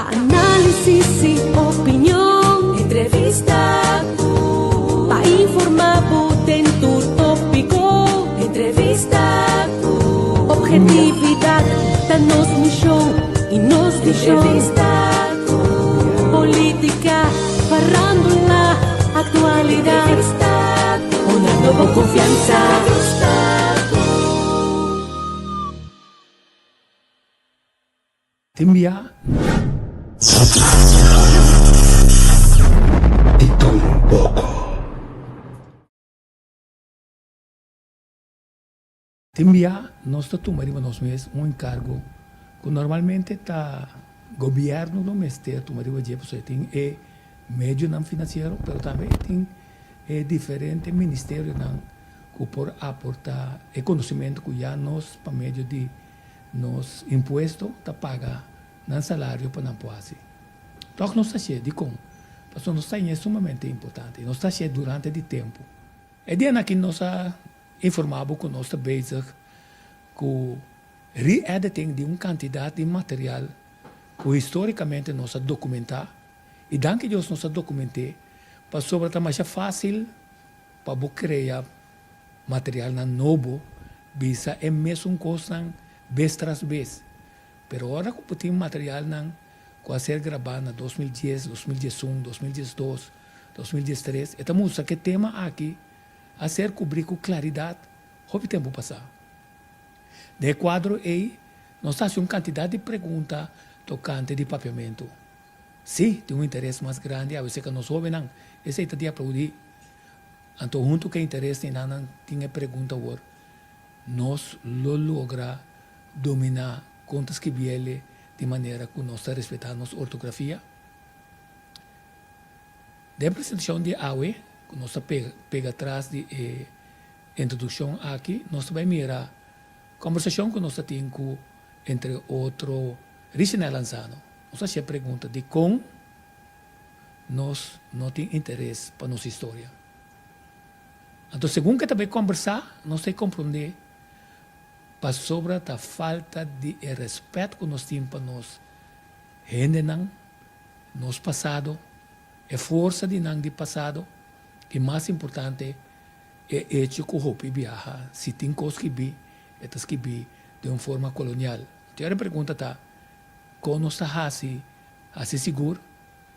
Análisis i opinion. Entrevista ku. Pa informá bo den tur tópiko. Entrevista ku. Obhetividat ta nos mishon i nos vishon. Entrevista ku. Polítika, farándula, aktualidat. Entrevista ku. Honrando bo konfiansa. Entrevista ku. Tin bia Di tur un poko. Tin bia nos ta tuma riba nos mes un enkargo ku normalmente ta gobièrnu lo mester tuma riba dje pasobra e tin e medionan finansiero pero tambe e tin e diferente ministerionan ku por aporta e konosementu ku ya nos pa medio di Nos impuesto ta paga nan salario pa nan por hasi. Tòg nos ta hasié. Dikon? Pasobra nos ta hañ'é sumamente importante i nos ta hasié durante di tempu. E dianan aki nos a informá bo ku nos ta bezig ku re-editing di un kantidat di material ku histórikamente nos a dokumentá i danki Dios nos a dokument'é pasobra ta masha fásil pa bo krea Materialnan nobo bisa e mesun kosnan bes tras bes. Pero ora ku bo tin materialnan ku a ser grabá na 2010, 2011, 2012, 2013, e ta mustra ku e tema aki a ser kubrí ku klaridat hopi tempu pasá. Den e kuadro ei, nos ta hasi un kantidat di pregunta tokante di papiamentu. Sí, tin un interes mas grandi awe serka nos hóbennan, esei ta di aplaudí. Anto huntu ku e interes di nan tin e pregunta awor, Nos lo logra dominá kon ta skibiele di manera ku nos ta respetá nos ortografia? Den e presentashon di awe ku nos ta pega tras di e introdukshon aki, nos ta bai mira kòmbersashon ku nos ta tin ku entre otro Richenel Lanzano. Nos ta hasi e pregunta, Dikon nos no tin interes pa nos historia. Anto segun ke ta bay kombersá nos ta komprondé pasobra ta falta di e rèspèt ku nos tin pa nos hendenan, nos pasado, e forsa di nan di pasado i mas importante e echo ku hopi biaha si tin kos skibí e ta skibí den un forma kolonial. Anto e pregunta ta kon nos ta hasi Hasi sigur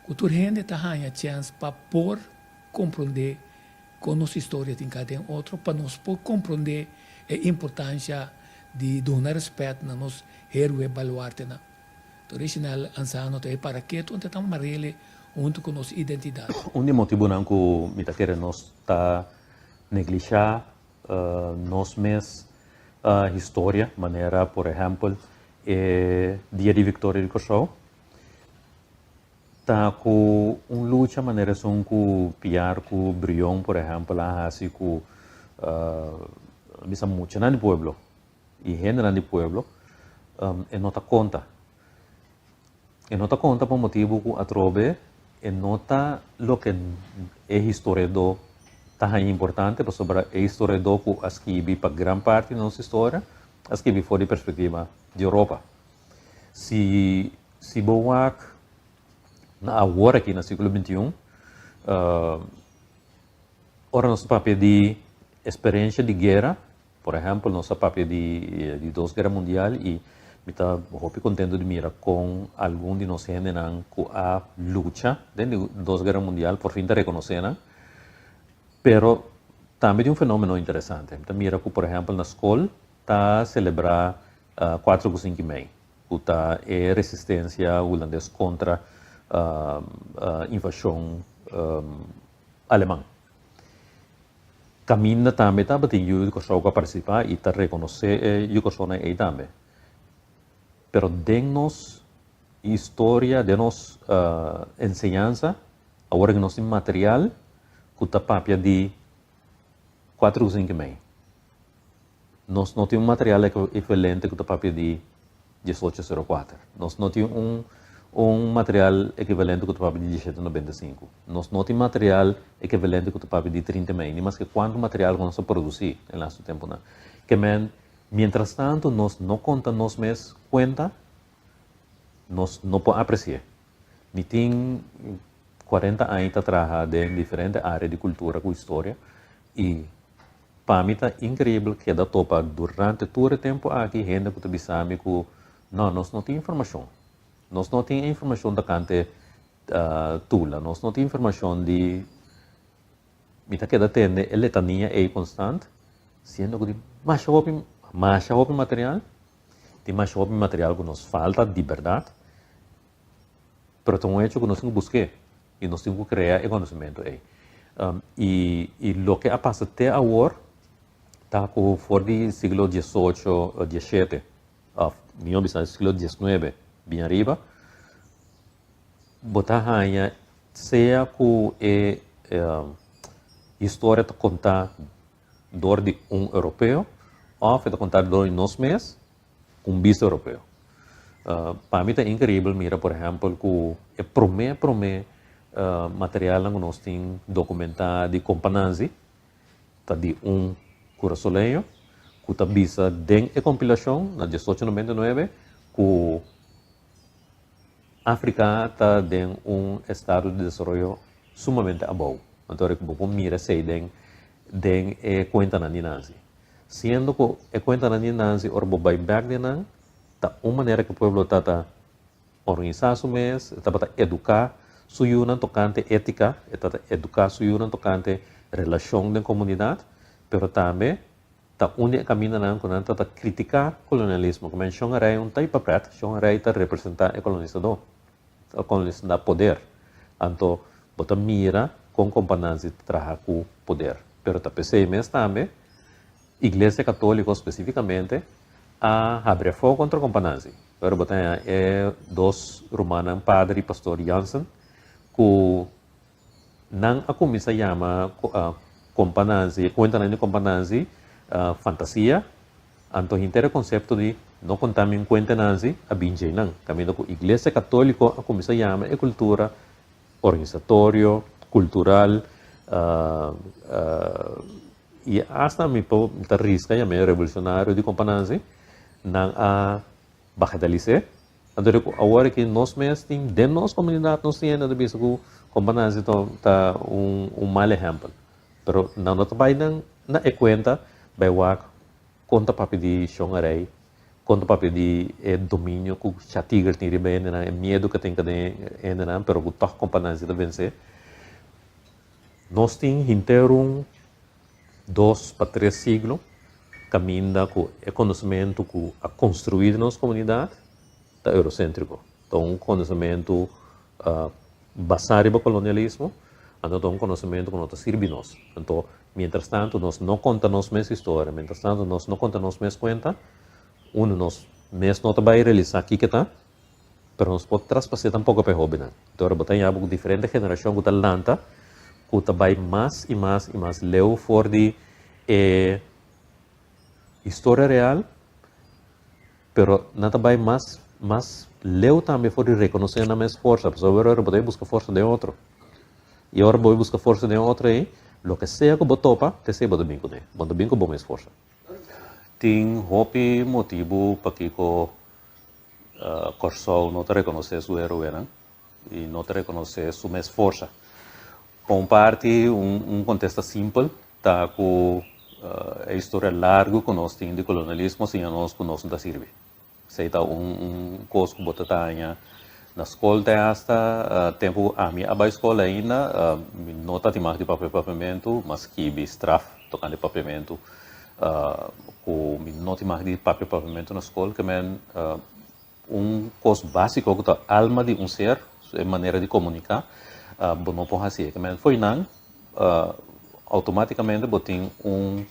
ku tur hende ta haña chèns pa por komprondé kon nos historia tin ka den otro, pa nos por komprondé e importansha di duna rèspèt na nos héroe baluartenan. Original Ansano ta e para ketu ante ta marele huntu ku nos identidat. Un di e motibunan ku mi ta kere nos ta neglishá nos mes historia, manera por ehèmpel e Dia di Viktoria di Kòrsou, ta ku un lucha manera esun ku Piar ku Brion por ehèmpel a hasi ku bisa muchanan di pueblo i hendenan di pueblo, e no ta konta. E no ta konta pa motibu ku atrobe e no ta loke e historiadó ta haña importante pasobra e historiadó ku a skibi pa gran parti di nos historia a skibi for di perspektiva di Europa. Si si bo wak na awor aki na siglo bintiun ora nos ta papia di esperensha di guera. Por ehèmpel, nos a papia di di dos guera mundial i mi ta hopi kontentu di mira kon algun di nos hendenan ku a lucha den di dos guera mundial por fin ta rekonosé nan. Pero tambe tin un fenómeno interesante. Mi ta mira ku por ehèmpel na skol ta selebrá kuatro ku sinku i mei, ku ta e resistensia hulandes kontra invashon aleman. Kaminda tambe tabatin yu di Kòrsou ku a partisipá i ta rekonosé e yu Kòrsounan ei tambe. Pero den nos historia, den nos enseñansa, awor ku nos tin material ku ta papia di kuater ku sinku mei. Nos no tin un material ekivalente ku ta papia di diesocho sero kuater. Nos no tin un un material ekivalente ku ta papia di dieshete nobenta i sinku. Nos no tin material ekivalente ku ta papia di trinta i mei, ni maske kuantu material ku nos a produsí den lastu tempunan. Ke men, mientrastantu nos no konta nos mes kuenta, nos no por apresi'é. Mi tin 40 aña ta traha den diferente área di kultura ku historia i pa mi ta inkreibel keda topa durante tur e tempu aki hende ku ta bisa mi ku no, nos no tin informashon. Nos no tin e informashon tokante Tula, nos no tin informashon di. Mi ta keda tende e letania ei konstant, siendo ku tin masha hopi, masha hopi material, tin masha hopi material ku nos falta di bèrdat, pero ta un hecho ku nos tin ku busk'é i nos tin ku krea e konosementu ei. I i loke a pasa te awor ta ku for di siglo diesocho, dieshete òf mihó bisa siglo diesnuebe bin ariba, Bo ta haña sea ku e historia ta kontá dor di un europeo òf e ta kontá dor di nos mes ku un bista europeo. Pa mi ta inkribel mira por ehèmpel ku e promé promé materialnan ku nos tin dokumentá di Kompanansi ta di un kurasoleño ku ta bisa den e kompilashon na diesocho noventa i nuebe ku Afrika ta den un estado di desaroyo sumamente abou. Anto ora ku bo por mira esei den den e kuentanan di Nanzi. Siendo ku e kuentanan di Nanzi ora bo bai bèk den nan ta un manera ku pueblo ta ta organisá su mes, e tabata eduká su yunan tokante étika, e ta ta eduká su yunan tokante relashon den komunidat, pero tambe Ta un di e kamindanan ku nan ta ta kritiká kolonialismo. Ku men Shon Rei un ta i papret, Shon Rei ta representá e kolonisadó, e kolonisadó poder. Anto bo ta mira kon Kompa Nanzi ta traha ku poder. Pero ta p'esei mes tambe Iglesia Katóliko spesífikamente a habri afó kontra Kompa Nanzi. Pero bo ta haña e dos rumannan Pader i Pastor Jansen ku Nan a kuminsá yama Kompa Nanzi, e kuentanan di Kompa Nanzi, fantasia. Anto henter e konsepto di no konta mi un kuenta Nanzi a bin djei nan. Kaminda ku Iglesia Katóliko a kuminsá yama e kultura organisatorio, kultural, i asta mi por ta riska yam'é revolusionario di Kompa Nanzi, nan a bagatalis'é. Anto di ku awor aki nos mes tin den nos komunidat nos tin hende ta bisa ku Kompa Nancy ta ta un un mal ehèmpel. Pero nan no ta bai nan na e kuenta bai wak kon ta papia di Shon Arey, kon ta papia di e dominio ku Cha Tiger tin riba hendenan, e miedu ku tin den hendenan pero ku tòg Kompa Nancy ta vensé. Nos tin henter un dos pa tres siglo kaminda ku e konosementu ku a konstruí den nos komunidat ta euroséntriko. Ta un konosementu basá riba kolonialismo, anto ta un konosementu ku no ta sirbi nos. Anto, mientras tantu nos no konta nos mes historia, mientras tantu nos no konta nos mes kuenta, unu nos mes no ta bai realisá kiko ta, Pero nos por traspas'é tampoko pa e hóbennan. Enton ora bo ta yaba ku diferente generashon ku ta lanta, ku ta bai mas i mas i mas leu for di e historia real, pero nan ta bai mas mas leu tambe for di rekonosé nan mes forsa, pasobra ora bo ta bai buska forsa den otro. I ora bo bai buska forsa den otro ei, loke sea ku bo topa, t'esei bo ta bin kuné. Bo no ta bin ku bo mes forsa. Tin hopi motibu pakiko Kòrsou no ta rekonosé su héroenan i no ta rekonosé su mes forsa. Pa un parti, un kontesta simpel ta ku e historia largu ku nos tin di kolonialismo siña nos ku nos no ta sirbi. Esei ta un kos ku bo ta taña na skol te asta tempu ku ami a bai skol ainda mi no ta tin mag di papia papiamentu, m'a skibi straf tokante papiamentu. Ku mi no tin mag di papia papiamentu na skol ke men un kos básiko ku ta alma di un ser, e manera di komuniká, bo no por hasié. Ke men fo'i nan outomátikamente bo tin un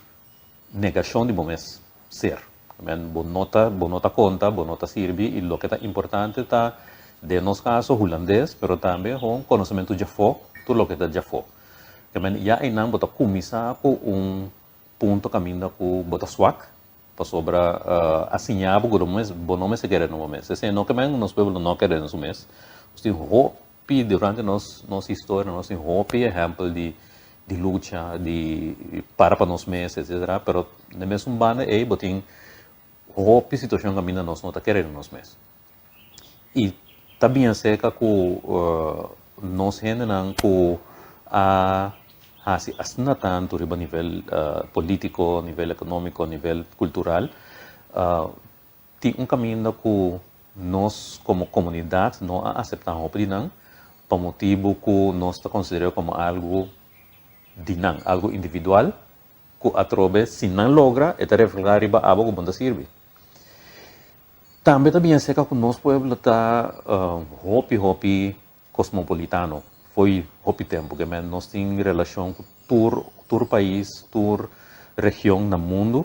negashon di bo mes ser. Ke men bo no ta bo no ta konta, bo no ta sirbi i loke ta importante ta den nos kaso hulandes pero tambe hon konosementu djafó, tur loke ta djafó. Ke men ya einan bo ta kuminsá ku un Punto kaminda ku bo ta swak, pasobra a siña bo ku bo no mester kere na bo mes. Esei no ke men nos pueblo no kere na su mes. Nos tin hopi durante nos nos historia nos tin hopi ehèmpel di di lucha, di para pa nos mes etsetera, pero na e mesun banda ei bo tin hopi situashon kaminda nos no ta kere na nos mes. I. Ta bien serka ku nos hendenan ku a hasi asina tantu riba nivel polítiko, nivel ekonómiko, nivel kultural, tin un kaminda ku nos komo komunidat no a aseptá hopi di nan pa motibu ku nos ta konsider'é komo algu di nan, algu individual ku atrobe si nan logra e ta reflehá riba abo ku bo ta sirbi. Tambe ta bien serka ku nos pueblo ta hopi hopi kosmopolitano fo'i hopi tempu ke men nos tin relashon ku tur tur pais, tur region na mundu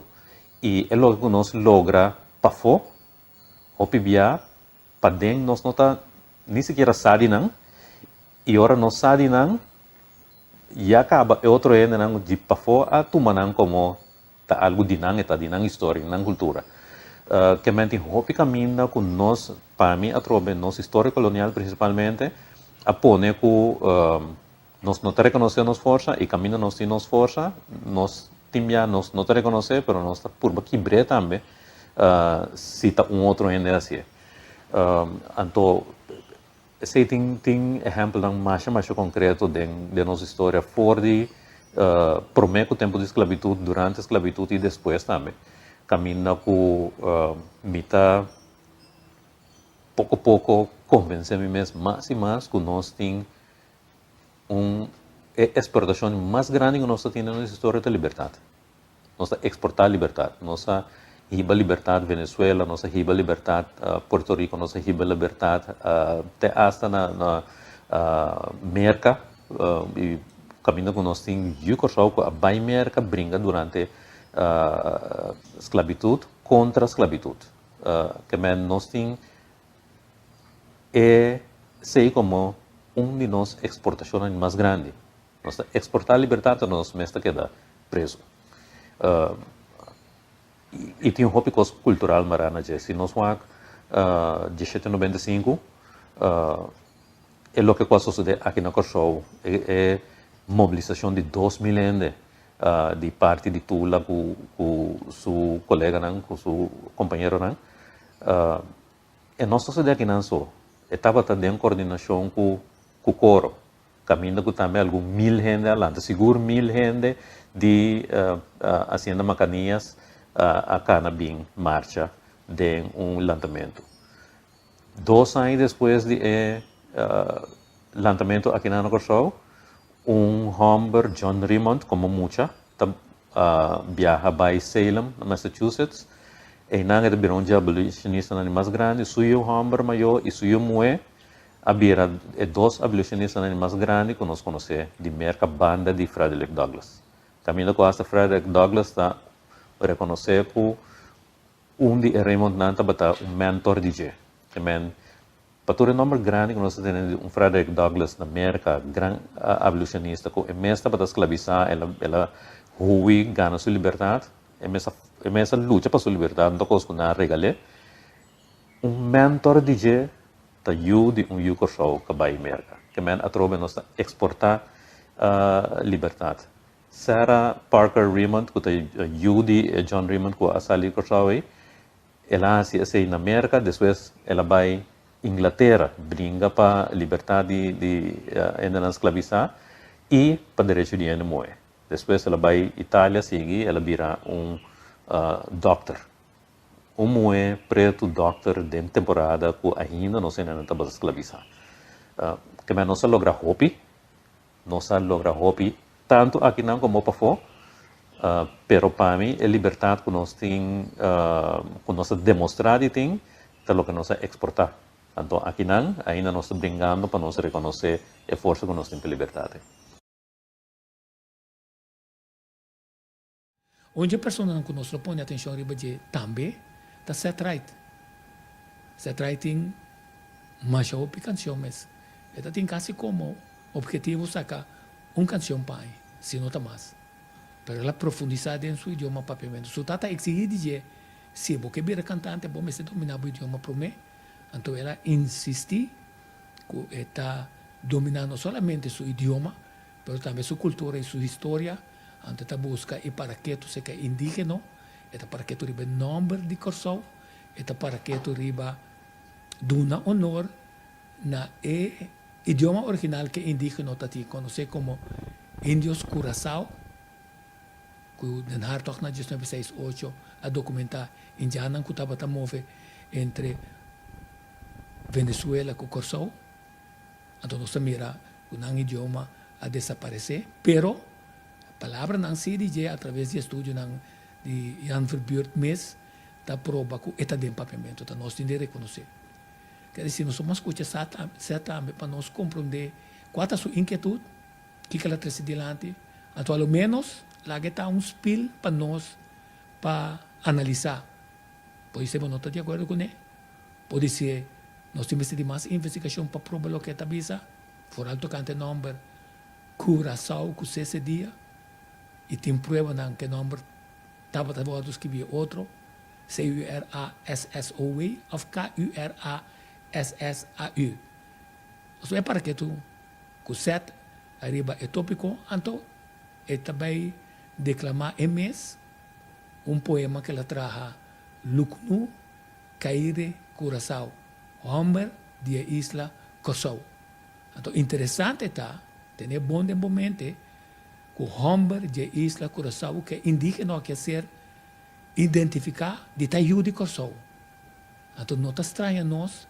i e loke ku nos logra pafó hopi bia paden nos no ta ni sikiera sa di nan i ora nos sa di nan ya kaba e otro hendenan di pafó a tuma nan komo Ta algu di nan, e ta di nan historia, di nan kultura. Ke men tin hopi kaminda ku nos, pa mi atrobe nos historia kolonial prinsipalmente, a pone ku nos no ta rekonosé nos forsa i kaminda nos tin nos forsa, nos tin bia nos no ta rekonosé pero nos ta purba kibr'é tambe si ta un otro hende hasié. Anto Esei tin tin ehèmpelnan masha masha konkreto den den nos historia for di promé ku tempu di sklabitut, durante sklabitut i despues tambe. Kaminda ku mi ta poko poko konvensé mi mes mas i mas ku nos tin un e eksportashon mas grandi ku nos ta tin den nos historia ta libertat. Nos ta eksportá libertat. Nos a hiba libertat Venezuela, nos a hiba libertat Puerto Rico, nos a hiba libertat te asta na na Merka i kaminda ku nos tin yu Kòrsou ku a bai Merka bringa durante sklabitut kontra sklabitut. Ke men nos tin e sei komo un di nos eksportashonnan mas grandi. Nos ta eksportá libertat pero nos mes ta keda preso. I tin hopi kos kultural mará na dje. Si nos wak diesshete 95, e loke ku a sosodé aki na Kòrsou, e mobilisashon di 2000 hende di parti di Tula ku su koleganan, ku su kompañeronan, e no sosodé akinan so. E tabata den kordinashon ku koro. Caminda cu tambe algun mil hende a lanta. Sigur mil hende di Hacienda Macanias a cana bin marcha den un lantamento. Dos aña despues di e lantamento aki na Corsou, un homber, John Remond, como mucha ta biaha bay Salem, na Massachusetts. Eynan e ta bira un dje abolitionistanan di mas grandi. Su yu homber mayor y su yu muhe A bira e dos abolishonistanan di mas grandi ku nos konosé di Merka banda di Frederick Douglass. Kaminda ku asta Frederick Douglass ta rekonosé ku un di e Raymondnan tabata un mentor di dje. E men, pa tur e nòmber grandi ku nos ta tene di un Frederick Douglass na Merka, gran abolishonista ku e mes tabata sklabisá, el a el a hui gana su libertat, e mes a e mes a lucha pa su libertat, no ta kos ku nan a regal'é. Un mentor di dje ta yu di un yu Kòrsou ka bai Merka. Ke men atrobe nos ta eksportá libertat. Sarah Parker Remond ku ta yu di John Remond ku a sali di Kòrsou ei, el a hasi esei na Merka, despues el a bai Inglatera bringa pa libertat di di hendenan sklabisá i pa derecho di hende muhé. Despues el a bai Italia sigui el a bira un dòkter. Un muhé pretu dòkter den temporada ku ainda nos hendenan tabata sklabisá. Kemey nos a logra hopi, nos a logra hopi tantu akinan komo pafó, pero pa mi e libertat ku nos tin, ku nos a demostrá di tin, ta loke nos a eksportá. Anto akinan ainda nos ta bringando pa nos rekonosé e forsa ku nos tin pa e libertat ei. Un dje personanan ku nos lo pone atenshon riba dje tambe ta Ced Ride. Ced Ride tin masha hopi kanshon mes. E ta tin kasi komo obhetivo saka un kanshon pa aña, si no ta mas. Pero el a profundisá den su idioma papiamentu. Su tata a eksigí di dje, si bo ke bira kantante bo mester dominá bo idioma promé. Anto el a insistí ku e ta dominá no solamente su idioma, pero tambe su kultura i su historia. Anto e ta buska e para ketu seka e indigeno, e ta para ketu riba e nomber di Kòrsou, e ta para ketu riba duna honor na e idioma original ku e indígeno ta tin konosé komo Indios Curaçao, ku Den Hartog na 1968 a dokumentá indiannan ku tabata move entre Venezuela ku Kòrsou. Anto nos ta mira ku nan idioma a desaparesé, pero palabranan si di dje atraves di estudionan di Jan Verbuurt mes ta proba ku e ta den papiamentu, ta nos tin di rekonosé. Ker disi nos por skucha sa tambe pa nos komprondé kua ta su inkietut, kiko el a trese dilanti, anto a lo ménos laga e ta un spil pa nos pa analisá. Podisé bo no ta di akuerdo kuné, podisé nos tin mester di mas investigashon pa proba loke e ta bisa, foral tokante e nòmber Curaçao ku sese dia i tin pruebanan ku e nòmber tabata wòrdu skibí e otro, C-U-R-A-S-S-O-W òf K-U-R-A-S-S-A-U. Nos bai para ketu ku Seth ariba e tópiko, anto e ta bai deklamá e mes un poema ku el a traha Luknu Kaire Curaçao, hòmber di e isla Kòrsou. Anto interesante ta tene bon den bo mente ku hòmber dje isla Curaçao ku e indígeno aki a ser identifiká di ta yu di Kòrsou. Anto no ta straña nos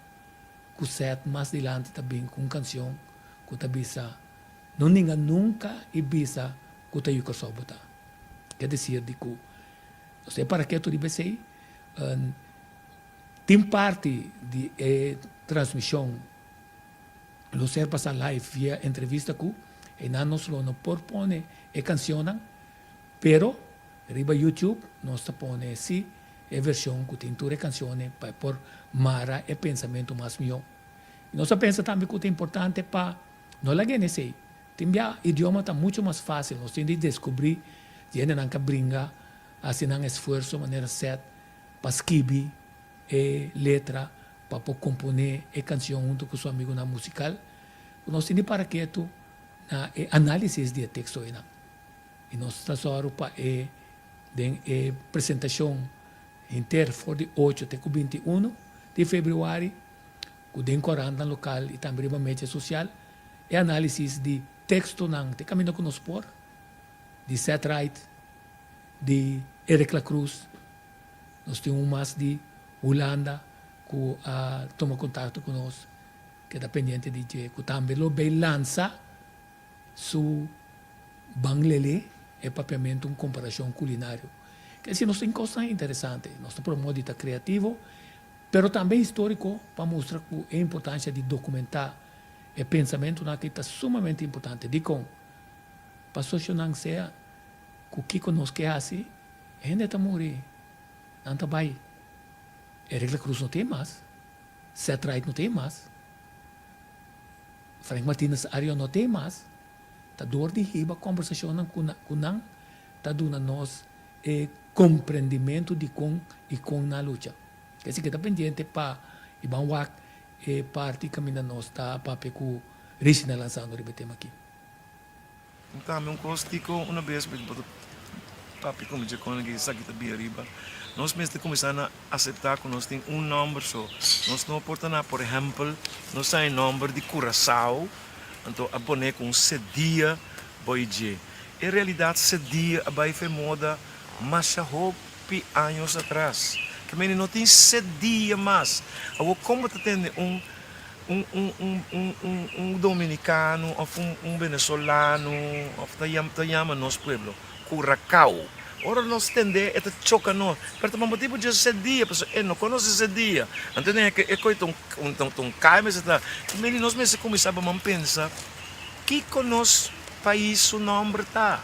ku Seth mas dilanti ta bin ku un kansion ku ta bisa No ninga nunka i bisa ku ta yu Kòrsou bo ta. Ke desir di ku nos ta e paraketu riba esei. Tin parti di e transmishon lo ser pasá live via entrevista ku einan nos lo no por pone e kansionnan, pero riba YouTube nos ta pone si e vershon ku tin tur e kansionnan pa e por mara e pensamentu mas mihó. I nos a pensa tambe ku ta importante pa no laga hende esei. Tin bia idioma ta muchu mas fásil, nos tin di deskubrí di hendenan ka bringa hasi nan esfuerso manera sèt pa skibi e letra pa por komponé e kansion huntu ku su amigunan musikal, ku nos tin di para ketu na e análisis di e teksto einan. I nos ta sòru pa e den e presentashon henter for di ocho te ku 21 di febrüari, ku den korantnan lokal i tambe riba media sosial, e análisis di tekstonan te kaminda ku nos por, di Seth Wright, di Eric Lacruz, Nos tin un mas di Hulanda ku a tuma kontakto ku nos, keda pendiente di dje, ku tambe lo bay lansa su Ban Lele, e papiamentu un komparashon kulinario. Ke si nos tin kosnan interesante, nos ta promoe di ta kreativo, pero tambe históriko pa mustra ku e importansha di dokumentá e pensamentunan aki ta sumamente importante. Dikon? Pa sosionan sea ku kiko nos ke hasi, Hende ta muri, nan ta bai. Eric La Cruz no tin mas, Seth Wright no tin mas, Frank Martinez Arion no tin mas. Ta dor di hiba kombersashonnan ku nan ta duna nos e komprendimentu di kon i kon nan lucha. Esei ke ta pendiente pa i ban wak e parti kaminda nos ta papia ku Richina Lanzano riba e tema aki. Tambe un kos kiko una bes mi bo ta papia ku mi dje kon aki esaki ta bia riba. Nos mester kuminsá na aseptá ku nos tin un nòmber so. Nos no por ta na por ehèmpel nos ta e nòmber di Curaçao anto a pone ku un sedia boi dje. En realidat sedia a bai fe moda masha hopi años atras. Ke mende no tin sedia mas. Awor kon bo ta tende un Un un un un un un dominicano of un un venezolano of ta yama ta yama nos pueblo Curacao. Ora nos tende e ta choca nos, pero ta pa motibu dje se dia, pasobra e no conoce se dia. Anto e e coy ta un un ta un cay mester ta. Mini nos mester cuminsa baman pensa kico nos pais su nomber ta.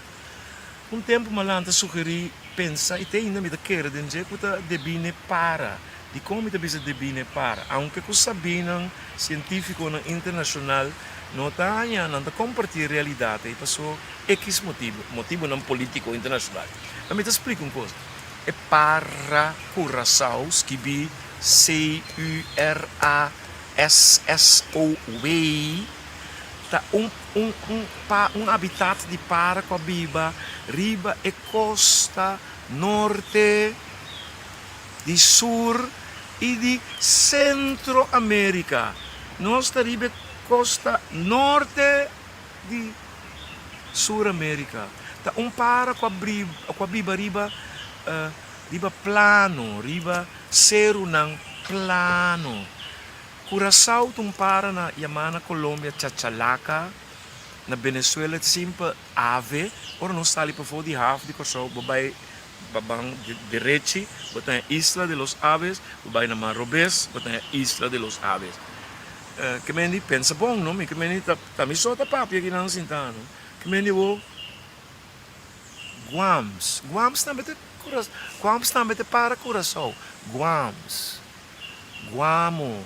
Un tempu Malan ta sugeri pensa i te ainda mi ta kere den dje ku ta debí n'e para. Dikon mi ta bisa debí n'e para? Aunke ku sabínan sientífikonan internashonal no ta haña nan ta kompartí e realidat ei paso ekis motibu, motibunan polítiko internashonal. Ma mi ta splika un kos, e para Curaçao skibí C-U-R-A-S-S-O-W ta un un un pa un habitat di para ku a biba riba e kosta norte di sur i di Sentro Amerika. Nos ta riba e kosta norte di Sur Amerika. Ta un para ku a ku a biba riba riba plano, riba serunan plano. Curaçao ta un para na yamá na Colombia chachalaka, na Venezuela e simpel ave. Ora nos sali pafó di haf di Kòrsou bo bai Ba ban derechi, bo ta haña Isla de los Aves, bo bai na man robes, bo ta haña Isla de los Aves. Ke men di pensa bon, no? Mi ke men di ta ta mi so ta papia akinan sintá, no? Ke men di bo Guams. Guams tambe ta Cura, Guams tambe ta para Curaçao. Guams. Guamo.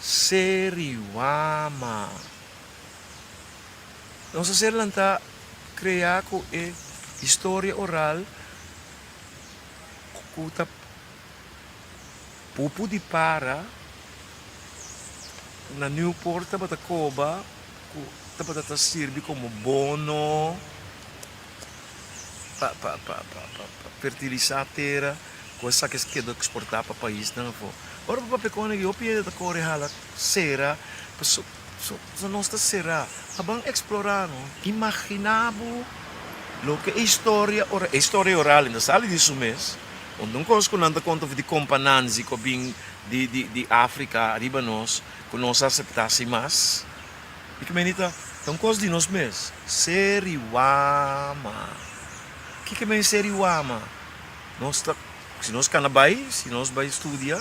Seriwama. Nos a ser lantá kreá ku e historia oral ku ta pupu di para na Newport tabata koba ku tabata ta sirbi komo bono pa pa pa pa fertilisá tera ku esaki a keda eksportá pa paisnan afó. Ora bo papia kon aki hopi hende ta kore hala sera pasobra. So nos ta será pa ban eksplorá no. Imaginá bo loke e historia ora e historia oral no sali di su mes. Unda un kos ku nan ta konta for di Kompa Nanzi ku a bin di di di Afrika ariba nos ku nos a aseptá sin mas. I ku meni ta ta un kos di nos mes. Seriwama. Kiko men seriwama? Nos ta si nos kana bai si nos bai studia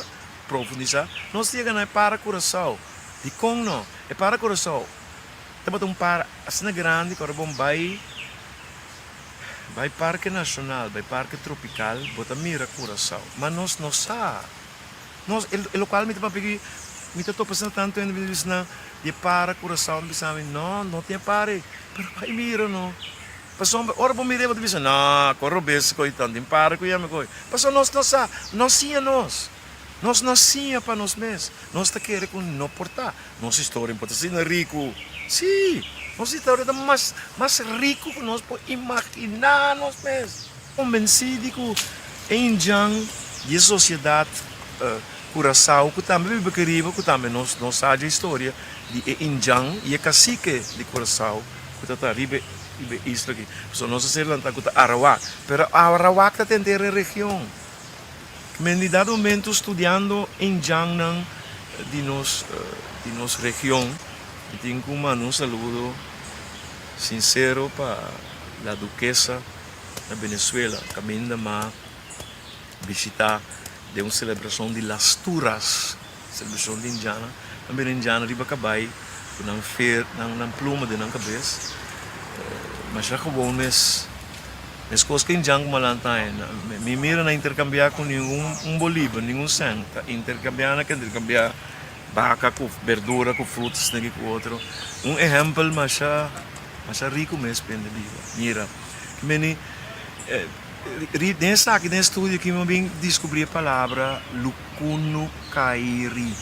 profundisá nos ta yega na e para Curaçao. Dikon no? E para Curaçao tabata un para asina grandi ku ora bo bai bai Parke Nashonal, bai Parke Tropikal, bo ta mira Curaçao. Ma nos no sa. Nos, e lokual mi ta papia aki, mi ta topa asina tantu hende mi ta bisa nan di e para Curaçao, mi bisa mi, no, no tin e para ei. Pero bai mira no. Pasobra ora bo mira ei bo ta bisa, no, ku robes ku ei tan tin para ku yami ku ei. Pasobra nos no sa, no siña nos. Nos no siña pa nos mes. Nos ta kere ku no por ta. Nos historia por ta asina riku. Sí, nos historia ta mas mas riku ku nos por imaginá nos mes. Konbensí di ku e indjan di e sosiedat Kurasao ku tambe biba aki riba, ku tambe nos no sa dje historia di e indjan i e kasike di Kurasao ku ta ta riba e isla aki. Pasobra nos a ser lantá ku ta Arawak, pero Arawak ta tenter e region. Men di dado momento studiando indjannan di nos di nos region mi tin ku manda un saludo sincero pa la Duquesa na Venezuela kaminda m'a bishita den un selebrashon di Las Turas selebrashon di indjana nan bira indjana riba kabai ku nan fer nan pluma den nan kabes masha gewoon mes. Meskos ku indjan ku malanta ain, mi mira na interkambiá ku ningun un bolívar, ningun sèn. Ta interkambiá na ke interkambiá baka ku berdura ku fruta esaki ku otro. Un ehèmpel masha masha riku mes pende biba. Mira, meni den esaki den e studio aki mi a bin diskubrí e palabra lukunukairi.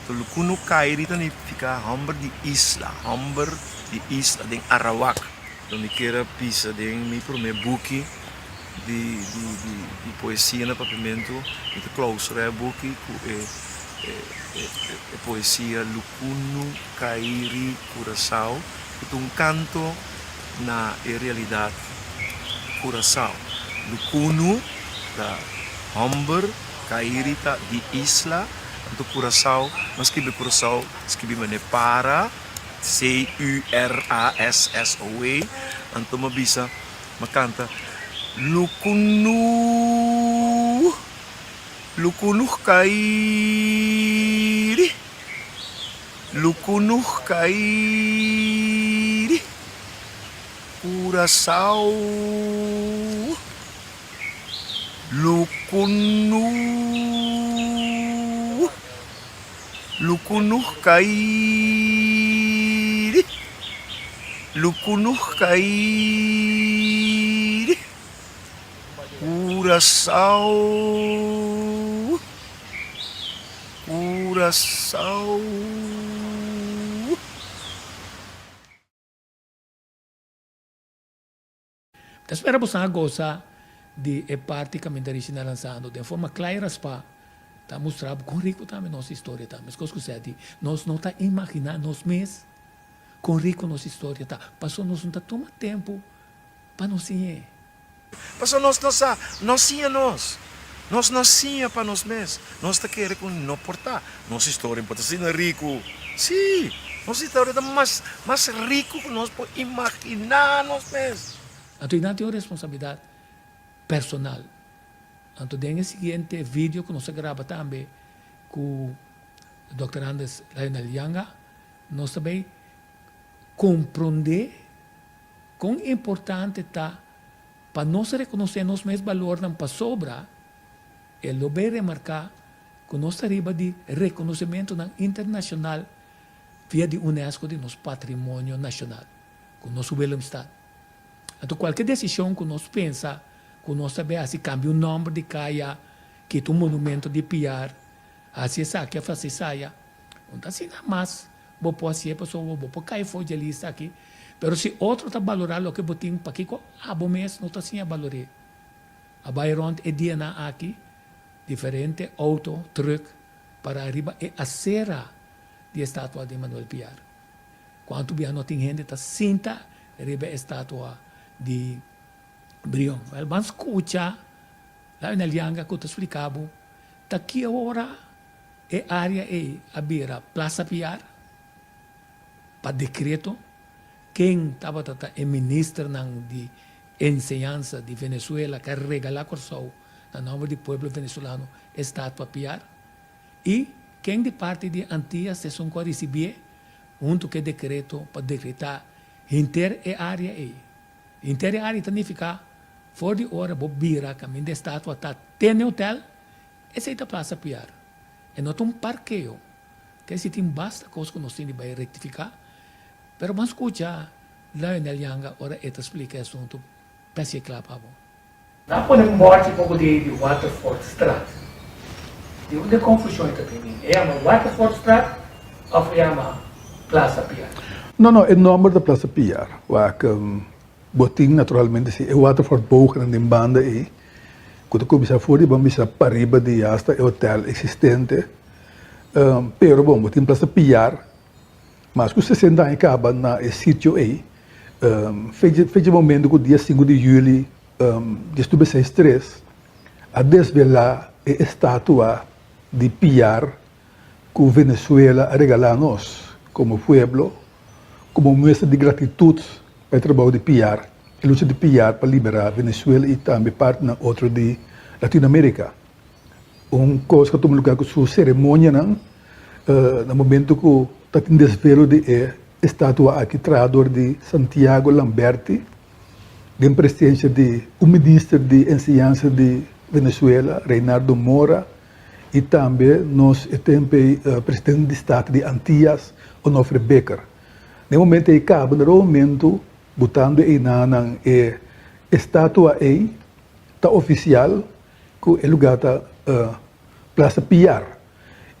Lukunukairi ta nifiká hòmber di isla, hòmber di isla den Arawak. Lo mi kier a bisa den mi prome buki di di poesia na papiamentu, mi ta clausura e buki ku e e poesia Lukunu Kairi Curaçao, ku ta un kanto na e realidat Curaçao. Lukunu ta hòmber, Kairi ta di isla, anto Curaçao, no skibi Curaçao, skibi manera para. C-U-R-A-S-S-O-E, anto m'a bisa, m'a kanta, Lukunu, lukunu kairi, lukunu kairi, Curaçao, lukunu. Lukunuh kairi, lukunuh kairi, Curaçao, Curaçao. Ta spera boso a gosa di e parti kaminda Richie na lansando den forma kla i raspá. Ta mustra bo kon riku tambe nos historia ta. Meskos ku sèti, nos no ta imaginá nos mes kon riku nos historia ta, pasobra nos no ta tuma tempu pa nos siñ'é. Pasobra nos no sa, no siña nos. Nos no siña pa nos mes. Nos ta kere ku no por ta. Nos historia por ta asina riku. Sí, nos historia ta mas mas riku ku nos por imaginá nos mes. Anto i nan tin un responsabilidat personal. Anto den e siguiente video ku nos a graba tambe ku Dòkter Andres Lionel Yanga, nos ta bay komprondé kon importante ta pa nos rekonosé nos mes balornan pasobra e lo bay remarká ku nos ta riba di rekonosementunan internashonal via di unesco di nos patrimonio nashonal, ku nos Willemstad. Anto kualke desishon ku nos pensa ku nos ta bay hasi, kambia un nòmber di kaya, kita un monumento di Piar, hasi esaki òf hasi esaya, no ta asina mas bo por hasié pasobra bo por kai for dje lista aki. Pero si otro ta balorá loke bo tin, pakiko abo mes no ta siña balor'é? A bai rònt e dianan aki diferente outo, trùk, para riba e asera di e statua di Manuel Piar. Kuantu bia no tin hende ta sinta riba e estatua di Brion? Wèl, ban skucha Lionel Yanga ku ta splika bo ta ki ora e área ei a bira Plaza Piar pa dekreto. Ken tabata ta e ministernan di enseñansa di Venezuela ku a regalá Kòrsou na nòmber di pueblo venezolano e statua Piar? I ken di parti di Antias esun ku a risibié huntu ku e dekreto pa dekretá henter e área ei? Henter e área ta nifiká for di ora bo bira kaminda e statua ta te n'e hotel, esei ta Plaza Piar. E no ta un parkeo. Ke si tin basta kos ku nos tin di bai rektifiká, pero ban skucha Lionel Yanga ora e ta splika e asuntu pa hasié kla pa bo. Nan a pone un bòrchi poko di di Waterfordstraat. Di unda e konfushon e ta bini? E yama Waterfordstraat òf e yama Plaza Piar? No, no, e nòmber ta Plaza Piar. Wak, bo tin naturalmente si e Waterfordboognan den banda ei, ku ta kuminsá for di ban bisa pariba di asta e hotèl eksistente. Pero bon, bo tin Plaza Piar, mas ku sesenta aña kaba na e sitio ei. Fecha fecha momento ku dia sinku di juli diesnuebe seis tres a desvelá e estatua di Piar ku Venezuela a regalá nos komo pueblo komo muestra di gratitut pa e trabou di Piar, e lucha di Piar pa liberá Venezuela i tambe partinan otro di Latinoamerica. Un kos ku a tuma lugá ku su seremonianan na momento ku ta tin desvelo di e estatua aki traha dor di Santiago Lamberti den presensia di un minister di enseñansa di Venezuela, Reinardo Mora, i tambe nos e tempu ei presidente di Staten di Antias, Onofre Becker. Na e momento ei kaba na momento butando einanan e estatua ei ta ofisial ku e lugá ta Plaza Piar.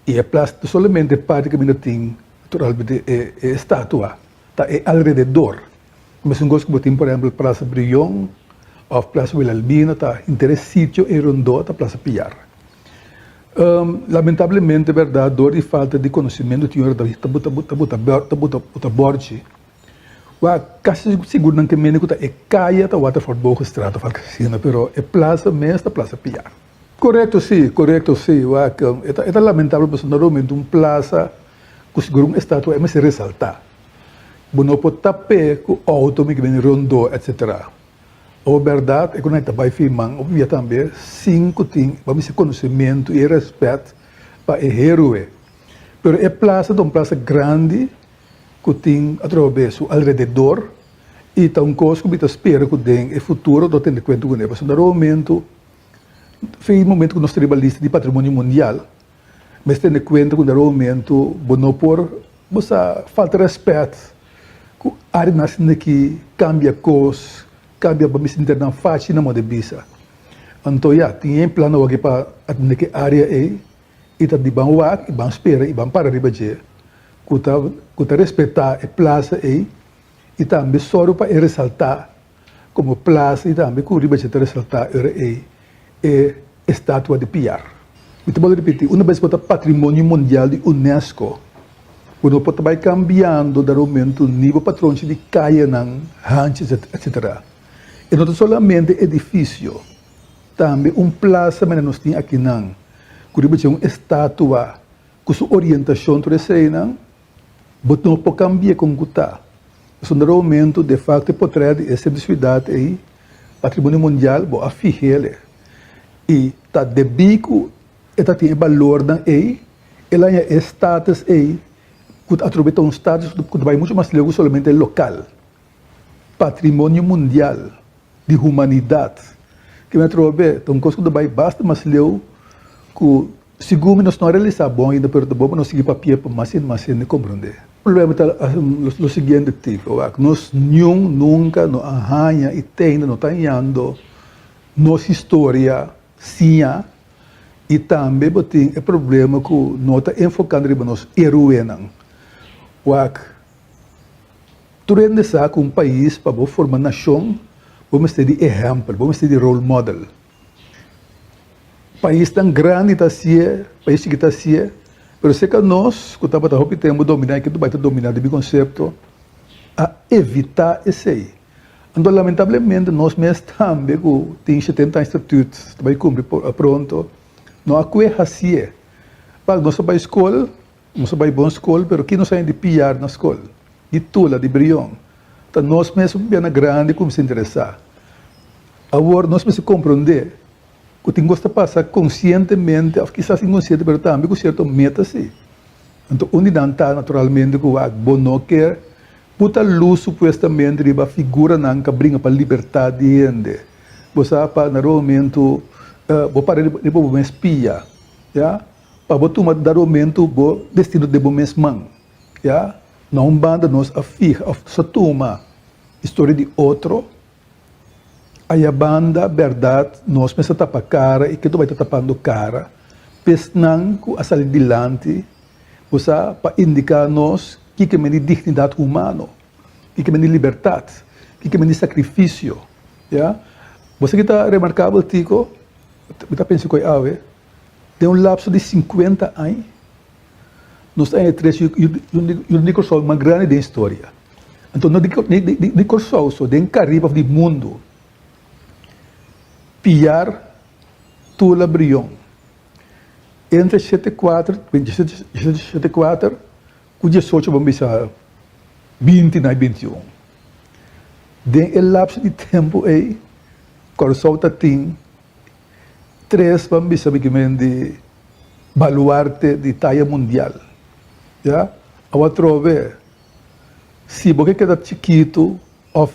I e plaza ta solamente e parti kaminda tin naturalmente e estatua, ta e alrededor. Mesun kos ku bo tin por ehèmpel Plaza Brion òf Plaza Wilhelmina ta henter e sitio ei rondó ta Plaza Piar. Lamentablemente bèrdat dor di falta di konosementu tin ora ta buta buta buta bòrchi. Wak, kasi sigur nan ke mende ku ta e kaya ta Waterford Bogenstraat of algo asina, pero e plaza mes ta Plaza Piar. Korekto si, korekto si, wak, e ta e ta lamentabel pasobra na momento un plaza ku sigur un estatua e mester resaltá. Bo no por tap'é ku outo mi ke bini rondó etsetera. Abo bèrdat e ku nan ta bai firman hopi bia tambe sin ku tin bo mester konosementu i e rèspèt pa e héroe. Pero e plaza ta un plaza grandi ku tin atrobe su alrededor i ta un kos ku mi ta spera ku den e futuro lo tene kuenta kuné pasobra na momento fin momento ku nos ta riba lista di patrimonio mundial mester tene kuenta ku na momento bo no por bo sa falta rèspèt ku áreanan asina ki kambia kos kambia bo mester internan fachi na moda bisa anto ya tin e plan awor pa atende ku e área ei. I ta di ban wak i ban spera i ban para riba dje ku ta ku ta respetá e plasa ei i tambe sòru pa e resaltá komo plasa i tambe ku riba dje ta resaltá ora ei e estatua di Piar. Mi ta bolbe ripití, una bes bo ta Patrimonio Mundial di UNESCO, bo no por ta bai kambiando daromentu ni bo patronchi di kayanan, hanchi, etc. E no ta solamente edifisio, tambe un plasa manera nos tin akinan, ku riba dje un estatua ku su orientashon tur eseinan, bo no por kambi'é kon ku ta. Pasobra daromentu, de fakto e potrèt di e sentro di siudat ei, Patrimonio Mundial, bo a fih'el. I ta debí ku e ta tin e balornan ei, el a haña e status ei, ku ta atrobe ta un status ku ta bai muchu mas leu ku solamente lokal. Patrimonio Mundial di Humanidat. Ke mi atrobe ta un kos ku ta bai basta mas leu ku sigur mi nos no a realisá bon ainda, pero ta bon pa nos sigui papia pa mas hende mas hende komprondé. Problema ta lo siguiente tipo, wak, nos niun nunka no a haña i te ainda no ta hañando Nos historia siña y tambe bo tin e problema cu no ta enfocando riba nos heroenan. Wak, tur hende sa cu un pais pa bo forma nacion bo mester di ehempel, bo mester di role model. Paisnan grandi ta hacié, pais chikito ta hacié, pero cerca nos cu tabata hopi tempo domina y ke ta bay ta domina den mi concepto a evita esey. Anto lamentablemente nos mes tambe ku tin shetenta aña statuut ta bai kumpli pronto no a kue hasié. Wak nos a bai skol, nos a bai bon skol pero ki nos a hende piar na skol? Di tula, di brion. Ta nos mes un bianan grandi kuminsá interesá. Awor nos mester komprondé ku tin kos ta pasa konsientemente òf kisas inkonsiente pero tambe ku sierto meta si. Anto un di nan ta naturalmente ku wak bo no ke Puta lus supuestamente riba figuranan ka bringa pa libertad di hende. Bo sa pa na romentu bo para riba bo mes pia, ya, pa bo tuma da romentu bo destino den bo mes man, ya. Na un banda nos a fiha of nos a tuma historia di otro, aya banda berdad nos mes a tapa cara y ke ta bai ta tapando cara p'esnan cu a sali dilanti. Bo sa pa indiká nos kiko men di dignidat humano, kiko men di libertat, kiko men di sakrifisio, ya. Bo sa ki ta remarkabel Tico, mi ta pensa ku e awe, den un lapso di sinkuenta aña nos ta haña tres yu di Kòrsou mas grandi den historia. Anto no di Kòrsou so, den Karibe òf di mundu. Piar Tula Brion. Entre shete kuater, shete kuater ku diesocho bon bisa binti na bintiun. Den e lapso di tempu ei Kòrsou ta tin tres ban bisa bikimen di baluarte di taya mundial. Ya, awa atrobe si bo ke keda chikitu òf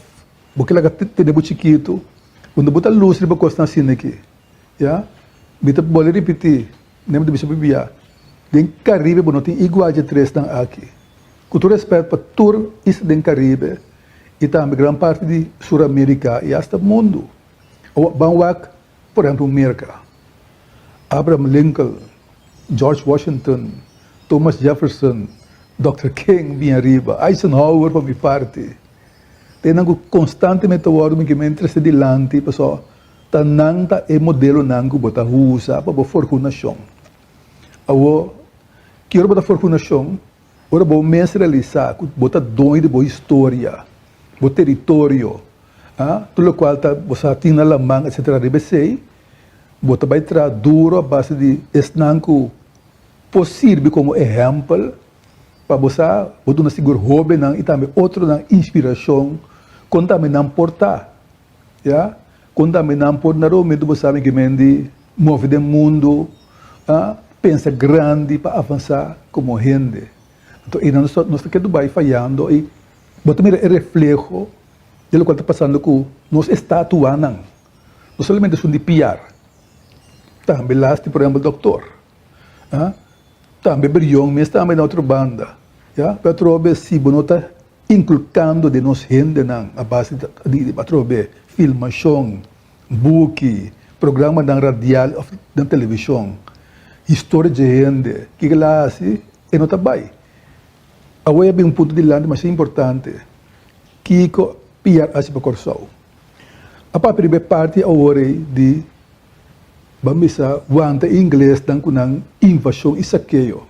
bo ke laga tene bo chikitu, unda bo ta lus riba kosnan asina aki. Ya, mi ta bolbe ripití, mi ta bisa bibia, den Caribe bo no tin igual dje tresnan aki. Ku tur respet pa tur isla den Caribe i tambe gran parti di Sur America i asta mundu. Awor ban wak por ehempel Merka. Abraham Lincoln, George Washington, Thomas Jefferson, Doctor King bin ariba, Eisenhower pa mi parti. Ta esnan ku konstantemente ta wòrdu mi kimen trese dilanti pasobra Ta nan ta e modelonan ku bo ta usa pa bo forja un nashon. Awor, ki ora bo ta forja un nashon? Ora bo mes realisá ku bo ta doño di bo historia, bo teritorio, a, tur lokual ta bo sa tin na laman etsetera riba esei, bo ta bai traha duro a base di esnan ku por sirbi komo ehèmpel pa bo sa bo duna sigur hóbennan i tambe otronan inspirashon kon tambe nan por ta. Ya, kon tambe nan por na romentu bo sabi ki men di move den mundu, a pensa grandi pa avansa komo hende. Anto einan nos ta nos ta ketu bai fayando i bo ta mira e refleho di lokual ta pasando ku nos estatuanan, no solamente esun di piar, tambe lasti por ehempel doktor, a tambe Brion mes tambe na otro banda, ya, pero atrobe si bo no ta Inkulkando den nos hendenan a base di atrobe filmashon, buki, programanan radial òf den televishon, historia dje hende, kiko el a hasi, e no ta bai. Awor a bin un punto dilanti masha importante, kiko PR hasi pa Kòrsou? A papia riba e parti awor ei di. Ban bisa wanta e inglesnan ku nan invashon i sakeo.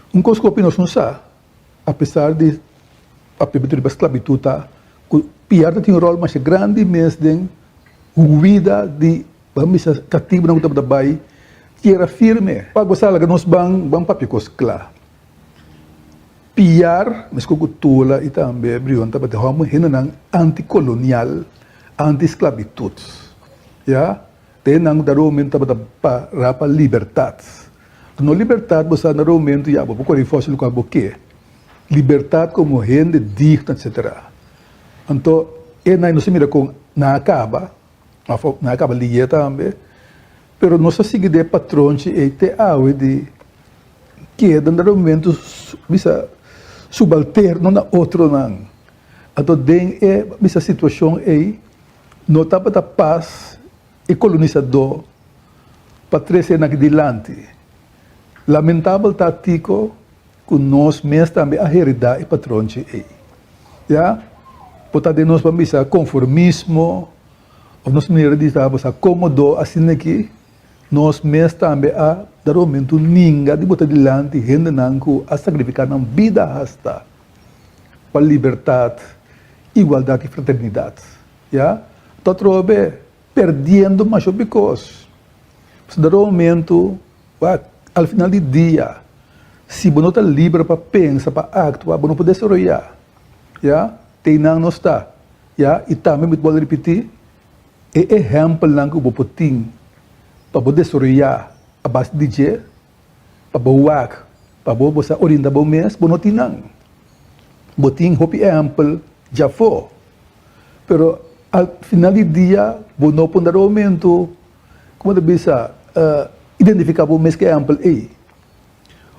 Un kos ku hopi nos no sa, apesar di papia riba sklabitut ta ku piar ta tin un ròl masha grandi mes den huida di ban bisa katibunan ku tabata bai tierra firme. Pa gosa laga nos ban ban papia kos kla. Piar, meskos ku Tula i tambe Brion tabata hòmber hendenan antikolonial, anti-sklabitut. Ya, te hendenan ku ta romen tabata para pa libertat. No libertat bo sa na romentu ya bo por kore fòsi lokual bo ke. Libertat komo hende digno etsetera. Anto e nan nos a mira kon nan a kaba, òf nan a kaba liye tambe, pero nos a sigui den e patronchi ei te awe di keda na romentu bisa subalterno na otronan. Anto den e bisa situashon ei no tabata pas e kolonisadó pa trese nan aki dilanti. Lamentabel ta tiko ku nos mes tambe a heredá e patronchi ei. Ya, por ta den nos ban bisa konformismo òf nos manera di ta bisa kómodo asina aki, nos mes tambe a dado momentu ninga di bota dilanti hendenan ku a sakrifiká nan bida hasta pa libertat, igualdat i fraternidat. Ya, ta atrobe perdiendo masha hopi kos. Pasobra dado momento, wak, al final di dia, si bo no ta liber pa pensa, pa actua, bo no por desaroya. Ya, te einan nos ta. Ya, y tambe mi ta bolbe ripiti, e ehempelnan cu bo por tin pa bo desaroya a base di dje, pa bo wak, pa bo bo sa orienta bo mes, bo no tin nan. Bo tin hopi ehempel djafó. Pero al final di dia bo no por dado momento, como ta bisa, identifica bo mes cu e ehempel ey.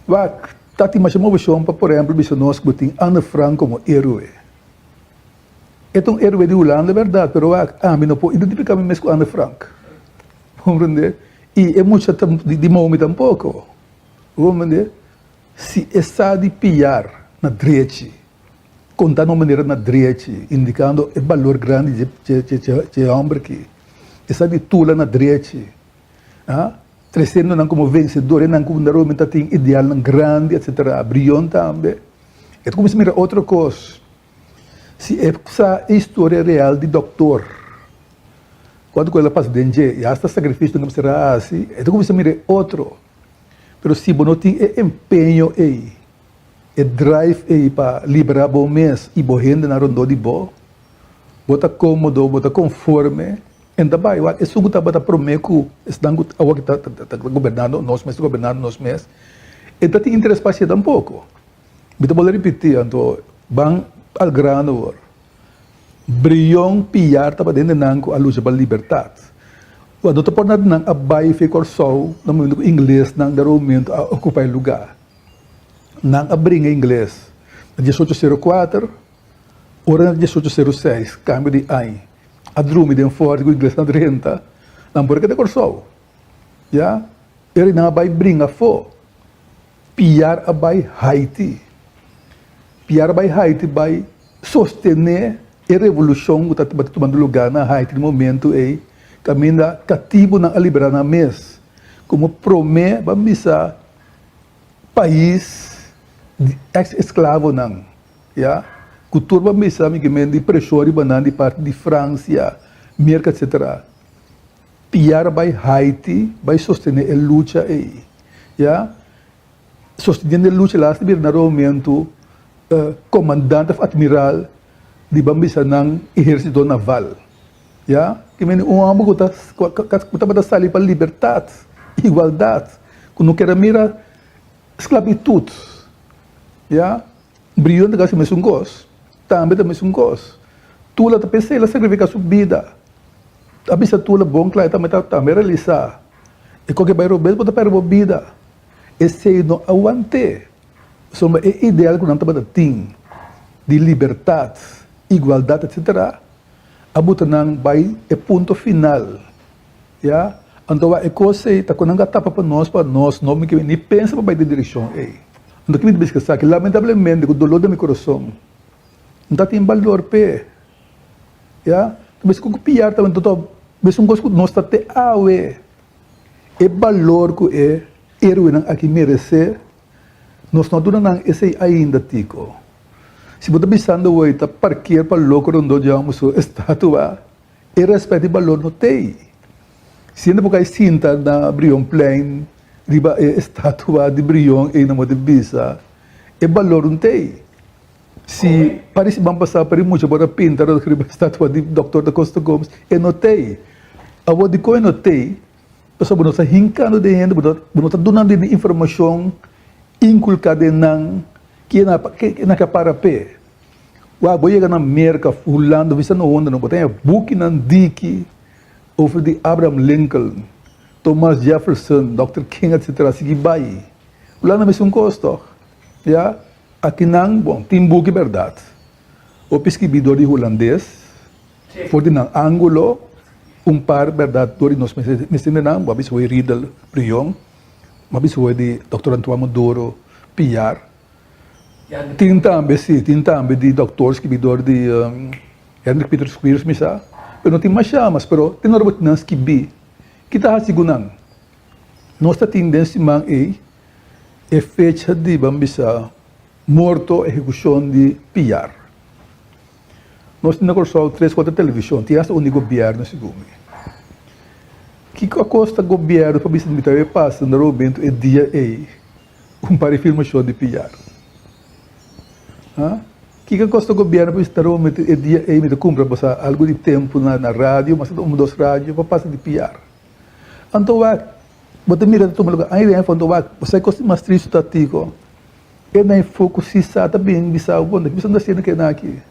Wak, ta tin masha movecion pa por ehempel bisa nos cu bo tin Anne Frank como héroe. E ta un héroe di Hulanda berdad, pero wak, ami no por identifica mi mes cu Anne Frank. Bo comprende? Y e mucha di Momi tampoco. Bo comprende? Si e sa di piar na drechi. Konta na un manera na drechi, indikando e balor grandi dje e hòmber aki. E sa di tula na drechi, tresiendo nan komo vensedor, e nan ku normalmente ta tin idealnan grandi, etsetera. Brion tambe. E ta kuminsá mira otro kos. Si e sa e historia real di dòktor, kuantu ku el a pasa den dje i asta sakrifisio ku mester a hasi, e ta kuminsá mira e otro. Pero si bo no tin e empeño ei, E drive ei pa liberá bo mes i bo hendenan rondó di bo. Bo ta kómodo, bo ta konforme, en ta bai. Wak, esun ku tabata promé ku esnan ku awor ki ta gobernando nos mes, ta gobernando nos mes, e ta tin interes pa hasié tampoko. Mi ta bolbe ripití, anto ban al grano awor. Brion Piar tabata hendenan ku a lucha pa libertat. Wak, no ta por nada nan a bai fe Kòrsou na momento ku inglesnan den momento a okupá e lugá. Nan a bringa ingles na diesocho sero kuater, ora na diesocho sero seis, kambio di añ, a drumi den fòrti ku inglesnan drenta, nan por a keda Kòrsou. Ya, eri nan a bai bringa afó. Piar a bai Haiti. Piar a bai Haiti bai sostené e revolushon ku tabata tumando lugá na Haiti na momentu ei, kaminda katibunan a liberá nan mes. Komo promé ban bisa pais di ex esclavonan ya cu tur bo misa mi kimen di presion riba nan di parti di Francia, Merca etc. Piar bay Haiti bay sostene e lucha ey ya sosteniendo e lucha las ta bira na momento comandante of admiral di ban bisa nan ehercito naval ya kimen un homber cu ta cu tabata sali pa libertad igualdad cu no kier a mira sclavitud ya Brion ta casi mesun cos tambe ta mesun cos Tula ta pensa el a sacrifica su bida a bisa Tula bon cla e tambe ta tambe realisa e koke bay robes bo ta perde bo bida esey no a wante. Pasobra e ideal ku nan tabata tin di libertat, igualdat etsetera a buta nan bai e punto final, ya. Anto wak e kos ei ta ku nan ka tapa pa nos pa nos no ni pensa pa bai den direkshon ei. Anto ki mi ta bisa esaki? Lamentablemente ku dolor den mi kurason no ta tin balor p'e, ya. Ta bisa ku piar ta mesun kos ku nos ta te awe. E balor ku e héroenan aki meresé, nos no a duna nan esei ainda, Tico. Si bo ta bisando wei ta parkeer pa loko rondó di amo su estatua, e rèspèt i balor no t'ei. Si hende por kai sinta na Brionplein riba e estatua di Brion ei nan bo ta bisa, e balor no t'ei. Si pa di siman pasá pa di mucha por a pinta riba e estatua di Dòktor Da Costa Gomez, e no t'ei. Awor dikon e no t'ei? Pasobra bo no ta hinkando den hende, bo no ta dunando hende informashon, inkulká den nan ke nan ke para p'e. Wak, bo yega na Merka, Hulanda, bisa no unda no, bo ta haña bukinan diki over di Abraham Lincoln, Thomas Jefferson, Dòkter King, etsetera, sigui bai. Hulanda mesun kos tòg. Ya, akinan, bon, tin buki bèrdat. Hopi skibí dor di hulandes, for di nan ángulo, un par bèrdat dor di nos mester di nan, bo a bisa hoy Riedel Brion, bo a bisa hoy di Dòkter Antoine Maduro Piar. Tin tambe, si, tin tambe di dòkter skibí dor di Hendrik Pieter Squiers, mi sa, pero no tin masha mas, pero tin ora bo tin nan skibí. Ki ta hasi ku nan? Nos ta tin den siman ei e fecha di, ban bisa, Morto ehekushon di Piar. Nos tin na Kòrsou tres kuater televishon, tin asta un di gobièrnu segun mi. Kiko a kosta gobièrnu pa bisa mi ta bai pasa na Roobento e dia ei un par di filmashon di Piar? Ha? Kiko a kosta gobièrnu pa bisa na Roobento e dia ei mi ta kumpra bosa algu di tempu na radio, mas un dos radio pa pasa di Piar? Anto wak, bo ta mira ta tuma lugar aña den anto wak, bo sa e kos mas tristu ta tiko? E na e foco si sa ta bin bisa bo bon, kibisa no ta haciendo kena aki?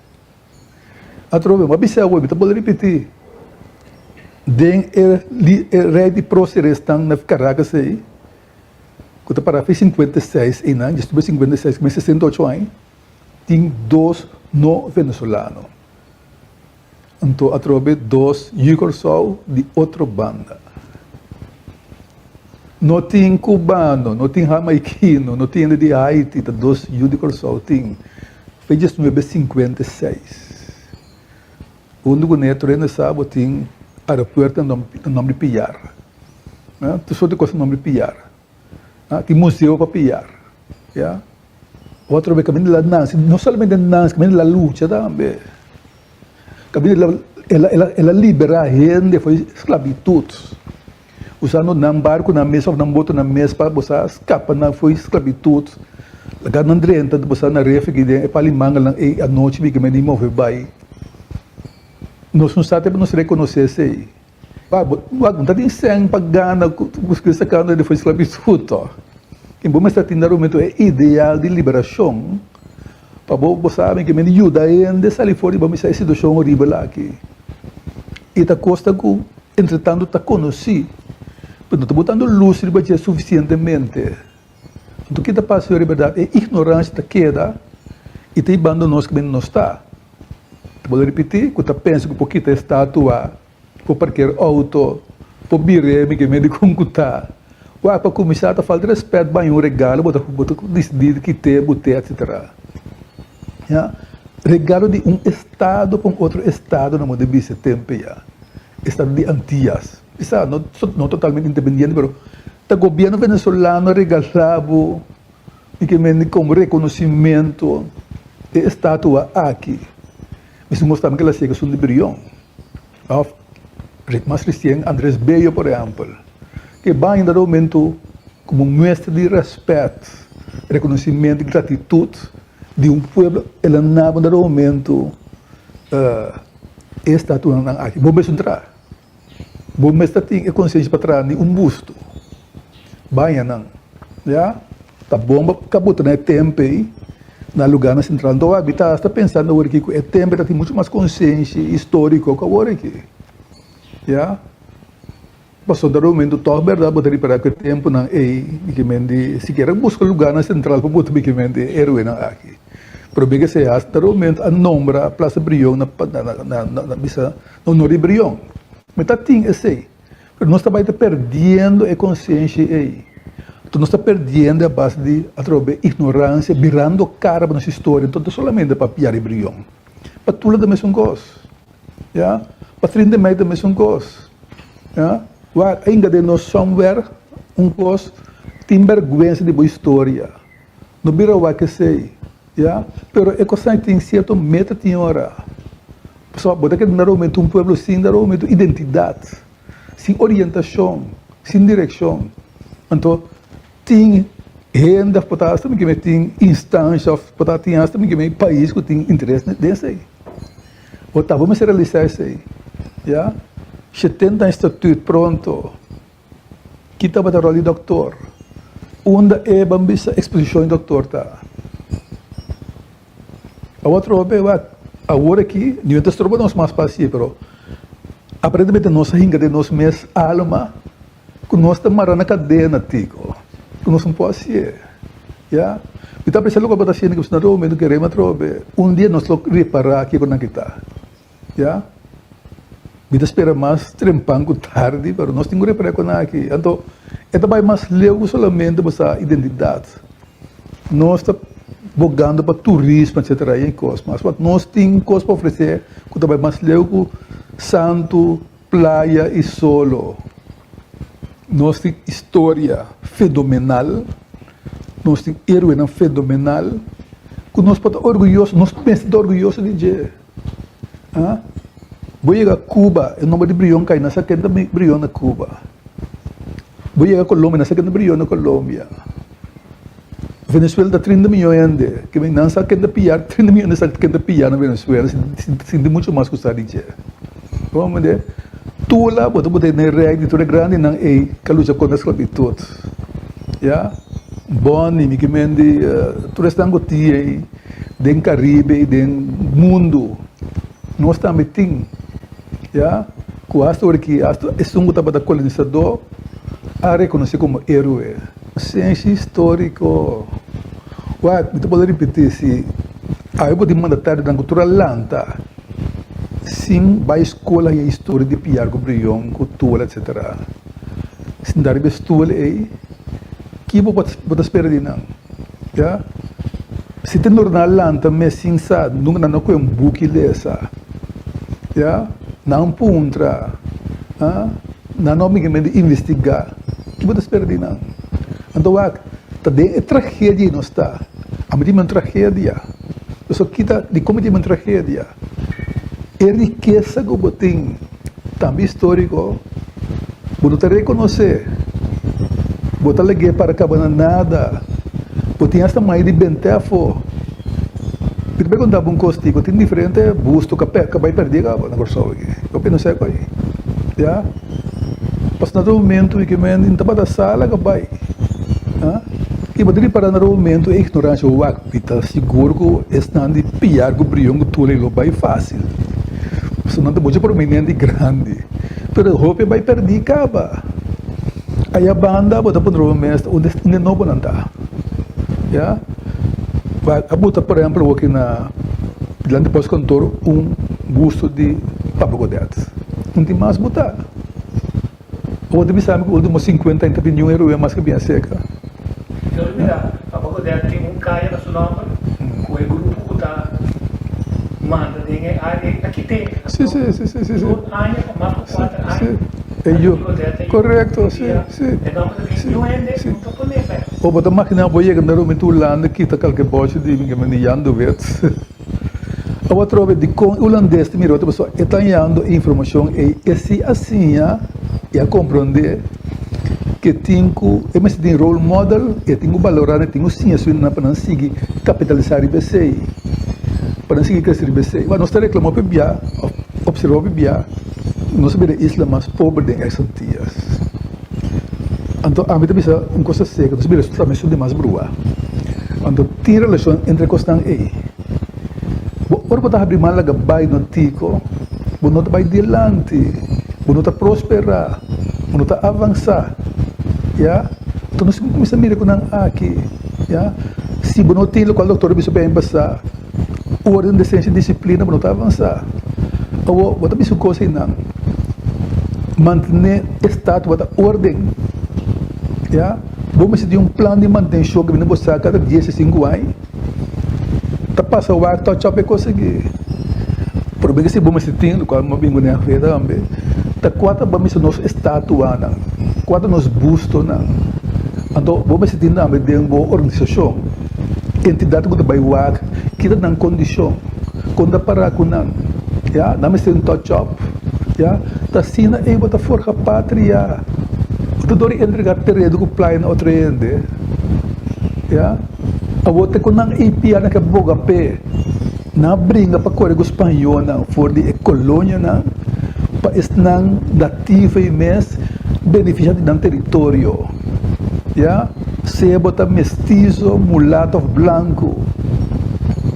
Atrobe, bo a bisa awor, mi ta bolbe ripiti, den e e rey di próceresnan na Caracas ei, cu ta para fi 56 einan, dje estuve 56, cu mi 68 aña, tin dos no venezolano. Anto atrobe dos yu Kòrsou di otro banda. No tin kubano, no tin hamaikino, no tin hende di Haiti, ta dos yu di Kòrsou tin. Fe diesnuebe sinkuenta i seis. Huntu ku ne tur hende sa bo tin aeropuerto na nòmber di Piar. Tur sorti kos na nòmber di Piar. Tin museo pa Piar. Ya. Otro be kaminda la nansi, no solamente nansi, kaminda la lucha tambe. Kaminda el a, el a, el a liberá hende for di sklabitut, usando nan barkunan mes òf nan botonan mes pa bo sa skapa nan for di sklabitut. Laga nan drenta bo sa na refugio den e pali mangelnan ei anochi biki men di move bai. Nos no sa te pa nos rekonosé esei. Wak, wak, bo ta tin sèn pa gana ku ku sakando hende for di sklabitut tòg. I bo mester tin na momento e ideal di liberashon pa bo bo sabi ke mester yuda hende sali for di bo mester e situashon horibel aki. I ta kosta ku entretanto ta konosí pero no ta botando lus riba dje sufisientemente. Anto ki ta pasa yori bèrdat e ignoransia ta keda i ta hibando nos kaminda nos ta. Ta bolbe ripití ku ta pensa ku por kita e statua. Por parker auto, por bir'é mi ke medi kon ku ta. Wak, pa kuminsá ta falta rèspèt baña un regalo bo ta bo ta disidí di kit'é, but'é etsetera. Ya, regalo di un estado pa un otro estado nan bo ta bisa e tempu ya. Estado di Antias. Bisa no no totalmente independiente pero ta gobierno venezolano a regalá bo mi ke mende komo rekonosimento e estatua aki. Mi su mostra mi ke la siega esun di Brion. Of mas resien Andres Bello por ehempel, ke ban ainda dado momento como muestra di respet, reconocimento y gratitud di un pueblo el a naba dado momento e estatuanan aki. Bo mester traha, bo mester tin e conciencia pa traha ni un busto, baña nan, ya. Ta bon pa ka buta na e tempe ei na lugarnan sentral. Anto wak mi ta hasta pensando awor aki ku e tempe ta tin muchu mas konsenshi historiko ku awor aki. Ya. Pasobra dado momento tòg bèrdat bo ta ripará ku e tempunan ei bikimendi sikiera buska lugarnan sentral pa buta bikimendi e héroenan aki. Promé ke sea hasta dado momento a nombra Plaza Brion na na na bisa na honor di Brion. Mi ta tin esei. Pero nos ta bai ta perdiendo e konsiensia ei. Anto nos ta perdiendo a base di atrobe ignoransia, birando kara pa nos historia. Anto no ta solamente pa Piar i Brion. Pa Tula ta mesun kos. Ya. Pa 30 mei ta mesun kos. Ya. Wak, ainda den nos somewhere. Un kos, tin bèrgwensa di bo historia. No bira wak esei, ya. Pero e kosnan tin sierto meta tin ora. Pasobra bo ta keda na romentu un pueblo sin na romentu identidat, sin orientashon, sin direkshon. Anto tin hende òf por ta asta mi tin instansha òf por ta tin asta mi pais ku tin interes den esei. Bo ta bo mester realisá esei, ya. Shetenta instituut pronto. Ki tabata rol di doktor? Unda e ban bisa eksposishon di doktor ta? Awor atrobe wak, awor aki niun ta stroba nos mas pa hasié, pero aparentemente nos a hinka den nos mes alma ku nos ta mara na kadena tiko, ku nos no por hasié. Ya. Mi ta apresiá loke bo ta hasiendo, pasobra na otro momento kerem atrobe un dia nos lo repará kiko nan kita. Ya. Mi ta spera mas trempan ku tardi, pero nos tin ku repará kon aki. Anto, e ta bai mas leu ku solamente bo sa identidat. Nos ta bogando pa turismo, etsetera, i kos mas. But nos tin kos pa ofresé ku ta bai mas leu ku santu, playa i solo. Nos tin historia fenomenal, nos tin héroenan fenomenal ku nos por ta orguyoso, nos mester ta orguyoso di dje. Ah, bo yega Cuba, e nomber di Brion kai, nan sa ken ta Brion na Cuba. Bo yega Colombia, nan sa ken ta Brion na Colombia. Venezuela ta 30 miyon hende, ke men nan sa ken ta piar, 30 miyon hende sa ken ta piar na Venezuela, sinti mucho mas ku sa di dje. Bo mende, Tula bo ta bota den rei di tur e grandinan ei ka lucha kontra sklabitut. Ya, Boni, mi ke men di tur esnan ku tin ei. Den Caribe y den mundo nos tambe tin ya cu hasta ora ki hasta esun cu tabata colonizador a reconoce como heroe. Ciencia historico wak mi ta por ripiti si awe bo tin mandatarionan cu tur a lanta sin bay school haya historia di Piar cu Brion cu Tula etcetera sinta riba e stoel ey ki bo ta spera di nan? Ya. Si ta normal lanta mes sin sa, nunca nan no koe un buki lesa. Ya. Nan puntra. Ha. Nan no mingamente investiga. Ki bo ta spera di nan? Anto wak, ta den e tragedia ei nos ta. Ami tin un tragedia. Pasobra kita, dikon mi tin un tragedia? E rikesa ku bo tin. Tambe historico, bo no ta reconoce, bo ta lag'é para caba na nada, bo tin hasta mai di bent'é afó. Mi ta bay conta bo un cos tico, tin diferente busto ca pe, ca bay perdí caba na Corsou aki, hopi no sa cu ay, ya. Pasobra na tur momento mi ke men no tabata sa laga bay, ha. I bo ta ripara na tur momento e ignorancia wak, mi ta sigur cu esnan di piar cu brion cu tule lo bay facil. Pasobra nan ta mucho prominente i grandi. Pero hopi a bai perdí kaba. Aya banda bo ta puntra bo mes unda e nobonan ta. Ya. A buta por ehempel awoki na dilanti postkantoor un busto di Papa Godett. Un tin mas buta. Bo ta bisa mi ku ultimo sinkuenta aña ta tin niun heroe mas ku bien seka. Yo ta mira Papa Godel tin un kaya na su nomber ku e grupo ku ta manda den e área ei a kit'é. Sí, sí, sí, sí, sí. Tur aña pa mas ku kuater aña Sí, e yu. Papa Godel ta Korekto, sí, yuda sí. e nomber ta bin niun hende Sí. no ta pon'é bèk. O bo ta maginá bo yega na Rumi tur Hulanda kita kalke bòshi di mi Jan de Wit. Awo atrobe dikon e hulandes ta mira otro pasobra e ta hañando e informashon ei e si a siña i a komprondé ke tin ku e mester tin role model e tin ku balorá nan e tin ku siña su hendenan pa nan sigui kapitalisá riba esei pa nan sigui krese riba esei. Nos ta reklama hopi bia òf opservá hopi bia nos a bira e isla mas pober den ex Antillas. Anto ami ta bisa un cosa seco, nos bira tambe su demas brua. Anto tin relacion entre cosnan ey. Bo ora bo ta habri man laga bay no tico, bo no ta bay dilanti, bo no ta prospera, bo no ta avansa, ya. Anto nos tin cu cuminsa mira cu nan aki, ya. Si bo no tin locual doctor a bisa bay pasa. Orden, desensia i disiplina bo no ta avansá. Awor, bo ta bisa un kos einan, Mantené e statua ta orden. Ya, bo mester tin un plan di mantenshon ku bini bo sa kada dies i sinku aña. Ta pasa wak touch up e kos aki. Promé ke si bo mester tin, lokual mi a bin ku nan afe tambe, ta kua ta bo mester nos estatuanan, kua ta nos bustonan. Anto bo mester tin tambe den bo organisashon entidat ku ta bai wak ki ta nan kondishon, kon ta para ku nan, ya, nan mester un touch up, ya. Ta asina ei bo ta forha patria. Bo ta dor di entrega tereno ku playa na otro hende, ya. Awor te ku nan ei pia nan ke boga p'e. Nan a bringa pa kore ku spañolnan for di e kolonianan pa esnan nativo ei mes benefisiá di nan teritorio. Ya, sea bo ta mestizo, mulato òf blanku.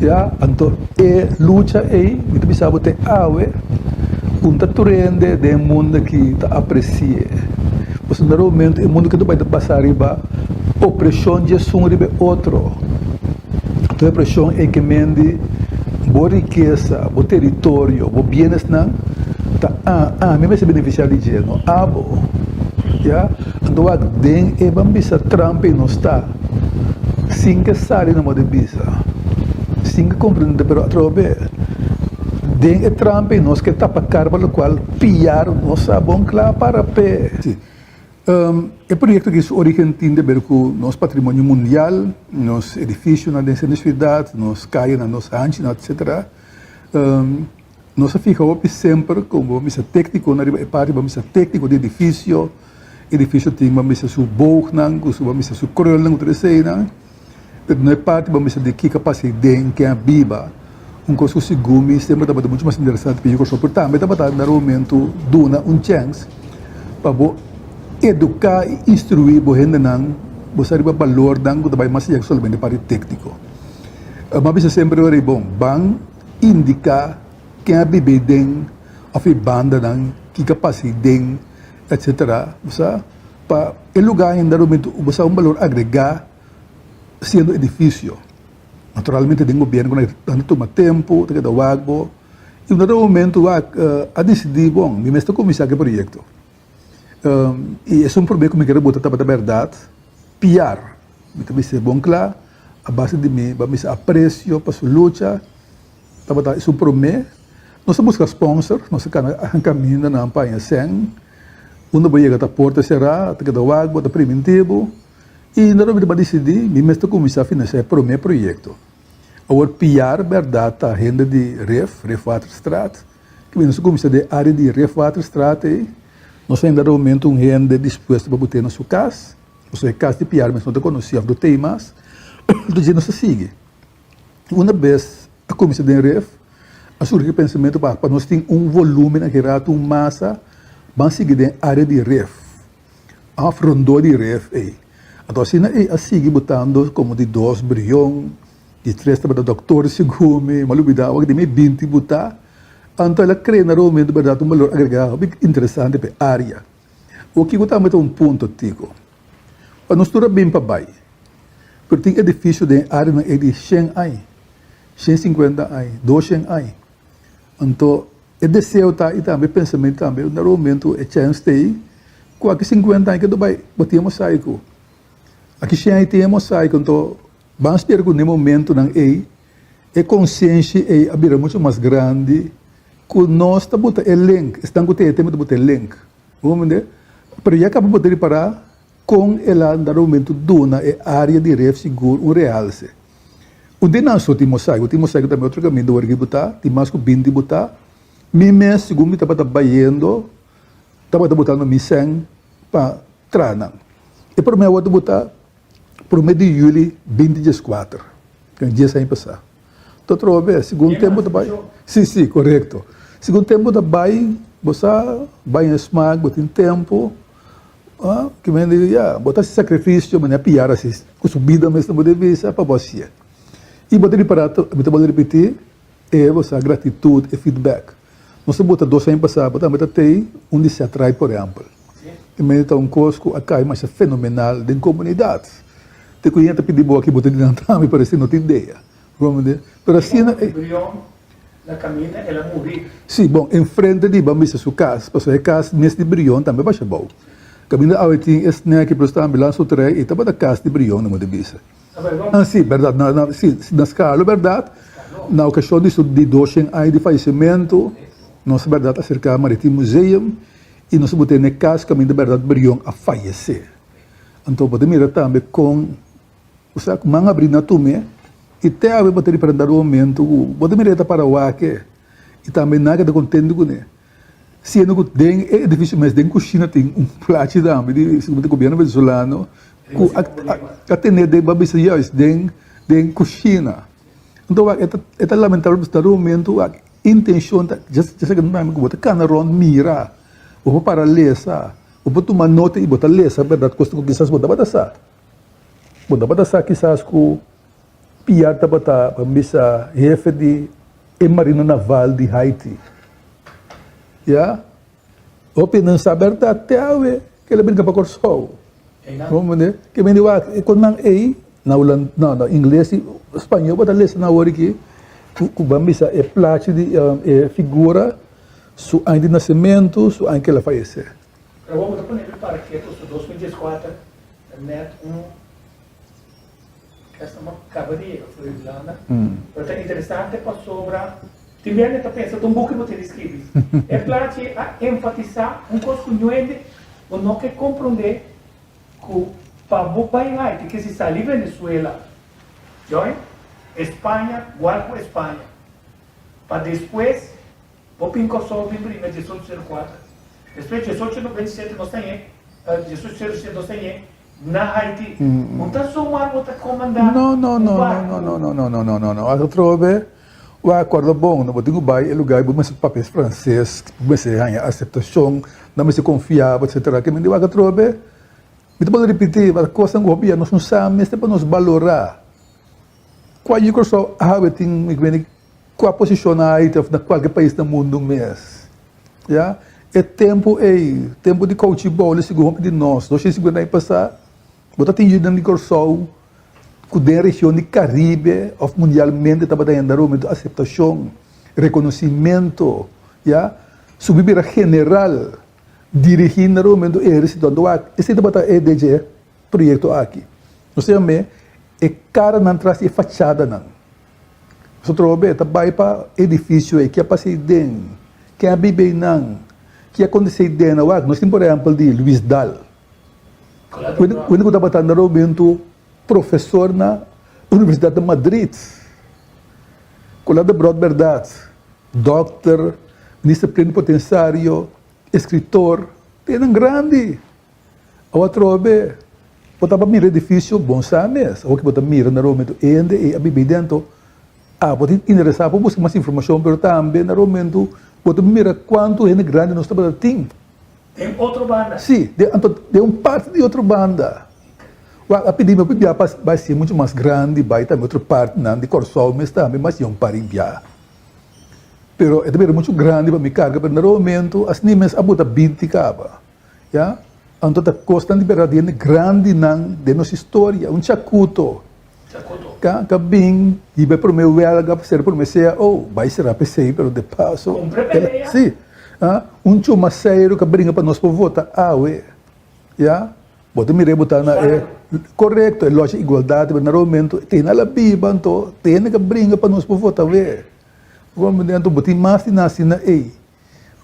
Ya, anto e lucha ei, mi ta bisa bo te awe, un ta tur hende den e mundu aki ta apresi'é. Pasobra na un momento e mundu ke ta bai ta basa riba opreshon di esun riba e otro. Tur e preshon ei ke mendi bo rikesa, bo teritorio, bo bienesnan ta ami mester benefisiá di dje, no abo. Ya? Anto wak den e ban bisa trampa ei nos ta, sin ke sali no morde bisa, sin ke komprende, pero atrobe den e trampa ei nos ke tapa kara pa lokual piar nos sa bon kla para p'e. E proyekto aki su origen tin di ber ku nos patrimonio mundial, nos edifisionan den sentro di siudat, nos kayenan, nos hanchinan, etsetera. Nos a fiha hopi semper komo mester téknikonan riba e parti, bo mester tékniko di edifisio, edifisio tin bo mester su boognan, ku su bo mester su krulnan ku tur eseinan. Pero no e parti bo mester di kiko a pasa ei den, ken a biba. Un kos ku segun mi semper tabata muchu mas interesante pa Yugoslav, pero tambe tabata na momento duna un chèns pa bo eduká i instruí bo hendenan, bo sa riba balornan ku ta bai mas allá ku solamente parti tékniko. Mi a bisa semper ora ei bon, ban indiká ken a biba ei den òf e bandanan, kiko a pasa ei den, etsetera, bo sa, pa e lugá ainda bo sa un balor agregá siendo edifisio. Naturalmente den gobierno ku nan ta tuma tempu, ta keda wak bo. I un dado momento wak a disidí, bon, mi mester kuminsá ku e proyekto. I esun promé ku mi kere bota tabata bèrdat, piar. Mi ta bisa bon kla, a base di mi ba misa apresio pa su lucha, tabata esun promé. Nos a buska sponsor, nos a kana kaminda nan pa haña sèn. Unda bo yega ta porta será, ta keda wak bo, ta primintí bo. I na mi ta disidí, mi mes ta kuminsá finansiá e promé proyekto. Awor piar bèrdat ta hende di Rif, Rifwaterstraat, ki nos a kuminsá den e área di Rifwaterstraat ei. Nos a henda den momento un hende dispuesto pa bot'é na su kas, pasobra e kas di piar mes no ta konosí òf no t'ei mas. Enton dje nos a sigui. Una bes a kuminsá den Rif, a surgi e pensamentu pa pa nos tin un volúmen aki rato, un masa, ban sigui den e área di Rif. Af rondó di ref ei. Anto asina ei a sigui botando komo di dos brion, di tres tabata dòktor segun mi, mi a lubidá awor di mi binti botá. Anto el a krea na Romeo di bèrdat un balor agregá hopi interesante pa e área. Awor kiko tambe ta un punto tiko? Pa nos tur a bin pa bai, pero tin edifisio den e áreanan ei di shen aña, shen sinkuenta aña, doshen aña. Anto E deseo ta i tambe e pensamentu tambe na un momento e chèns ta ei ku aki sinkuenta aña ke ta bai bo tin e mosaico. Aki shen aña tin e mosaico anto ban spera ku na e momentonan ei e konsienshi ei a bira muchu mas grandi ku nos ta buta e link, esnan ku ta e tema ta buta e link. Bo comprende? Pero ya kaba bo ta ripará kon el a na un momento duna e área di ref sigur un realse. Un di nan so tin mosaico, tin mosaico tambe otro caminda ora ki bo ta, tin mas cu binti bo ta. Mi mes segun mi tabata bayendo tabata botando mi sèn pa traha nan. E prome awor ta bota prome di juli binti dieskuater, den dies aña pasá. Ta atrobe, segun tempo ta bai, si si korekto, segun tempo ta bai bo sa bai en smak, bo tin tempo. Ah, ki men di, ya, bo ta hasi sakrifisio, manera piar hasi ku su bida mes no bo debe bisa pa bo hasié. I bo ta ripará, mi ta bolbe ripití, e bo sa gratitut, e feedback. Nos ta bota dos aña pasá, bo tambe ta tei un di set right, por ehèmpel. I men ta un kos ku a kai masha fenomenal den komunidat. Te ku hende ta pidi bo aki, bo ta di nan tambe, parese no tin idea. Pero asina e. Na caminda el a muri. Sí, bon, enfrente di ban bisa su cas, pasobra e cas mes di Brion tambe basha bou. Caminda awe tin e snack y plus tambe lan su trei y tabata cas di Brion nan bo bisa. Ah, sí, berdad, na, na, sí, na Scalo, berdad, na ocasion di su di doshen aña di fallecimento, nos berdad a acerca Maritiem Museum y nos a bot'e na e cas caminda berdad Brion a fallece. Anto bo ta mira tambe kon bo sa ku man abri na tum'é i te awe bo ta ripará un momento ku bo ta mira e ta para wak e i tambe nan a keda kontentu kuné. Siendo ku den e edifisio mes den kushina tin un plachi tambe di segun di gobièrnu venezolano ku a tene den bo a bisa juist den den kushina. Anto wak e ta e ta lamentabel pasobra ta un momento wak intenshon ta dje sa ku bo ta kana rònt mira bo por para lesa. Bo por tuma nota i bo ta lesa bèrdat kos ku kisas bo tabata sa. Bo tabata sa kisas ku Piar tabata, ban bisa, hefe di e marina naval di Haiti. Ya. Hopi nan sa bèrdat te awe ku el a brinka pa Kòrsou. Bo mende? Ke mende wak e kosnan ei na hulan, no, na ingles i spañó bo ta lesa nan awor aki ku ban bisa e plachi di e figura. Su aña di nasementu, su aña ku el a fayesé. Pero awor bo ta pone mi para ketu su 2014 ta net un esta mi a kaba di yega for di Hulanda pero ta interesante pasobra tin bia mi ta pensa ta un buki bo tin di skribi e plachi a enfatisa un kos ku ñuende bo no ke komprondé ku pa bo bai Haiti ke si sali Venezuela join España gual ku España pa despues Bo bin Kòrsou bin bringa diesocho sero kuater. Despues diesocho noventa i sete nos ta ñe, diesocho sero sete nos ta ñe na Haiti. Un ta zomaar bo ta komandá No, no, un no, no, barku. no, no, no, no, no, no, no. Atrobe, wak kòrda bon, no bo tin ku bai e lugá i bo mester papia franses, bo mester haña aseptashon, nan mester konfia bo, etsetera. Ke mende wak atrobe, mi ta por ripití, wak kosnan ku hopi ya nos no sa mester pa nos balorá. Kua yu Kòrsou awe tin, mi mende Kua posishon na Haiti òf na kualke pais na mundu mes. Ya. E tempu ei, tempu di kouchi bòli segun hopi di nos, 250 aña pasá, bo ta tin yunan di Kòrsou ku den region di Karibe òf mundialmente tabata henda rumentu aseptashon, rekonosimentu, ya, subi bira general, dirigí na rumentu ehérsito. Anto wak, esei tabata e dje proyekto aki. Nos ta yam'é e karanan tras di e fachadanan. Pasobra trobe ta bai pa edifisio ei, ke a pasa ei den, ken a biba einan, ke a kontesé ei den. Awak, nos tin por ehèmpel di Luis Daal, wende ku tabata na romentu profesor na Universidat di Madrid, ku la de bròt bèrdat, dòkter, minister plenipotensario, eskritor, tenan grandi. Awa atrobe bo taba mira edifisio bon sa mes. Awor ki bo ta mira na romentu hende ei a biba ei dentro, a bo ta interesá pa buska mas informashon, pero tambe na romentu bo ta mira kuantu hende grandi nos tabata tin. Den otro banda. Sí, den anto den un parti di otro banda. Wak a pidi mi pa bia pa bai siña muchu mas grandi, bai tambe otro partinan di Kòrsou mes tambe, mas siña un par di bia. Pero e ta bira muchu grandi pa mi karga, pero na romentu asina mes a bota binti kaba. Ya, anto ta kosnan di berdad hende grandinan den nos historia, un chakuto ka ka bin hiba e prome welga pa ser e prome cao, bai sera p'esei pero de paso el si un chumaseiro ka bringa pa nos por vota awe, ya, bo ta mira e bo ta na e korekto e locha igualdat pero na momento te hende a la biba anto te hende ka bringa pa nos por vota awe, anto bo tin mas di nan asina ei.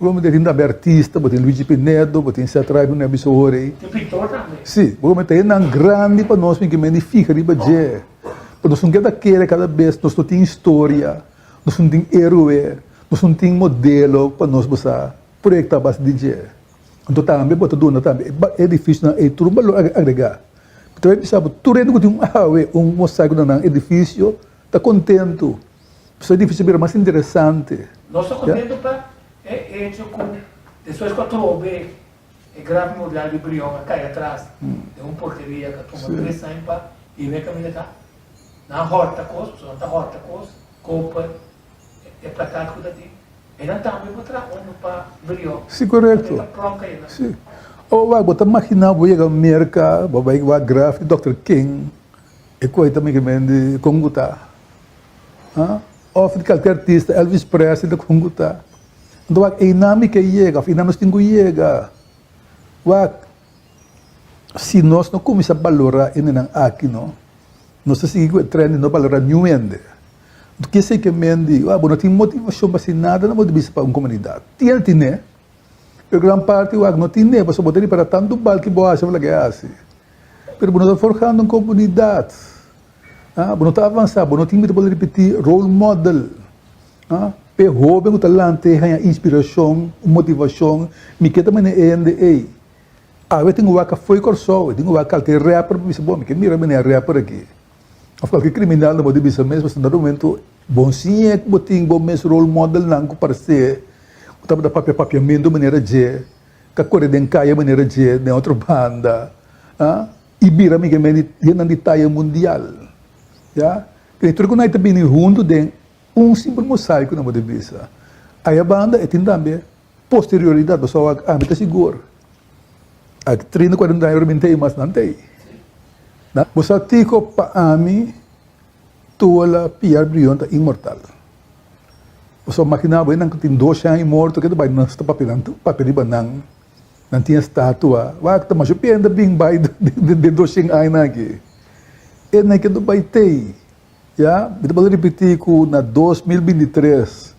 Bo tin tambe artista, bo tin Luigi Pinedo, bo tin Seth Rai ku mi a bisa ora ei. Tin pintor tambe. Si, bo ta hendenan grandi pa nos mi ke mende fiha riba dje. Pa nos no keda kere kada bes nos no tin historia, nos no tin héroe, nos no tin modelo pa nos bo sa proyekta a base di dje. Anto tambe bo ta duna tambe e edifisionan ei tur un balor agregá. Mi ta bai bisa bo tur hende ku tin un awe, un mosaico na nan edifisio ta kontentu. Pasobra e difícil bira mas interesante. Nos ta contento pa e hecho cu despues cu a trobe e graf memorial di Brion a cay atras den un porkeria cu a tuma tres aña pa hiba e caminda ta nan a horta cos, pasobra nan ta horta cos, koper, e plakat cu ta tin, e nan tambe por traha uno pa Brion. Si, corecto. Ta pronk ayina. Si. O wak, bo ta magina bo yega Merca, bo bay wak graf di Dòkter King, e koe ta miki men di con cu ta. Of di kalke artista, Elvis Presley ta kon ku ta. Anto wak einan mi ke yega of einan nos tin ku yega. Wak, si nos no kuminsá balorá hendenan aki no, nos ta sigui ku e trend di no balorá niun hende. Anto kese ke men di, wak bo no tin motivashon pa hasi nada na bo di bisa pa un komunidat. Tin el tine, pero gran parti wak no tine pasobra bo ta ripará tantu bal ki bo hasi bo laga e hasi. Pero bo no ta forjando un komunidat. Bo no ta avansá, bo no tin, mi ta por ripití, role model. P'e hóben ku ta lanta e haña inspirashon, un motivashon, mi ke ta manera e hende ei. Awe tin wak afó di Kòrsou, tin wak kalke rapper pa bisa, bo mi ke mira manera rapper aki. Òf kalke kriminal nan bo di bisa mes, pasobra na momento bon siña ku bo tin bo mes role modelnan ku parsé ku tabata papia papiamentu manera dje, ta kore den kaya manera dje den otro banda, i bira mi ke men di hendenan di taya mundial. Ya, tur ku nan ta bini huntu den Un simpel mosaico nan bo ta bisa. Aya banda e tin tambe posterioridad, pasobra wak ami ta sigur aki trinta cuarenta aña ora mi tei mas nan tei. Bo sa kico pa ami Tola Piar Brion ta inmortal. Pasobra makina bo e nan cu tin dos aña morto ke ta bay nan ta papia nan papia riba nan, nan tin estatua, wak ta masha bien ta bin bay den 200 aña nan aki. E nan ke ta bay tei. Ya, mi ta por ripití ku na 2023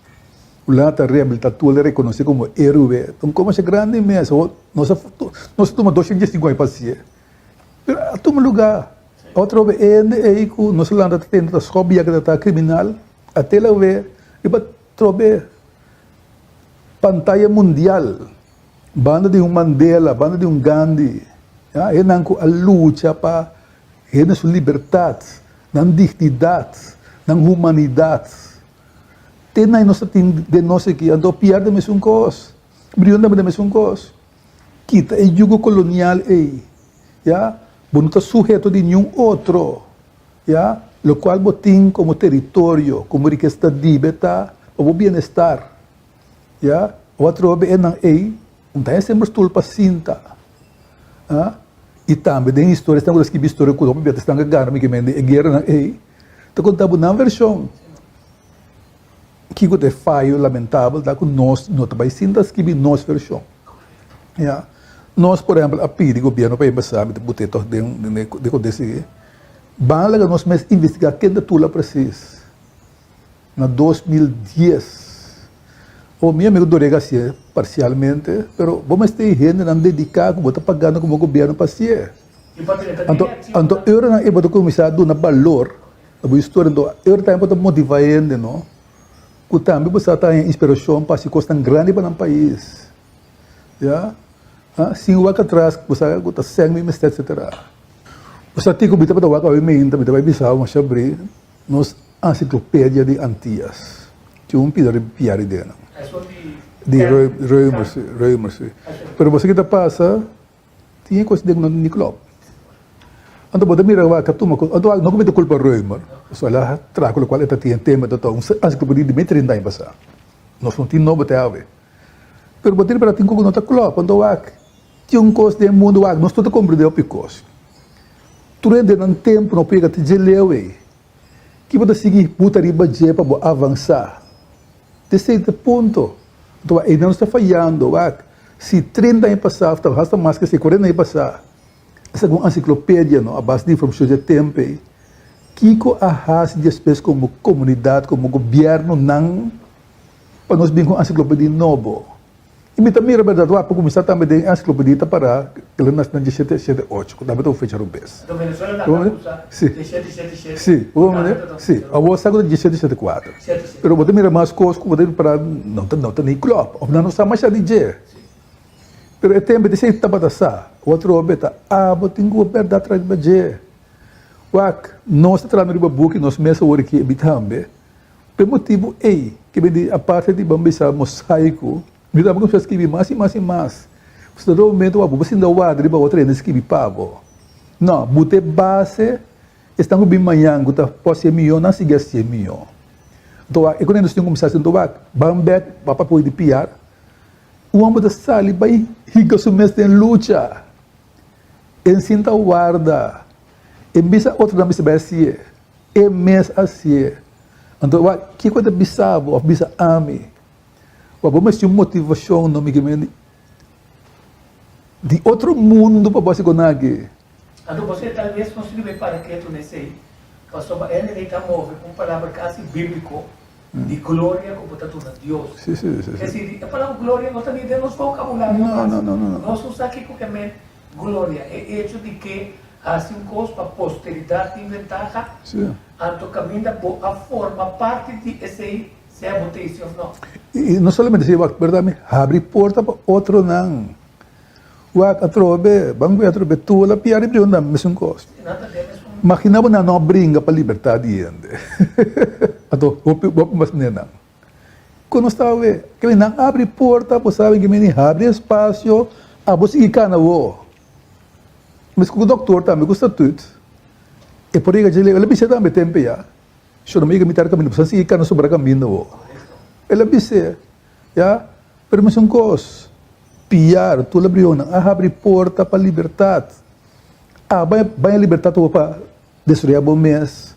Hulanda ta rehabilitá Tula i rekonosé komo héroe. Ta un kos masha grandi mes. Nos a nos a tuma 215 aña pa hasié. Pero a tuma lugá. Otro be hende ei ku nos Hulanda ta tende ta skòp ya ku ta ta kriminal, a tela awe riba trobe pantaya mundial banda di un Mandela, banda di un Gandhi. Ya, hendenan ku a lucha pa hende su libertat. Nan dignidat, nan humanidat. Te nai nos ta tin den nos aki, anto pierde mesun kos, Brion tambe ta mesun kos. Kita e yugo kolonial ei, ya, bo no ta suheto di niun otro, ya, lokual bo tin komo teritorio, komo rikesa ta dibe ta pa bo bienestar, ya. Bo atrobe e nan ei. Un ta hende semper stul pa sinta. A I tambe den historia, esnan ku ta skibi historia ku hopi bia ta esnan ku a gana mikamente e gueranan ei, ta konta bo nan vershon. Kiko ta e fayo lamentabel ta ku nos no ta bai sinta skibi nos vershon. Ya. Nos por ehempel a pidi gobierno pa embasá, mi ta put'é tòg den den konteksto aki, ban laga nos mes investigá ken ta Tula presis. Na 2010, o mi amigo Dorega hasié parcialmente, pero bo mester e hendenan dedica cu bo ta pagando como gobierno pa hasié. Anto, anto e oranan ei bo ta cuminsa duna balor na bo historia, anto e ora tambe bo ta motiva hende, no, cu tambe bo sa ta haña inspiracion pa hasi cosnan grandi pa nan pais, ya, sin wak atras bo sa cu ta sèn mi mester, etcetera. Bo sa kico mi tabata wak awe meinta, mi ta bay bisa bo masha abri. Nos Encyclopedia di Antillas tin un pida pia di denan. Di Römer, si, Römer, si. Pero bo sa ki ta pasa, tin e kos den no ni klòp. Anto bo ta mira wak a tuma kos, anto no ku mi ta kulpa Römer, pasobra el a traha ku lokual e ta tin e tema ta un encyclopedia di mei trinta aña pasá. Nos no tin nobo te awe. Pero bo ta ripara tin kos ku no ta klòp, anto wak tin un kos den mundu wak nos tur ta komprende hopi kos. Tur hende nan tempu no por yega te dje leu ei. Ki bo ta sigui buta riba dje pa bo avansá? Te sete punto. Anto wak, einan nos ta fayando. Wak, si 30 aña pasá, òf hasta mas ke esei, 40 aña pasá, a saka un ensiklopedia, no, a base di informashon dje tempu ei, kiko a hasi despues komo komunidat, komo gobièrnunan, pa nos bin ku un ensiklopedia nobo? I mi ta mira berdad wak pa kuminsá tambe den e ensiklopedia ta pará el a nase na diesshete shete ocho ku tambe ta un fecha robes. Anto Venezuela tambe a usa Si. diesshete shete shete Si, ku bo tambe ta si, awor sa ku ta diesshete shete kuater. Shete shete. Pero bo ta mira mas kos ku bo ta ripará no ta no ta ni klòp òf nan no sa masha di dje. Pero e tempu di esei tabata sa. Otro hopi ta abo tin ku bèrdat tras riba dje. Wak, nos ta trahando riba buki nos mes awor aki e bitambe. P'e motibu ei ke mi di aparte di ban bisa mosaico, mi ta kuminsá skibi mas i mas i mas. Pasobra den un momento bo por sinta warda riba otro hende skibi pa bo. No, bo ta e base, esnan ku bin mañan ku ta por hasié mihó, nan sigui hasié mihó. Anto wak, e ku nos tin kuminsá hasi, anto wak, ban bèk, bo a papia di PR, un hòmber ta sali bai hinka su mes den lucha. E sinta warda, e bisa otronan mester bai hasié. E mes hasié. Anto wak, kiko ta bisa bo òf bisa ami? Wak, bo mester un motivashon no mi ke men di otro mundu pa bo hasi kon aki. Anto bo se tal bes nos riba e para ketu na esei, pasobra e lei ta move ku un palabra kasi bíbliko di gloria ku bo ta duna Dios. Sí, sí, sí, sí. Es decir, e palabra gloria no ta ni den nos vokabulario No, mas. no, no, no, no. Nos no sa kiko ke men gloria. E echo di ke. Hasi un kos pa posteridat tin ventaha, anto kaminda bo a forma parti di esei, sea bo ta isi òf nò. I no solamente esei, wak, pero tambe habri porta pa otronan. Wak, atrobe, ban ku atrobe tur la piar di brion tambe mesun kos. Magina bo nan no a bringa pa libertad di hende. Anto hopi hopi mas mene nan. Ku nos ta awe? Ke nan abri porta, bo sabi ke meni habri espasio, abo sigui kana bo. Mes ku doktor tambe ku statut, e por yega dje leu, el a bis'é tambe tempe ya. Shor no yega mitar kaminda, bo sa sigui kana sobra kaminda bo. El a bis'é. Ya, pero mesun kos, Piar, tur labrionnan a habri porta pa libertat. A bai bai libertat awor pa destruya bo mes,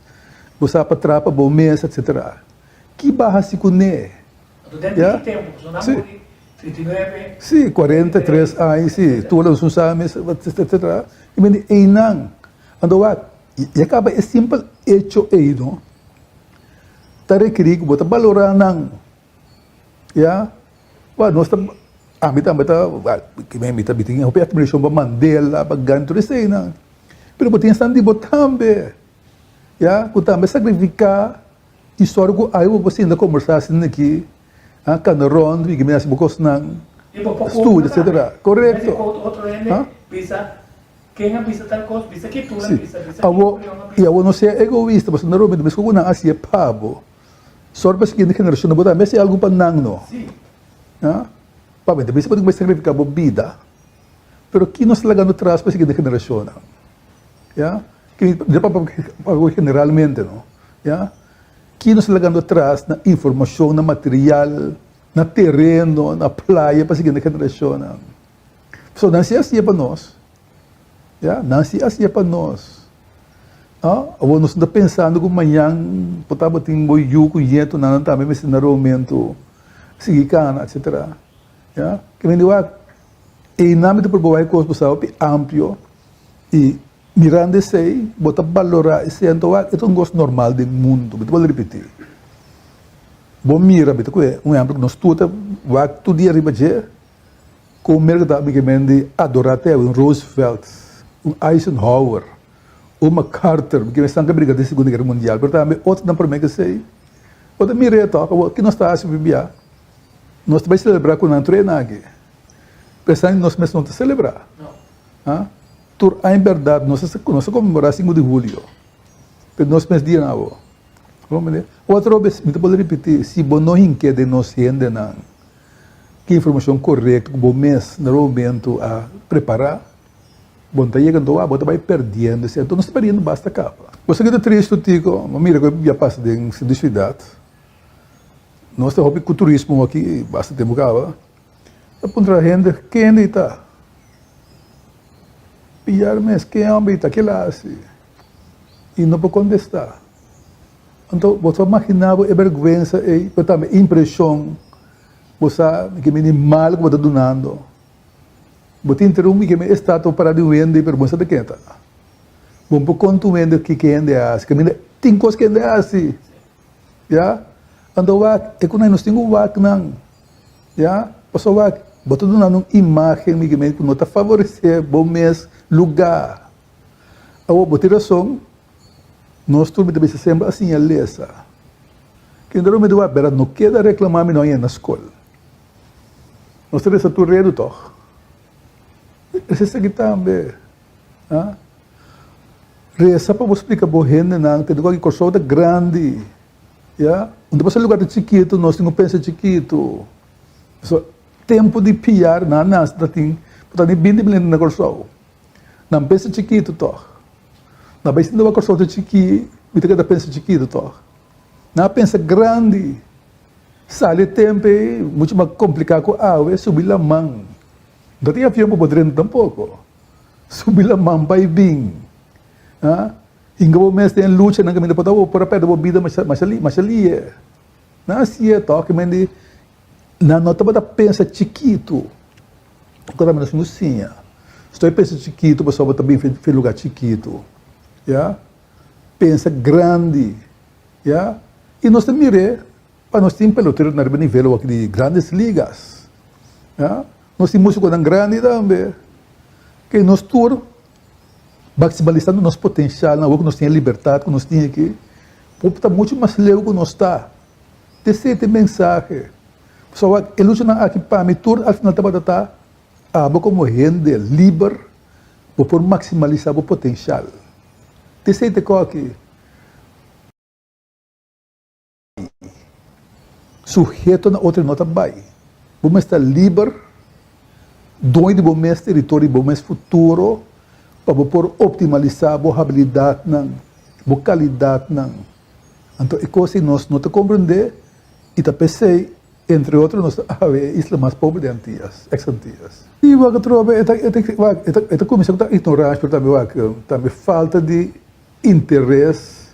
bo sa pa trapa bo mes, etcetera. Ki ba hasi kuné? Anto den Ya? ki tempu? Pasobra nan Si. muri 39. Si, 43 aña, si, tur la un sa mes, etcetera. I men di einan. Anto wak, ya kaba e simpel echo ei no, ta rekerí ku bo ta balorá nan. Ya, wèl nos ta, ami tambe ta, wèl, mi ta mi tin hopi admirashon pa Mandela, pa Gandhi, tur eseinan. Pero bo tin esnan di bo tambe, ya, ku tambe sakrifiká i sòru ku ai bo por sinta kombersá asina aki, a kanda rònt i mi hasi bo kosnan, studia, etsetera. Korekto. Si. Awor, i awor no sea egoista, pasobra na momento mes ku nan hasié pa bo. Sor pa siguiente generashon no bo ta mester algu pa nan no. Ha? Pape, ta bisa bo tin ku bai sakrifiká bo bida, pero ki nos ta lagando tras pa siguiente generashonnan? Ya? Ki mi ta papia generalmente no. Ya? Ki nos ta lagando tras na informashon, na material, na tereno, na playa pa siguiente generashonnan? Pasobra nan si hasié pa nos. Ya, nan si hasié pa nos. No, awor nos no ta pensando ku mañan por tabatin bo yu ku ñetonan nan tambe mester na romentu sigui kana etcetera. Ya, ke men di wak einan mi ta proba wak e kos bo sa hopi amplio i mirando esei bo ta balorá esei anto wak e ta un kos normal den mundu mi ta bolbe ripití. Bo mira mi ta kohe un ehempel ku nos tur ta wak tur dia riba dje. Kon merka ta abri men di adorá te un Roosevelt, un Eisenhower, un MacArthur, ke esnan ke briga den Segunda Guera Mundial, pero tambe otronan promé ke esei. Bo ta mir'é tòg, awor ki nos ta hasi bibia? Nos ta bai selebrá ku nan tur e nan aki. Pero esnan nos mes no ta selebrá. Ha? Tur aña bèrdat nos ta nos ta konmemorá sinku di hulio, pero nos mes dianan awor. Bo mende? Otro bes mi ta por ripití, si bo no hink'é den nos hendenan, Ki informashon korekto ku bo mes na bo momentu a prepará, bo no ta yega anto bo ta bai perdiendo esei. Anto nos ta perdiendo basta kaba. Bo sa ki ta tristu Tico, bo mira ku ya pasa den sentro di siudat. Nos ta hopi ku turismo aki basta tempu kaba. Ta puntra hende kende i ta. Piar mes ken homber i ta kila hasi. I no por kontestá. Anto bo ta magina bo e bergwensa ei, pero tambe e impresion, bo sa mi ke mini mal ku bo ta dunando. Bo tin ter un mi ke mi estatua para di un hende, pero bo no sa ta ken ta. Bo no por konta un hende kiko hende a hasi, kaminda tin kos ku hende a hasi, ya. Anto wak, e ku nos tin ku wak nan, ya, pasobra wak, bo ta dunando un imagen mi ke mi ku no ta favoresé bo mes lugá. Awor bo tin rason. Nos tur mi ta bisa semper a siña lesa. Kinder mi ta wak bera no keda reclama mi no a yena skol. Nos ta resa tur redu tog. Resa esaki tambe. Ha? Resa pa bo splika bo hendenan tende ku aki Kòrsou ta grandi. Ya? Unda pasa lugar ta chikitu nos tin ku pensa chikitu. Pasobra tempu di piar nan a nase ta tin por ta ni binti mil hende na Kòrsou. Nan pensa chikitu tog. Na bai sinti wak Kòrsou ta chikí, mi ta keda pensa chikitu tòg. Nan a pensa grandi. Sali e tempu ei muchu mas kompliká ku awe, subi laman. No tin avion pa bo drenta tampoko. Subi laman bai bin. Ha? Hinka bo mes den luchanan kaminda por ta bo por a pèrdè bo bida masha masha masha lie. Nan a si'e tòg, men di nan no tabata pensa chikitu. Ku ta nos no siña. Stoi pensa chikitu pasobra bo ta bin fi lugar chikitu. Ya. Pensa grandi. Ya. I nos ta mir'é pa nos tin pelotero na riba nivel awor di Grandes Ligas. Ya. Nos tin musiconan grandi tambe. Ke nos tur. Maximalisando nos potencialnan awor ku nos tin e libertad ku nos tin aki, por ta mucho mas leu ku nos ta. Esei ta e mensahe. Pasobra wak, e luchanan aki pa mi tur al final tabata ta abo komo hende liber bo por maximalisa bo potencial. Esei ta e kos aki. Suheto na otro no ta bai. Bo mes ta liber, doño di bo mes teritorio, di bo mes futuro, pa bo por optimalisá bo habilidatnan, bo kalidatnan. Anto e kos ei nos no ta komprendé i ta p'esei, entre otro, nos ta awe e isla mas pober di Antias, ex Antias. I wak atrobe e ta, e ta, wak, e ta, e ta kuminsá ku ta ignoransha, pero tambe wak, tambe falta di interes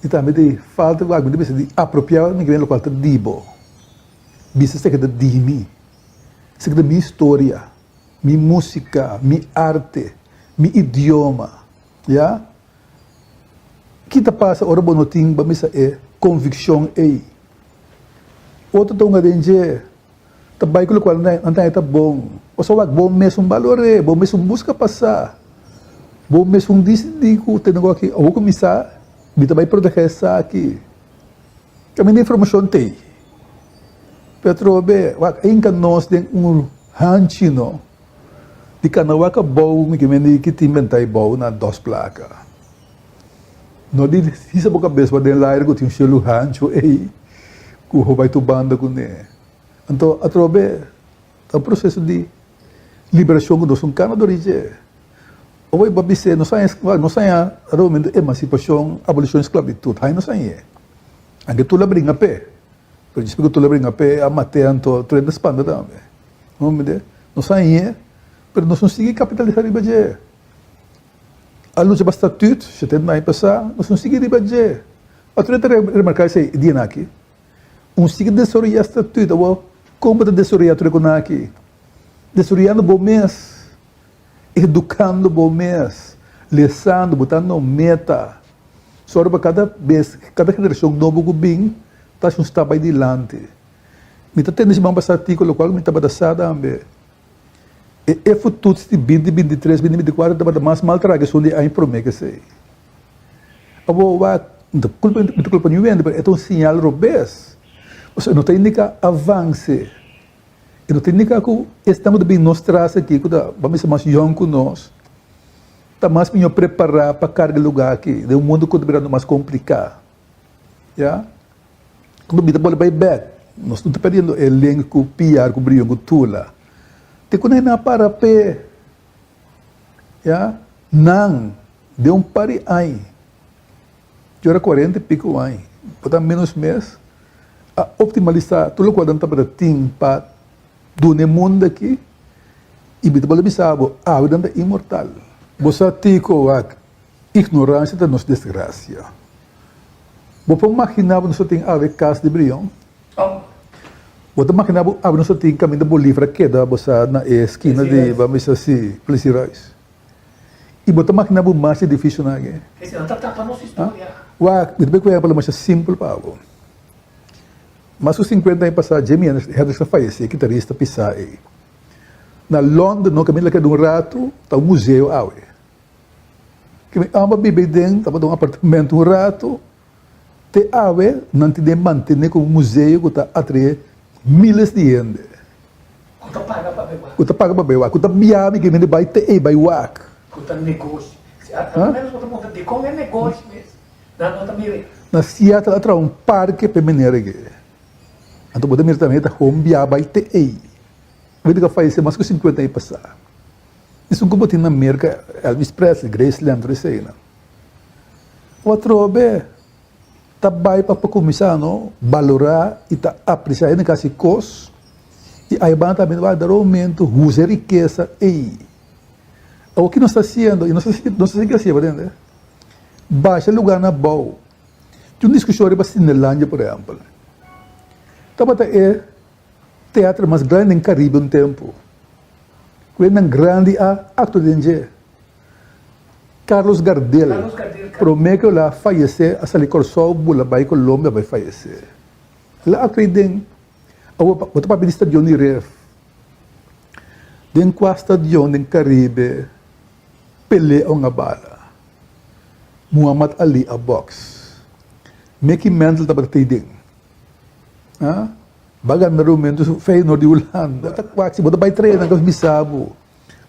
I tambe di falta ku algun ta bisa di apropiá mi kende lokual ta di bo. Bisa esaki ta di mi. Esaki ta mi historia, mi músika, mi arte, mi idioma. Ya? Ki ta pasa ora bo no tin, bo a bisa, e konvikshon ei? Otro ta hunga den dje. Ta bai ku lokual nan ta haña ta bon. Pasobra wak bo mesun balor'é, bo mesun buska pasá, bo mesun disidí ku tene ku aki awor ku mi sa, mi ta bai protegé esaki. Kaminda informashon t'ei. Pero atrobe wak a hinka nos den un hanchi no, di kana wak abou mi ke mende ki tin bentá abou na dos plaka. No di hisa bo kabes pa den laire ku tin un shelu hanchu ei ku bo bai tur banda kuné. Anto atrobe ta un proseso di liberashon ku nos un kana dor di dje. Awor bo a bis'é nos haña nos haña realmente emansipashon, abolishon di sklabitut, haña nos hañ'é. Anke tur la bringa p'e, pero despues ku tur la bringa p'e a mat'é anto tur hende a spanta tambe. Bo mende? Nos hañ'é, pero nos no sigui kapitalisá riba dje. A lucha pa statut, 70 aña pasá, nos no sigui riba dje. Otro hende ta remarká esei e dianan aki. Un sigui desaroyá statut awor, kon bo ta desaroyá tur e konan aki? Desaroyando bo mes, edukando bo mes, lesando, botando meta. Sòru pa kada bes, kada generashon nobo ku bin ta hasi un stap bai dilanti. Mi ta tende siman pasá artíkulo lokual mi tabata sa tambe. E efotuts di binti 23, binti 24 tabata mas maltrá ku esun di aña promé ku esei. Awor wak, no ta kulpa, no ta kulpa niun hende, pero e ta un siñal robes. Pasobra e no ta indiká avanse. E no ta indiká ku esnan ku ta bin nos tras aki, ku ta, ban bisa, mas yòn ku nos, ta mas mihó prepará pa karga e lugá aki den un mundu ku ta birando mas kompliká. Ya. Ku mi ta bolbe bai bèk, nos no ta perdiendo e lenga ku piar, ku brion, ku tula. Te ku nan a para p'e. Ya. Nan. Den un par di aña, yo era cuarenta y pico aña, por ta menos mes, a optimalisa tur locual nan tabata tin pa duna e mundo aki y mi ta bolbe bisa bo, awe nan ta inmortal. Bo sa tico wak, ignorancia ta nos desgracia. Bo por magina bo nos ta tin awe cas di Brion? Bo ta magina bo awe nos ta tin caminda Bolívar a keda bo sa na e esquina di, bo a bisa si, Plessis-Ruys. I bo ta makina bo mas edifisionan aki? Esei no ta tapa nos historia. Wak, mi ta bay ku ehempel masha simpel pa bo. Mas ku sinkuenta aña pasá Jimi Hendrix a fayesé, kitarista pisá ei. Na London no kaminda keda un ratu, ta un museo awe. Ke mi amba biba ei den, tabata un apartamento un ratu. Te awe nan tin den mantené komo museo ku ta atraé míles di hende. Ku ta paga pa bai wak. Ku ta paga pa bai wak. Ku ta biaha mi hende bai te ei bai wak. Ku ta negoshi. Si a menos bo ta puntra dikon e negoshi mes nan no ta mira. Na Seattle a traha un parke pa e manera aki. Anto bo ta mira tambe ta hon biaha bai te ei. Hende ku a fayesé mas ku sinkuenta aña pasá. Esun ku bo tin na Merka, Elvis Presley, Graceland, tur eseinan. Bo atrobe ta bai pa kuminsá no balorá i ta apresiá hende ku hasi kos i aybanda tambe no bai dar oumento usa e rikesa ei. Awor ki nos ta hasiendo i nos ta nos ta sigui hasié bo tende basha lugánan abou. Tin un diskushon riba Cinelandia por ehèmpel. Tabata e teatro mas grandi den Karibe un tempu ku hendenan grandi a aktua den dje. Carlos Gardel, prome ku el a fayesé a sali Kòrsou bula bai Colombia bai fayesé. El a aktua den, awor bo ta papia di stadion di Ref. Den kua stadion den Karibe Pelé a hunga bala? Muhammad Ali a box. Mickey Mantle tabata tei den. Ha? Ba gana rumentu su Feyenoord di Hulanda. Bo ta kwak si bo ta bai traina nan bisa bo.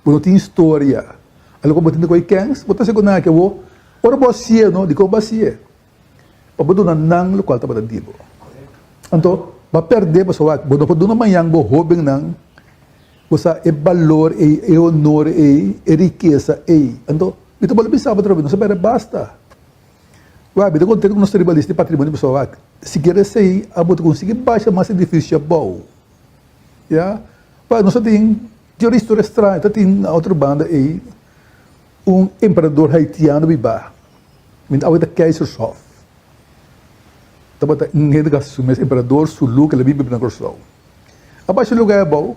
Bo no tin historia. Alo ku bo tin ta kohe kens, bo ta hasi ku nan aki awor. Ora bo hasié no, dikon bo hasié? Pa bo duna nan lokual tabata di bo. Anto, bo a pèrdè pasobra wak, bo no por duna mañan bo hóbennan bo sa e balor ei, e honor ei, e rikesa ei. Anto, mi ta bolbe bisa bo atrobe, nos a pèrdè basta. Wak, mi ta kontento ku nos ta riba lista di patrimonio pasobra wak, sikiera esei abo ta konsigi basha mas edifisio abou. Ya, wak, nos ta tin Teoria historia straño ta tin na otro banda ei un emperador haitiano biba mi awe ta Keizershof tabata un hende ku hasi su mes emperador Sulu ku el a biba na Kòrsou a basha e lugar abou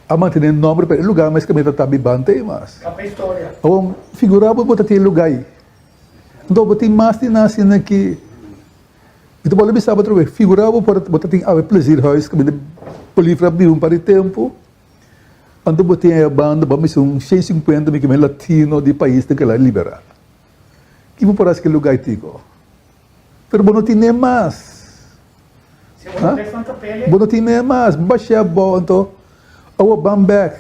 a mantene e nomber pero e lugar mes kaminda ta bibante ei mas awor figura bo bo ta tin e lugar ei anto bo tin mas di nan asina ki Mi ta bolbe bisa bo atrobe, figura bo por bo ta tin awe plezierhuis kaminda Bolívar a biba un par di tempu, anto bo tin e banda bo a mester un 150 mi kimen latino di paisnan ku el a liberá. Ki bo por hasi ku e lugá tiko? Pero bo no tin ne mas. Ha? Bo no tin ne mas. Bo bash'é abou anto awor ban bèk.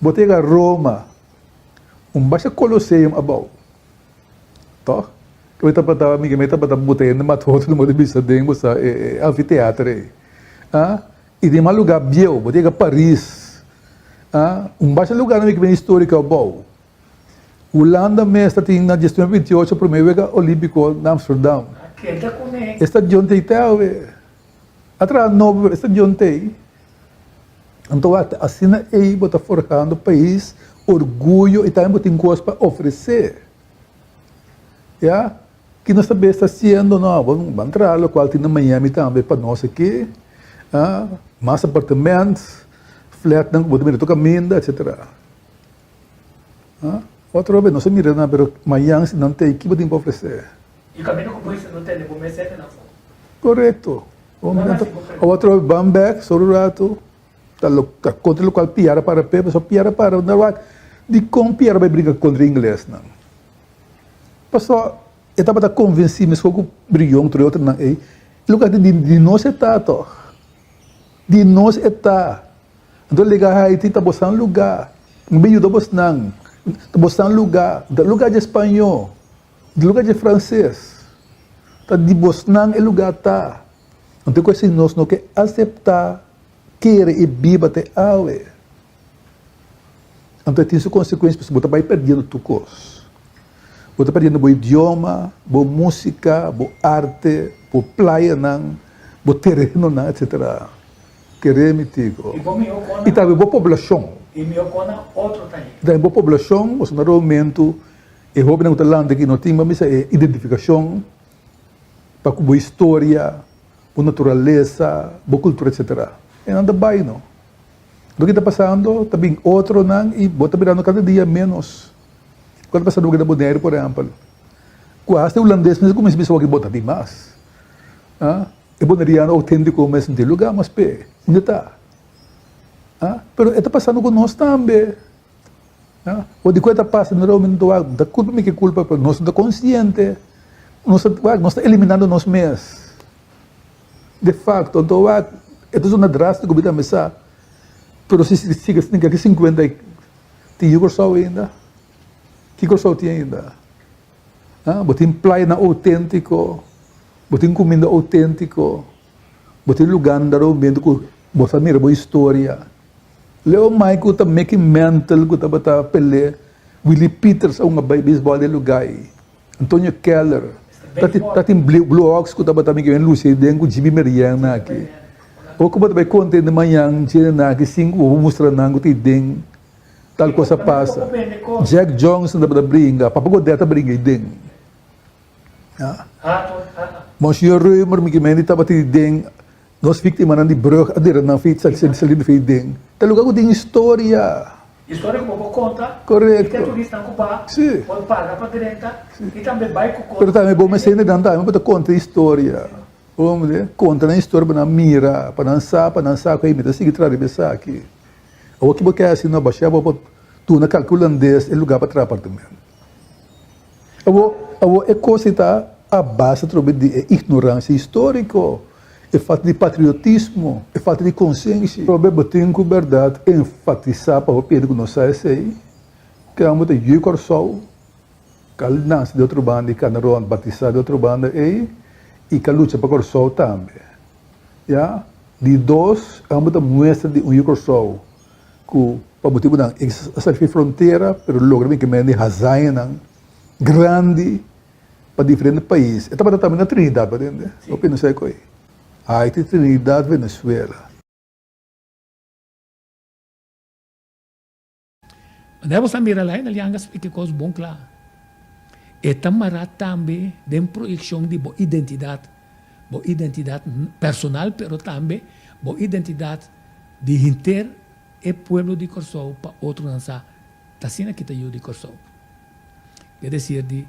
Bo ta yega Roma, un basha Coloseum abou. Tòg? Ke mi tabata, mi ke mi tabata buta hende mata otro den bo ta bisa den bo sa e anfiteater ei. A I den mas lugá bieu, bo ta yega Paris. A Un basha lugánan mi ke bini historiko abou. Hulanda mes ta tin na diesnuebe bintiocho promé wega olímpiko na Amsterdam. E stadion t'ei te awe. A traha nobo pero e stadion t'ei. Anto wak ta asina ei bo ta forhando pais orguyo i tambe bo tin kos pa ofresé. Ya, ki nos ta bes ta hasiendo no, bo ban traha lokual tin na Miami tambe pa nos aki, a mas apartement, flatnan ku bo ta mira tur kaminda etcetera. A otro bes nos a mira nan pero mayan si nan ta ei ki bo tin pa ofresé? I kaminda ku bo hisa no tene bo mes sete nan for. Korekto. Otro ban bek solo rato ta lo ta kontra lokual piara para p'e pasobra piara para unda wak dikon piara bai brinka kontra inglesnan pasobra e tabata konvensí meskos ku Brion tur e otronan ei e loke di di nos e ta tòg di nos e ta anto lega Haiti ta bosan lugá mi bin yuda bosnan ta bosan lugá ta lugá di spañó. Di lugar dje frances. Ta di bosnan e lugar ta. Anto ku esei nos no ke aseptá, kere i biba te awe. Anto e tin su konsekuensia pasobra bo ta bai perdiendo tur kos. Bo ta perdiendo bo idioma, bo músika, bo arte, bo playanan, bo terenonan, etsetera. Kere mi tigo. I tambe bo poblashon. I tambe bo poblashon, pasobra na momento E hobennan ku ta lanta aki no tin pa misa e identifikashon pa ku bo historia, bo naturalesa, bo kultura etsetera. E nan ta bai no. Loke ta pasando ta bin otronan i bo ta birando kada dia ménos. Loke ta pasando na Boneiru por ehèmpel, ku asta e hulandes mes a kuminsá bisa wak bo ta tin mas. E boneriano outéntiko mes no tin lugá mas p'e. Unda ta? Pero e ta pasando ku nos tambe. Bo di ku e ta pasa na Roma mi no ta wak, no ta kulpa mi ke kulpa pero nos no ta konsiente, nos ta wak, nos ta eliminando nos mes de facto, anto wak e ta sona drastiko mi tambe sa, pero si sigui asina aki sinkuenta i tin yu Kòrsou ainda? Ki Kòrsou tin ainda? Bo tin playanan outentiko, bo tin kuminda outentiko, bo tin lugánan daromento ku bo sa mira bo historia. Leo Mai ku ta Mickey Mantle ku tabata pelé, Willie Peters a hunga beisbòl den lugá ei, Antonio Keller, ta tin ta tin Blue Hawks ku tabata mi kiben lusi ei den ku Jimmy Merien nan aki. Awor ku bo ta bai konta hende mañan dje nan aki sin ku bo por mustra nan ku ta ei den tal kos a pasa. Jack Johnson tabata bringa, Papa Godet a bringa ei den. Monsignor Römer mi kimen di tabata ei den. Nos víktimanan di brug a dera nan fe sali di fe den ta lugar ku tin historia. Historia ku bo por konta. Korekto. I te turisnan ku ba por paga pa drenta i tambe bai ku kos. Pero tambe bo mester hende nan tambe bo ta konta historia. Bo konta nan historia pa nan mira, pa nan sa, pa nan sa ku hey mi ta sigui traha riba esaki. Awor ki bo ke hasi no, basha bo por duna kalke hulandes e lugar pa traha apartamento. Awor. Awor e kos ei ta a base atrobe di e ignoransia históriko, e falta di patriotismo, e falta di konsenshi. Atrobe bo tin ku bèrdat enfatisá pa hopi hende ku no sa esei, ke amo ta yu Kòrsou, ka nase di otro banda i kana rònt batisá di otro banda ei i ka lucha pa Kòrsou tambe. Ya. Di dos, amo ta muestra di un yu Kòrsou ku pa motibunan a sali fi frontera pero logra bin kemende hazañanan grandi pa diferente pais. E tabata tambe na Trinidad bo tende? Hopi no sa e koe. Haiti, Trinidad, Venezuela. Manera bo sa mira Lionel Young a splika e kos bon kla. E ta mará tambe den proyekshon di bo identidat, bo identidat personal pero tambe bo identidat di henter e pueblo di Kòrsou pa otronan sa ta asina ki ta yu di Kòrsou. Ke desir di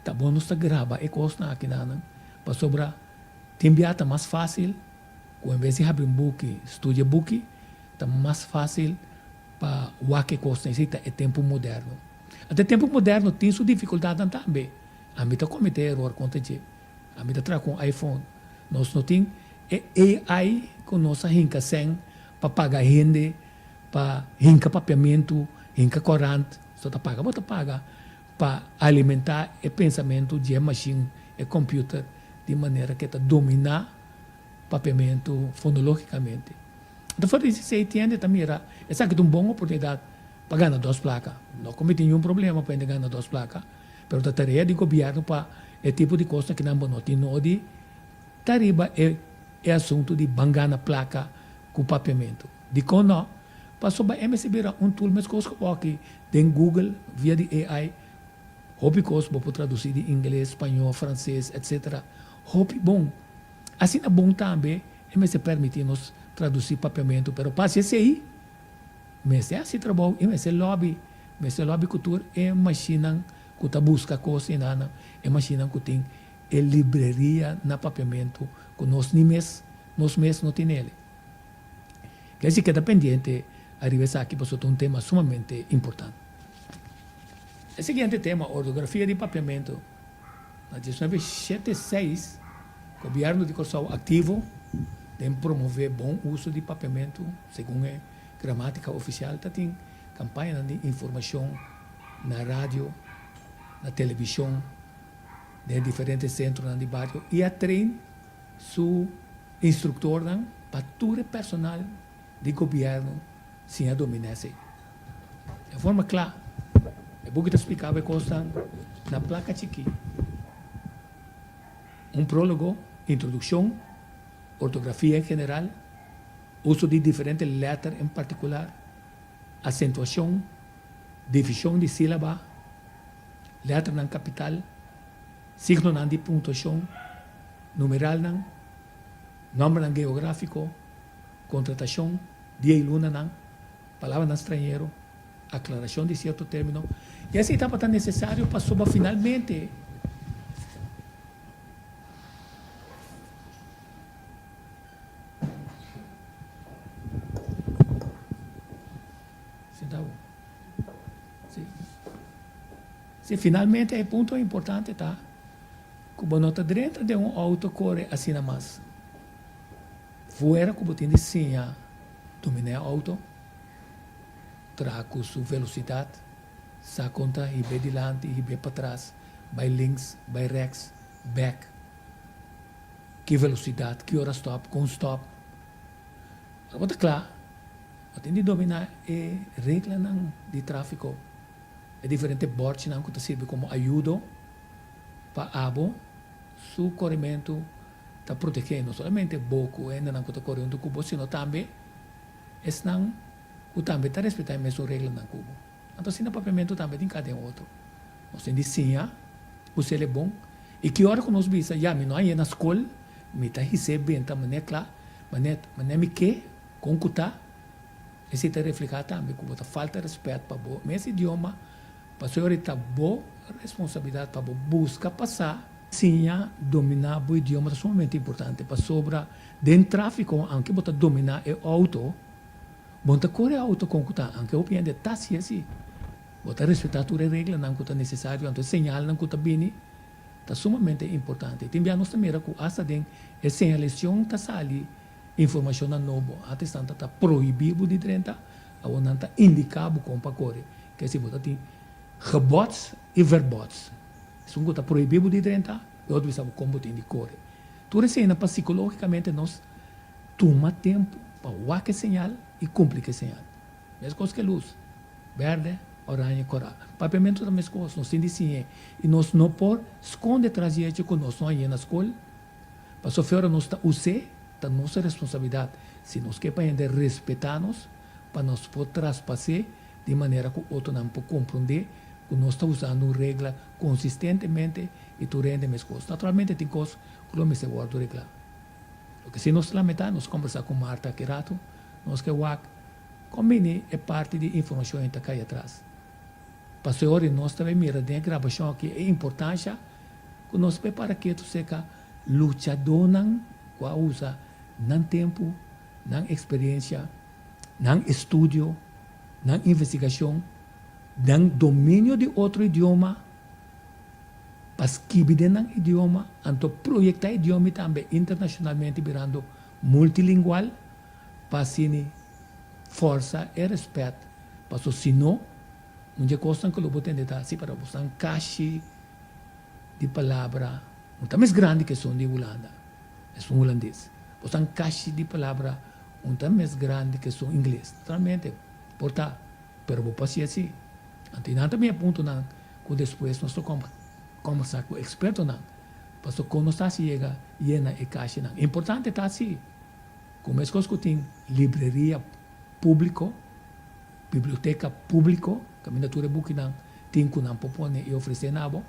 ta bon nos ta graba e kosnan akinanan pasobra tin bia ta mas fásil ku en bes di habri un buki studia buki ta mas fásil pa wak e kosnan esei ta e tempu moderno. Anto e tempu moderno tin su difikultatnan tambe. Ami ta kometé eror kontra dje. Ami ta traha ku un iPhone. Nos no tin e AI ku nos a hinka sèn pa paga hende pa hinka papiamentu, hinka korant. So ta paga bo ta paga pa alimentá e pensamentu dje mashin, e computer, di manera ku e ta dominá papiamentu fonologikamente. Anto for di esei tiende ta mira esaki ta un bon oportunidat pa gana dos plaka. No ku mi tin niun problema pa hende gana dos plaka, pero ta tarea di gobièrnu pa e tipo di kosnan kinan bo no tin nodi ta riba e e asuntu di ban gana plaka ku papiamentu. Dikon no? Pasobra e mester bira un tool meskos ku oki den Google via di AI hopi kos bo por tradusi di ingles, spañó, franses etc. Hopi bon. Asina bon tambe e mester permiti nos tradusi papiamentu pero pa hasi esei mester hasi trabou i mester lobby, mester lobby ku tur e mashinnan ku ta buska kos enanan, e mashinnan ku tin e libreria na papiamentu ku nos ni mes nos mes no tinele. Ke si keda pendiente ariba esaki pasobra ta un tema sumamente importante. E siguiente tema, ortografia di papiamentu. Na diesnuebe shete seis, Gobièrnu di Kòrsou aktivo den promové bon uso di papiamentu segun e gramátika ofisial ta tin kampañanan di informashon na radio, na televishon, den e diferente sentronan di bario i a train su instruktornan pa tur e personal di gobièrnu siña dominá esei. Den forma kla, e buki ta splika bo e kosnan na plaka chikí. Un prólogo, introdukshon, ortografia en general, uso di diferente lèter en partikular, asentuashon, divishon di sílaba, lèternan kapital, signonan di puntuashon, numeralnan, nòmbernan geográfiko, kontratashon, dia i lunanan, palabranan strañero, aklarashon di sierto término, i esei tabata nesesario pasobra finalmente Si finalmente e punto importante ta ku bo no ta drenta den un outo kore asina mas. Fuera ku bo tin di siña dominá e outo, traha ku su velosidat, sa kon ta hib'é dilanti, hib'é patras, bai links, bai rèks, bèk, ki velosidat, ki ora stòp, kon stòp. Ora bo ta kla, bo tin di dominá e reglanan di tráfiko, e diferente bòrchinan ku ta sirbi komo ayudo pa abo su korementu ta protegé no solamente bo ku hendenan ku ta kore huntu ku bo, sino tambe esnan ku tambe ta respetá e mesun reglanan ku bo. Anto asina papiamentu tambe tin ka den otro. Nos tin di siña us'el e bon i ki ora ku nos bisa, ya mi no a yena skol, mi ta his'é benta manera kla, manera manera mi ke, kon ku ta, esei ta reflehá tambe ku bo ta falta rèspèt pa bo mes idioma, pasobra ta bo responsabilidat pa bo buska pa sa. Siña dominá bo idioma ta sumamente importante pasobra den tráfiko aunke bo ta dominá e outo, bo no ta kore e outo kon ku ta, aunke hopi hende ta hasi asi. Bo ta respetá tur e reglanan ku ta nesesario, anto e señalnan ku ta bini. Ta sumamente importante. Tin bia nos ta mira ku asta den e señaleshon ta sali informashonnan nobo. Antes nan ta ta prohibí bo di drenta, awor nan ta indiká bo kon pa kore. Ke si bo ta tin gebots i verbots. Esun ku ta prohibí bo di drenta, e otro bisa bo kon bo tin di kore. Tur eseinan pa sikológikamente nos tuma tempu pa wak e señal i kumpli ku e señal. Meskos ku e lus, bèrdè, oranje, kòrá. Papiamentu ta meskos, nos tin di siñ'é i nos no por skonde tras di echo ku nos no a yena skol. Pasobra ora nos ta us'é, ta nos responsabilidat, si nos ke pa hende respetá nos, pa nos por traspas'é di manera ku otronan por komprondé ku nos ta usando un regla konsistentemente i tur hende meskos. Naturalmente tin kos ku lo mester wòrdu reglá. Loke si nos lamentá, nos kombersá ku Marta aki ratu, nos ke wak kon bini e parti di informashon ei ta kai atras. Pasobra ora nos ta bai mira den e grabashon aki e importansha ku nos bai para ketu serka luchadónan ku a usa nan tempu, nan eksperensia, nan estudio, nan investigashon, nan dominio di otro idioma pa skibi den nan idioma, anto proyektá e idiomi tambe internashonalmente birando multilingual pa asina forsa e rèspèt, paso si no, un dje kosnan ku lo bo tende ta si para bo san kashi di palabra no ta mes grandi ku esun di Hulanda, esun hulandes. Bo san kashi di palabra un ta mes grandi ku esun ingles. Naturalmente por ta, pero bo por hasi asi. Anto nan ta bin e puntonan ku despues nos ta kombersá ku ekspertonan pasobra kon nos ta hasi yega yena e kashinan. Importante ta si ku meskos ku tin libreria públiko, biblioteka públiko, kaminda tur e bukinan tin ku nan por pone i ofresé na bo,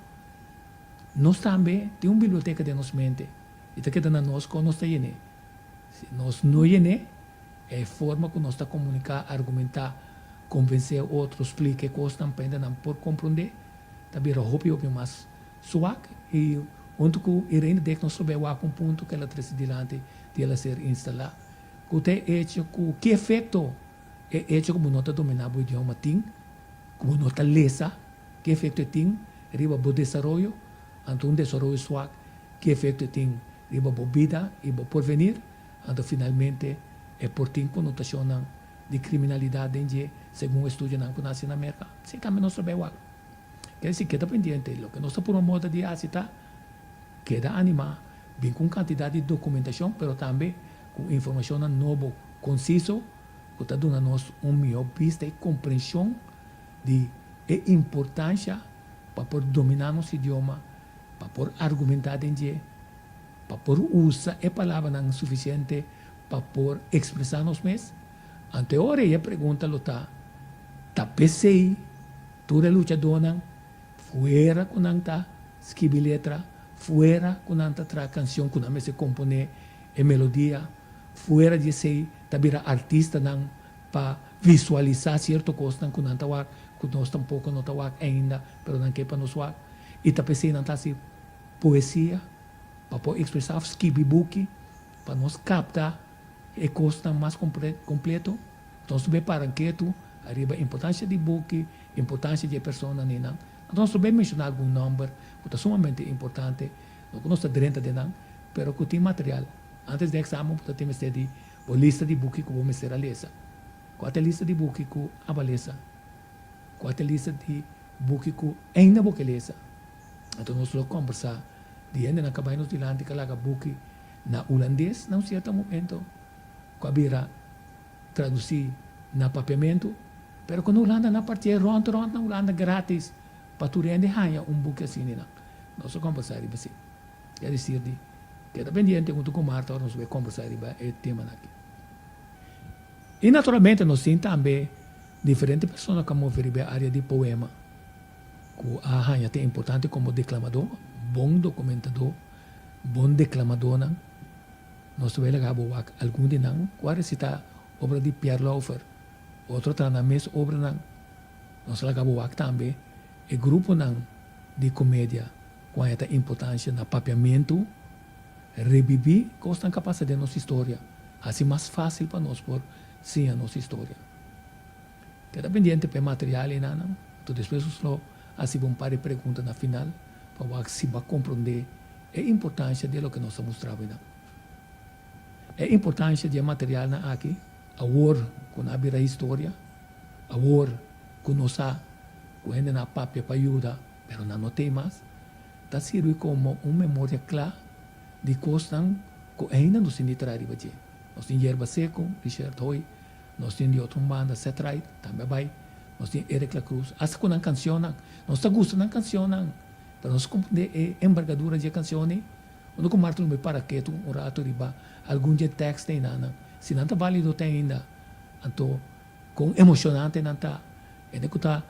nos tambe tin un biblioteka den nos mente i ta keda na nos kon nos ta yen'é. Si nos no yen'é, e forma ku nos ta komuniká, argumentá, konvensé otro, splika e kosnan pa hendenan por komprondé, ta bira hopi hopi mas suak i huntu ku Irene Dek nos lo bai wak un punto ku el a trese dilanti di el a ser instalá, ku ta e echo ku ki efekto e echo ku bo no ta dominá bo idioma tin, ku bo no ta lesa, ki efekto e tin riba bo desaroyo, anto un desaroyo suak ki efekto e tin riba bo bida i bo porvenir, anto finalmente e por tin konotashonnan di kriminalidat den dje segun estudionan ku nasi na Merka. Esei tambe nos ta bai wak. Ker si keda pendiente, loke nos ta purba moda di hasi ta keda animá, bin ku un kantidat di dokumentashon pero tambe ku informashonnan nobo konsiso ku ta duna nos un mihó bista i komprenshon di e importansha pa por dominá nos idioma, pa por argumentá den dje, pa por usa e palabranan sufisiente pa por ekspresá nos mes. Anto e ora ei e pregunta lo ta, Ta p'esei tur e luchadónan, fuera ku nan ta skibi letra, fuera ku nan ta traha kansion ku nan mester komponé e melodia, fuera di esei ta bira artistanan pa visualisá sierto kosnan ku nan ta wak, ku nos tampoko no ta wak ainda, pero nan ke pa nos wak. I ta p'esei nan ta hasi poesia pa por ekspresá òf skibi buki pa nos kapta e kosnan mas kompleto. Nos ta bay para ketu ariba importancia di buki, importancia di e persona ninan. Anto nos ta bay menciona algun nomber cu ta sumamente importante, no cu nos ta drenta den nan, pero cu tin material. Antes di examen bo ta tin mester di bo lista di buki cu bo mester a lesa. Cua ta e lista di buki cu aba lesa? Cua ta e lista di buki cu ainda bo ke lesa? Anto nos lo combersa di hendenan ca bay nos dilanti ca laga buki na Hulandes na un cierto momento cu a bira tradusí na papiamentu, pero ku na Hulanda nan partié rònt rònt na Hulanda gratis pa tur hende haña un buki asina nan. Nos a kombersá riba esei. Ke desir di keda pendiente huntu ku Marta ora nos bai kombersá riba e temanan aki. I naturalmente nos tin tambe diferente persona ku a move riba e área di poema ku a haña te importante komo deklamadó, bon dokumentadó, bon deklamadónan. Nos ta bay laga bo wak algun di nan cu a recita obra di Pierre Lauffer. Otro ta nan mes obranan. Nos ta laga bo wak tambe e gruponan di comedia cu haña ta importancia na papiamentu, rebibi cosnan cu a pasa den nos historia, haci mas facil pa nos por siña nos historia. Keda pendiente pa e material enanan, anto despues nos lo haci bo un par di pregunta na final. pa wak si bo a komprondé e importansha di e loke nos a mustra bo einan. E importansha di e materialnan aki awor ku nan a bira historia, awor ku nos sa ku hendenan a papia pa yuda pero nan no t'ei mas, ta sirbi komo un memoria kla di kosnan ku ainda nos tin di traha riba dje. Nos tin Yerba Seco, Richard Hoy, nos tin di otro un banda Seth Wright, tambe a bai, nos tin Eric La Cruz, asta ku nan kansionnan. Nos ta gusta nan kansionnan, pero nos komprendé e embargadura dje kansion ei. Unda ku Martin lo bai para ketu un ratu riba algun dje tèkst einanan, si nan ta válido te ainda, anto kon emoshonante nan ta. Hende ku ta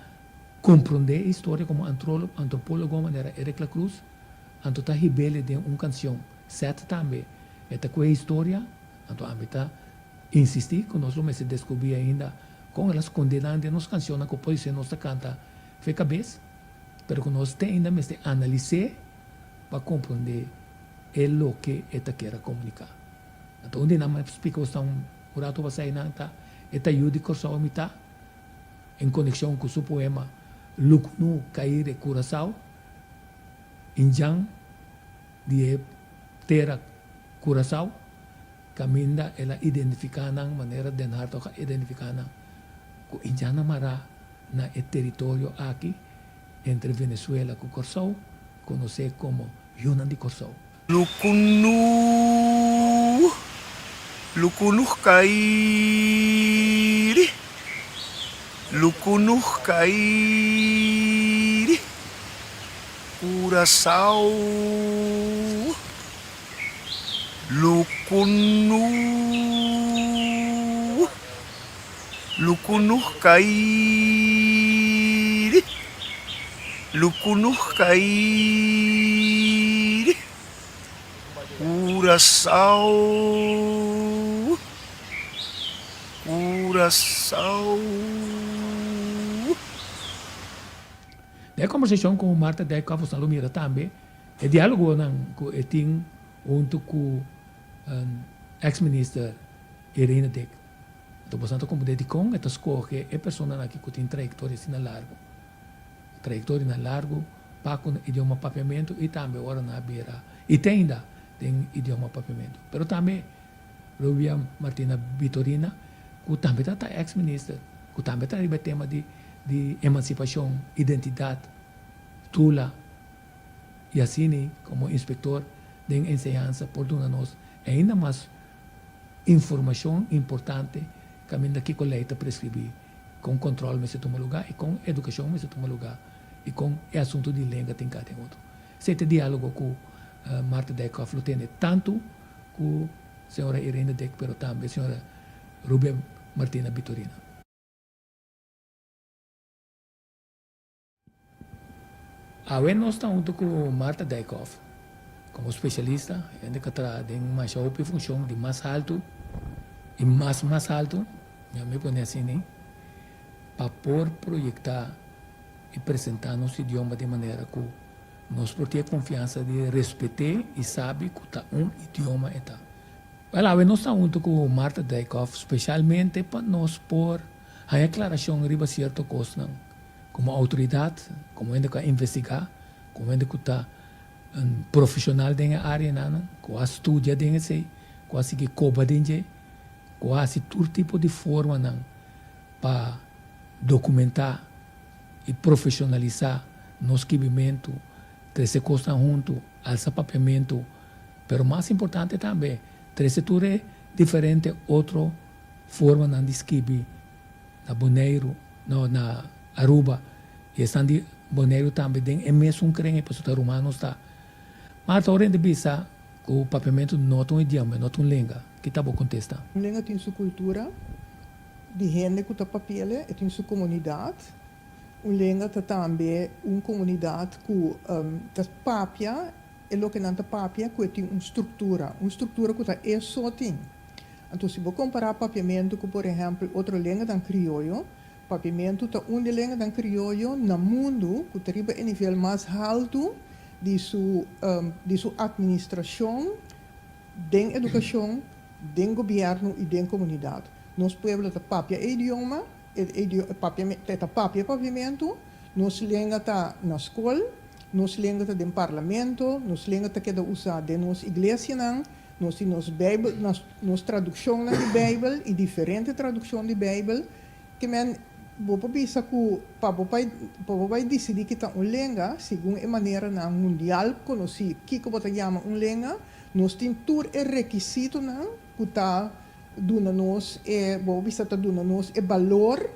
komprondé e historia komo antropólogo manera Eric La Cruz, anto ta hib'el den un kansion. Seth tambe e ta ku e historia, anto ami ta insistí ku nos lo mester deskubrí ainda kon el a skondé nan den nos kansionnan ku podisé nos ta kanta fe kabes, pero ku nos te ainda mester analis'é pa komprondé e loke e ta kier a komuniká. Anto un di nan mi a splika boso un ratu pasá einan ta e ta yu di Kòrsou mi ta en konekshon ku su poema Lukunu Kaire Kurasao, Indjan di e tera Curacao, caminda el a identifica nan manera Den Hartog a identifica nan cu indiannan mará na e teritorio aki entre Venezuela cu Corsou, conoce como Yunan di Corsou. Lukunu, lukunuh kairi, lukunuh kairi. Curaçao Lucunu Lucunu kairi Lucunu kairi Curaçao Curaçao. Den e kombersashon ku Martha Dijkhoff nos a lo mira tambe e diálogonan ku e tin huntu ku eks minister Irene Dick. Anto boso nan ta komprendé dikon e ta skohe e personanan aki ku tin trayektoria asina largu, trayektorianan largu pa ku idioma papiamentu i tambe ora nan a bira i te ainda den idioma papiamentu. Pero tambe Rubia Martina Bitorina ku tambe ta ta eks minister ku tambe ta riba e tema di di emansipashon, identidat, Tula i asini komo inspektor den enseñansa por duna nos ainda mas informashon importante kaminda kiko lei ta preskribí, kon kòntròl mester tuma lugá i kon edukashon mester tuma lugá i kon e asuntu di lenga tin ka den otro. Esei ta e diálogo ku Martha Dijkhoff lo tene tantu ku señora Irene Dick pero tambe señora Rubia Martina Bitorina. Awe nos ta huntu ku Martha Dijkhoff komo spesialista, hende ku a traha den masha hopi funshon di mas haltu i mas mas haltu, mi a mi pone asina, pa por proyektá i presentá nos idioma di manera ku nos por tin e konfiansa di respet'é i sabi ku ta un idioma e ta. Wèl, awe nos ta huntu ku Martha Dijkhoff spesialmente pa nos por haña klarashon riba sierto kosnan. Komo outoridat, komo hende ku a investigá, komo hende ku ta un profeshonal den e áreanan, ku a studia den esei, ku a sigui koba den dje, ku a hasi tur tipo di formanan pa dokumentá i profeshonalisá nos skibimentu, trese kosnan huntu, alsa papiamentu, pero mas importante tambe trese tur e diferente otro formanan di skibi na Boneiru, no, na Aruba, i esnan di Boneiru tambe den e mesun kren, pasobra ta ruman nos ta. Marta, ora hende bisa ku papiamentu no ta un idioma, no ta un lenga, ki ta bo kontesta? Un lenga tin su kultura di hende ku ta papi'el, e tin su komunidat. Un lenga ta tambe un komunidat ku ta papia e loke nan ta papia ku e tin un struktura, un struktura ku ta e so tin. Anto si bo kompará papiamentu ku por ehèmpel otro lenganan krioyo, papiamentu ta un di e lenganan krioyo na mundu ku ta riba e nivel mas haltu di su di su atministrashon den edukashon, den gobièrnu i den komunidat. Nos pueblo ta papia e idioma, e e ta papia papiamentu, nos lenga ta na skol. Nos lenga ta den parlamento, nos lenga ta keda usá den nos iglesianan, nos tin nos Bijbel, nos nos tradukshonnan di Bijbel i diferente tradukshon di Bijbel. Ke men, bo por bisa ku pa bo bai pa bo bai disidí ki ta un lenga, segun e maneranan mundial konosí kiko bo ta yama un lenga, nos tin tur e rekisitonan ku ta duna nos e, bo por bisa ta duna nos e balor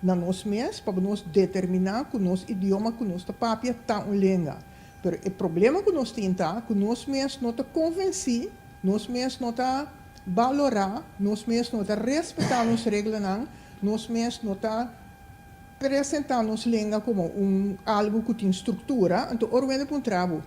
na nos mes pa nos determiná ku nos idioma ku nos ta papia ta un lenga. Pero e problema ku nos tin ta ku nos mes no ta konvensí, nos mes no ta balorá, nos mes no ta respetá nos reglanan, nos mes no ta presentá nos lenga komo un algu ku tin struktura. Anto ora wende puntra bo,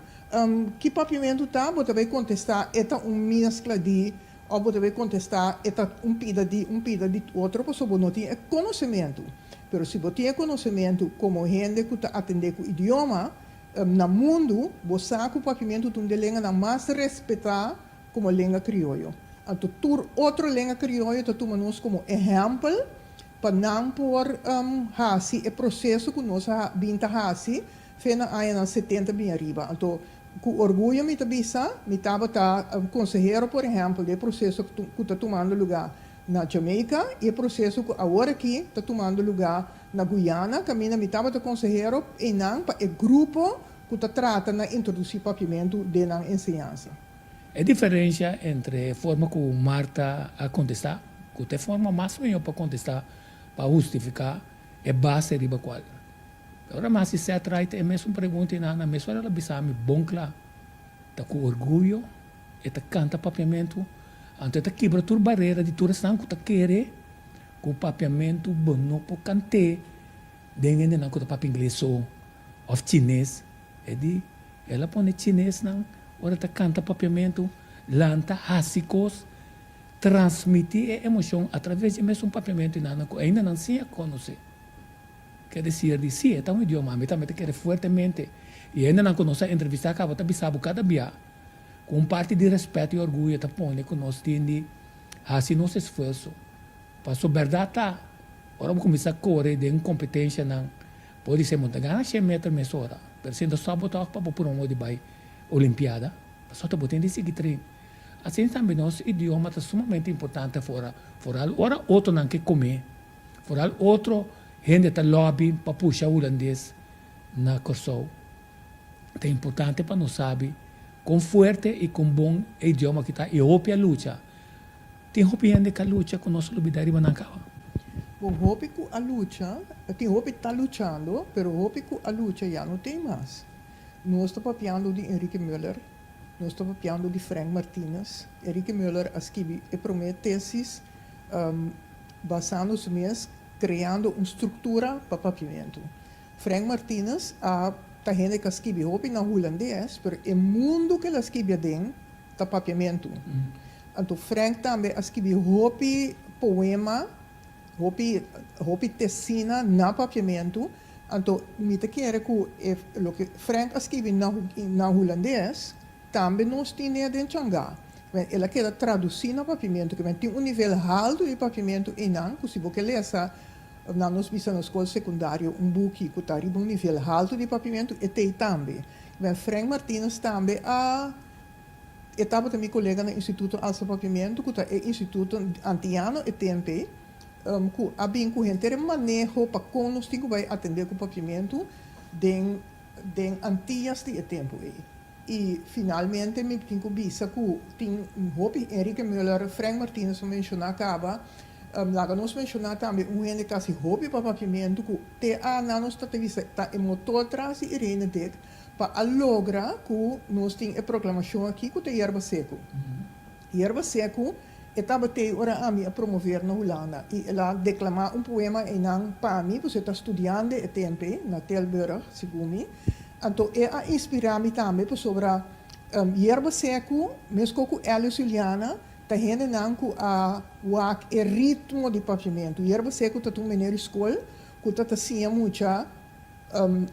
Ki papiamentu ta? Bo ta bai kontestá, E ta un meskla di Òf bo ta bai kontestá, E ta un pida di un pida di otro pasobra bo no tin e konosementu. Pero si bo tin e konosementu komo hende ku ta atendé ku idioma na mundu, bo sa ku papiamentu ta un di e lenganan mas respetá komo lenga krioyo. Anto tur otro lenga krioyo ta tuma nos komo ehèmpel pa nan por hasi e proseso ku nos a bin ta hasi fe na añanan setenta bin ariba. Anto Ku orguyo mi ta bisa, mi tabata konsehero por ehèmpel di e proseso ku ta tumando lugá na Jamaica i e proseso ku awor aki ta tumando lugá na Guyana, kaminda mi tabata konsehero einan pa e grupo ku ta trata na introdusí papiamentu den nan enseñansa. E diferensha entre e forma ku Marta a kontestá ku ta e forma mas mihó pa kontestá pa hustifiká e base riba kual Ora mi hasi Seth Wright e mesun pregunta i nan na mes ora el a bisa mi bon kla, ta ku orguyo e ta kanta papiamentu, anto e ta kibra tur barera di tur esnan ku ta kere ku papiamentu bo no por kant'é den hendenan ku ta papia ingles so òf chines. E di, el a pone chinesnan ora ta kanta papiamentu lanta hasi kos, transmití e emoshon atraves di e mesun papiamentu i nan ku ainda nan siña konosé. Ke desir di, Sí, e ta un idioma. Ami tambe ta kere fuertemente. I hendenan ku nos a entrevistá kaba ta bisa bo kada bia ku un parti di rèspèt i orguyo ta pone ku nos tin di hasi nos esfuerso. Paso bèrdat ta, ora bo kuminsá kore den kompetenshanan, podisé bo no ta gana shen meter mesora, pero si no stòp bo tòg pa bo promo di bai Olimpiada, pasobra bo tin di sigui train. Asina tambe nos idioma ta sumamente importante afora, foral ora otronan ke komé. Foral otro hende ta lobby pa pusha hulandes na Kòrsou. Ta importante pa nos sabi kon fuerte i kon bon e idioma aki ta i hopi a lucha. Tin hopi hende ku a lucha ku nos a lubida riba nan kaba. Bon, hopi ku a lucha, tin hopi ta luchando, pero hopi ku a lucha ya no tin mas. Nos ta papiando di Enrique Muller, nos ta papiando di Frank Martinus. Enrique Muller a skibi e promé tesis Basando su mes kreando un struktura pa papiamentu. Frank Martinus a ta hende ku a skibi hopi na hulandes, pero e mundu ku el a skibi aden ta papiamentu. Anto Frank tambe a skibi hopi poema, hopi hopi tesina na papiamentu. Anto mi ta kere ku e loke Frank a skibi na na hulandes, Tambe nos tin e den Changá. Men el a keda tradusí na papiamentu, ke men tin un nivel haltu di papiamentu einan ku si bo ke lesa na nos bisa na skol sekundario un buki ku ta riba un nivel haltu di papiamentu, e t'ei tambe. Men Frank Martinus tambe a e tabata mi kolega na Instituto Alsa Papiamentu ku ta e instituto antiano e temp ei ku a bin ku henter e maneho pa kon nos tin ku bai atendé ku papiamentu den den Antias di e tempu ei. I finalmente mi tin ku bisa ku tin hopi, Enrique Muller, Frank Martinus a menshoná kaba, laga nos menshoná tambe un hende ku hasi hopi pa papiamentu ku te a na nos ta ta bisa ta e motor tras di Irene Dick pa a logra ku nos tin e proklamashon aki ku ta yerba seku. Yerba seku e tabat'ei ora ami a promover na Hulanda i el a deklamá un poema einan pa mi, pasobra e ta studiande e tempe na Tilburg, segun mi. Anto e a inspirá mi tambe pasobra Yerba Seku, meskos ku Elios Juliana, ta hendenan ku a wak e ritmo di papiamentu. Yerba Seku ta ta un meneer di skol ku ta ta siña mucha,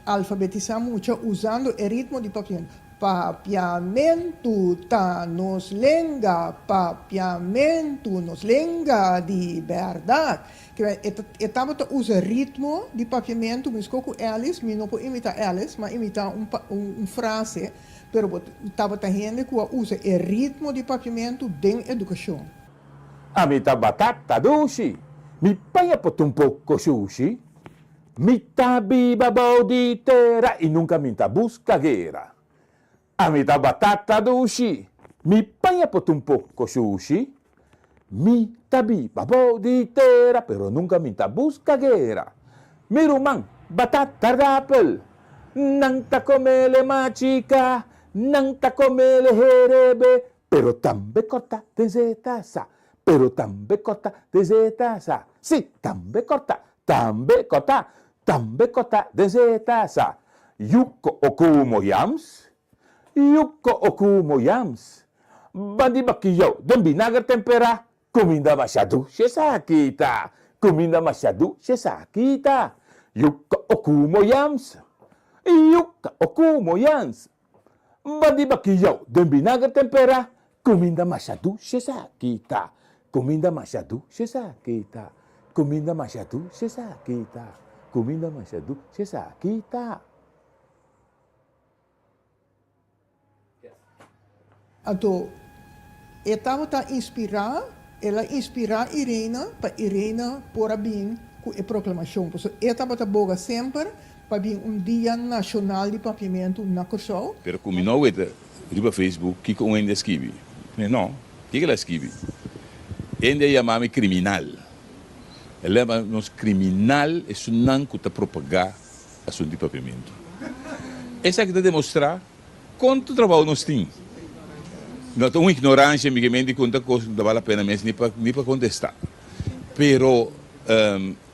alfabetisá mucha usando e ritmo di papiamentu. Papiamentu ta nos lenga, papiamentu nos lenga di bèrdat. Ke e ta e tabata usa ritmo di papiamentu miskó ku Ellis, mi no por imitá Ellis, m'a imitá un un frase, pero bo tabata hende ku a usa e ritmo di papiamentu den edukashon. Ami ta batata dushi, mi paña por ta un poko shushi. Mi ta biba bou di tera i nunka mi ta buska guera. Ami ta batata dushi, mi paña por ta un poko shushi. Mi ta biba bou di tera pero nunka mi ta buska guera. Mi ruman batata rapel, nan ta komele machika, nan ta komele herebe, Pero tambe corta den zeta sa. Pero tambe corta den zeta sa. Si, tambe corta, tambe corta, tambe corta den zeta sa. Yuko okumo yams, yuko okumo yams. Bandi bakiyou den binager tempera. Kuminda masha dushi esaki ta, kuminda masha dushi esaki ta. Yuka okumo yams, yuka okumo yams. Bandi bakiyou den binager tempera. Kuminda masha dushi esaki ta, kuminda masha dushi esaki ta. Kuminda masha dushi esaki ta, kuminda masha dushi esaki ta. Anto e tabata inspirá, el a inspirá Irene pa Irene por a bin ku e proklamashon. Pasobra e tabata boga semper pa bin un dia nashonal di papiamentu na Kòrsou. Pero ku mi no weta riba Facebook kiko un hende a skibi. Mi no, kiko el a skibi? Hende a yama mi kriminal. El a yama nos kriminal esunnan ku ta propagá asuntu di papiamentu. Esaki ta demostrá kontu trabou nos tin. No ta un ignoransia mi ke men di konta kos ku no ta bal la pena mes ni pa ni pa kontestá. Pero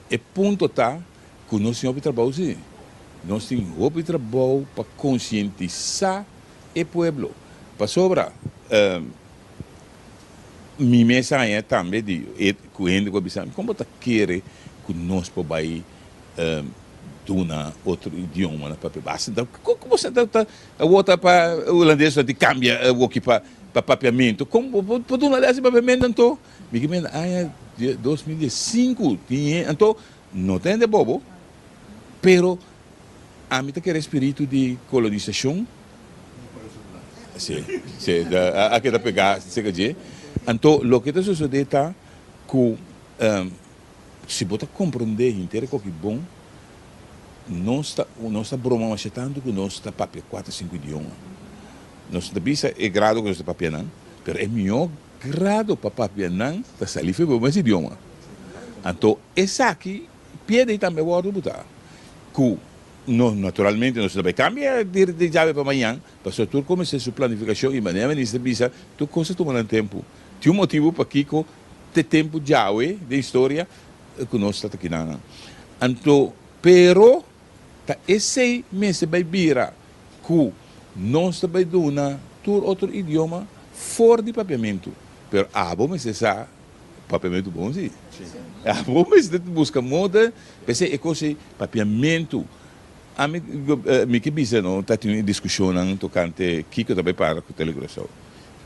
e punto ta ku nos tin hopi trabou si. Nos tin hopi trabou pa konsientisá e pueblo. Pasobra mi mes haña tambe di ku hende ku a bisa mi, kon bo ta kere ku nos por bai duna otro idioma na papia basta ta con bo sa ta awor ta pa hulandes ta di cambia awoki pa pa papiamento con bo por duna les di papiamento anto mi ki menda aña 2005 tin anto no ta hende bobo pero ami ta kere spiritu di colonisacion si si a keda pega cerca dje anto loke ta sosode ta cu. Si bo ta komprondé henter e koki bon, nos ta nos ta broma masha tantu ku nos ta papia kuater sinku idioma. Nos no ta bisa e grado ku nos ta papia nan, pero e mihó grado pa papia nan ta sali for bo mes idioma. Anto esaki pierde i tambe wòrdu butá ku no naturalmente nos no ta bai kambia di di djawe pa mañan, pasobra tur kuminsá su planifikashon i manera minister bisa tur kos ta tuma nan tempu. Tin un motibu pakiko Te tempu djawe den historia ku nos ta ta kinan. Anto, pero ta esei mester bai bira ku nos ta bai duna tur otro idioma for di papiamentu. Pero abo mester sa papiamentu bon si. Abo mester buska moda p'esei e kos ei papiamentu. Ami mi ke bisa no ta tin diskushonnan tokante kiko ta bai para ku Telecuraçao.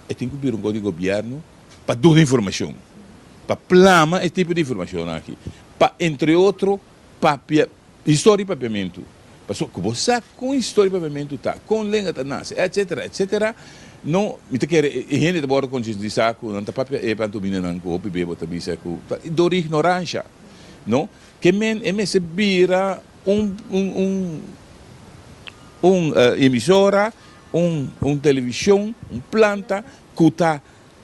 E tin ku bira un kos di gobièrnu. pa duna informacion, pa plama e tipo di informacionnan aki, pa entre otro papia historia di papiamentu, pasobra cu bo sa con historia di papiamentu ta, con lenga ta nace, etcetera, etcetera, no, mi ta kere e hende ta worde concientisa cu nan ta papia e pantominanan cu hopi bebo ta bisa cu ta dor di ignorancia, no, ke men e mester bira un un un un emisora, un un television, un planta cu ta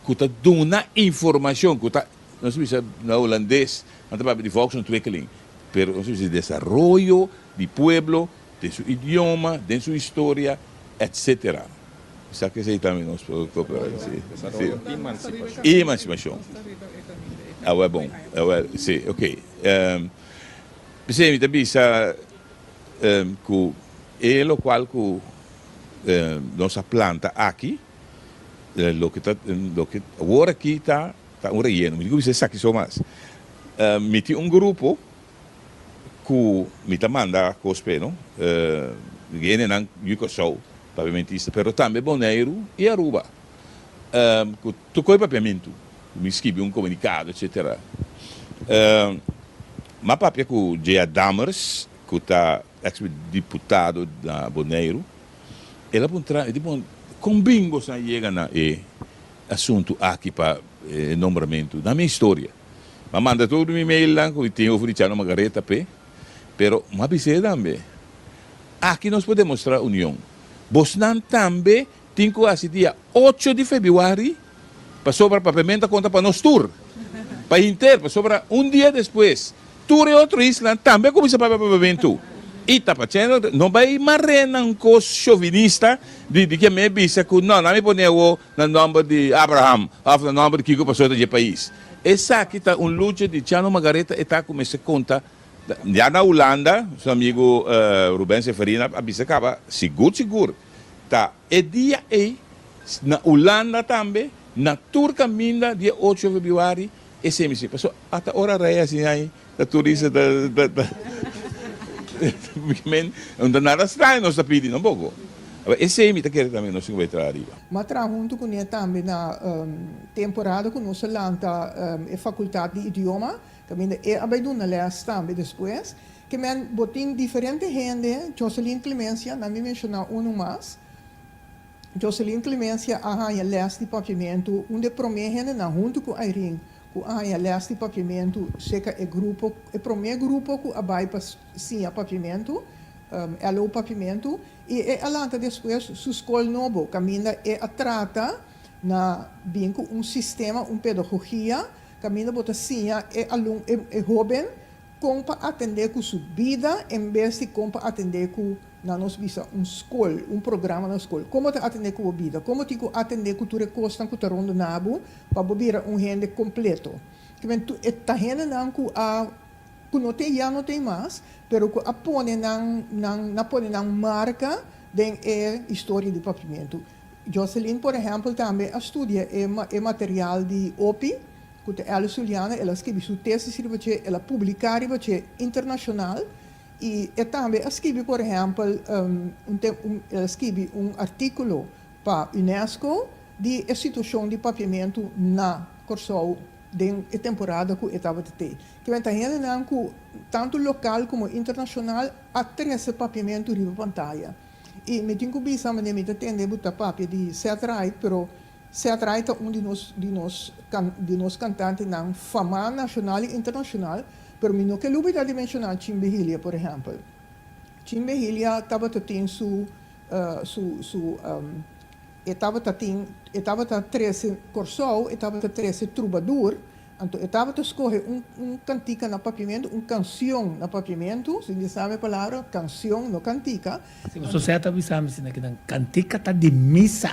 ku ta duna informashon, ku ta, nos ta bisa na hulandes, nan ta papia di volksontwikkeling, pero nos ta bisa di desaroyo di pueblo den su idioma, den su historia, etcetera. Sa ku esei tambe nos por koperá, si. Desaroyo i emansipashon. I emansipashon. Awel bon, awel, si, ok. P'esei mi ta bisa ku e lokual ku nos a planta aki, Loke ta loke awor aki ta ta un reyeno. Mi tin ku bisa esaki so mas. Mi tin un grupo ku mi ta manda kos p'e no. Hendenan yu Kòrsou. papiamentista, pero tambe Boneiru i Aruba ku tokó e papiamentu. Mi skibi un komunikado etsetera. M'a papia ku J.A. Dammers ku ta eks diputado na Boneiru. El a puntra, e di bon, kon bin boso a yega na e asuntu aki pa e nombramentu? Na mi historia. M'a manda tur mi mailnan ku mi tin over di Chano Margaretha p'e, pero m'a bis'é tambe, aki nos por demostrá union. Bosnan tambe tin ku hasi dia ocho di febrüari pasobra papiamentu a konta pa nos tur, pa hinter, pasobra un dia despues tur e otro islanan tambe a kuminsá papia papiamentu. I ta pa chendo no bai mar'é nan kos shovinista di di ke mi bisa ku no, nan mi pone awo na nòmber di Abraham òf na nòmber di kiko pasobra ta dje pais. Esaki ta un lucha di Chano Margaretha e ta kuminsá konta ya na Hulanda, su amigu Ruben Seferina a bisa kaba sigur sigur ta e dia ei na Hulanda tambe na tur kaminda dia ocho febrüari esei mester pasobra ata ora rei asina ei ta turista ta ta ta men no ta nada straño nos ta pidi tampoco esei mi ta kere tambe nos tin ku bai traha ariba. M'a traha huntu kuné tambe na temporada ku nos a lanta e fakultat di idioma kaminda e a bai duna lès tambe despues. Ke men bo tin diferente hende, Joseline Clemencia, nan mi menshoná unu mas. Joseline Clemencia a haña lès di papiamentu, un di e promé hendenan huntu ku Irene ku a haña lès di papiamentu serka e grupo, e promé grupo ku a bai pa siña papiamentu, LO Papiamentu, i e a lanta despues su skol nobo kaminda e a trata na bin ku un sistema, un pedagogia kaminda bo ta siña e alun, e hóben Kon pa atendé ku su bida en bes di kon pa atendé ku, na nos bisa, un skol, un programa na skol. Kon bo ta atendé ku bo bida? Kon bo tin ku atendé ku tur e kosnan ku ta rondoná bo pa bo bira un hende kompleto? Kimen tu e ta hendenan ku a ku no tin ya no tin mas, pero ku a pone nan nan a pone nan marka den e historia di papiamentu. Joseline por ehèmpel tambe a studia e e material di Opi. Ku ta Alice Juliana, el a skibi su tesis riba dje, el a publiká riba dje internashonal i e tambe a skibi por ehèmpel un tem un el a skibi un artíkulo pa UNESCO di e situashon di papiamentu na Kòrsou den e temporada ku e tabata tei. Kiben ta hendenan ku tantu lokal komo internashonal a trese papiamentu riba pantaya. I mi tin ku bisa manera mi ta tende bo ta papia di Ced Ride pero Ced Ride ta un di nos di nos di nos kantantenan famá nashonal i internashonal, pero mi no ke lubidá di menshoná Chin Behilia por ehèmpel. Chin Behilia tabata tin su su su e tabata tin e tabata trese Kòrsou, e tabata trese trubadur, anto e tabata skohe un un kantika na papiamentu, un kansion na papiamentu, si mi sa mi palabra, kansion no kantika. Si boso Ced ta bisa mi asina kinan kantika ta di misa.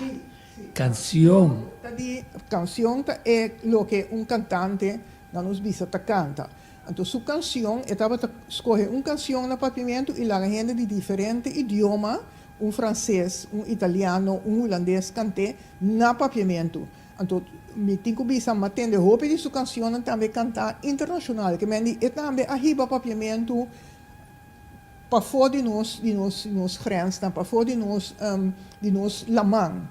Canción. Ta di canción ta e loke un cantante na nos bisa ta canta. Anto su canción e tabata scoge un canción na papiamento y laga hende di diferente idioma, un frances, un italiano, un hulandes cant'é na papiamento. Anto mi tin cu bisa m'a tende hopi di su cancionnan tambe canta internacional. Ke men di e tambe a hiba papiamento. Pafó di nos di nos di nos grensnan, pafó di nos di nos laman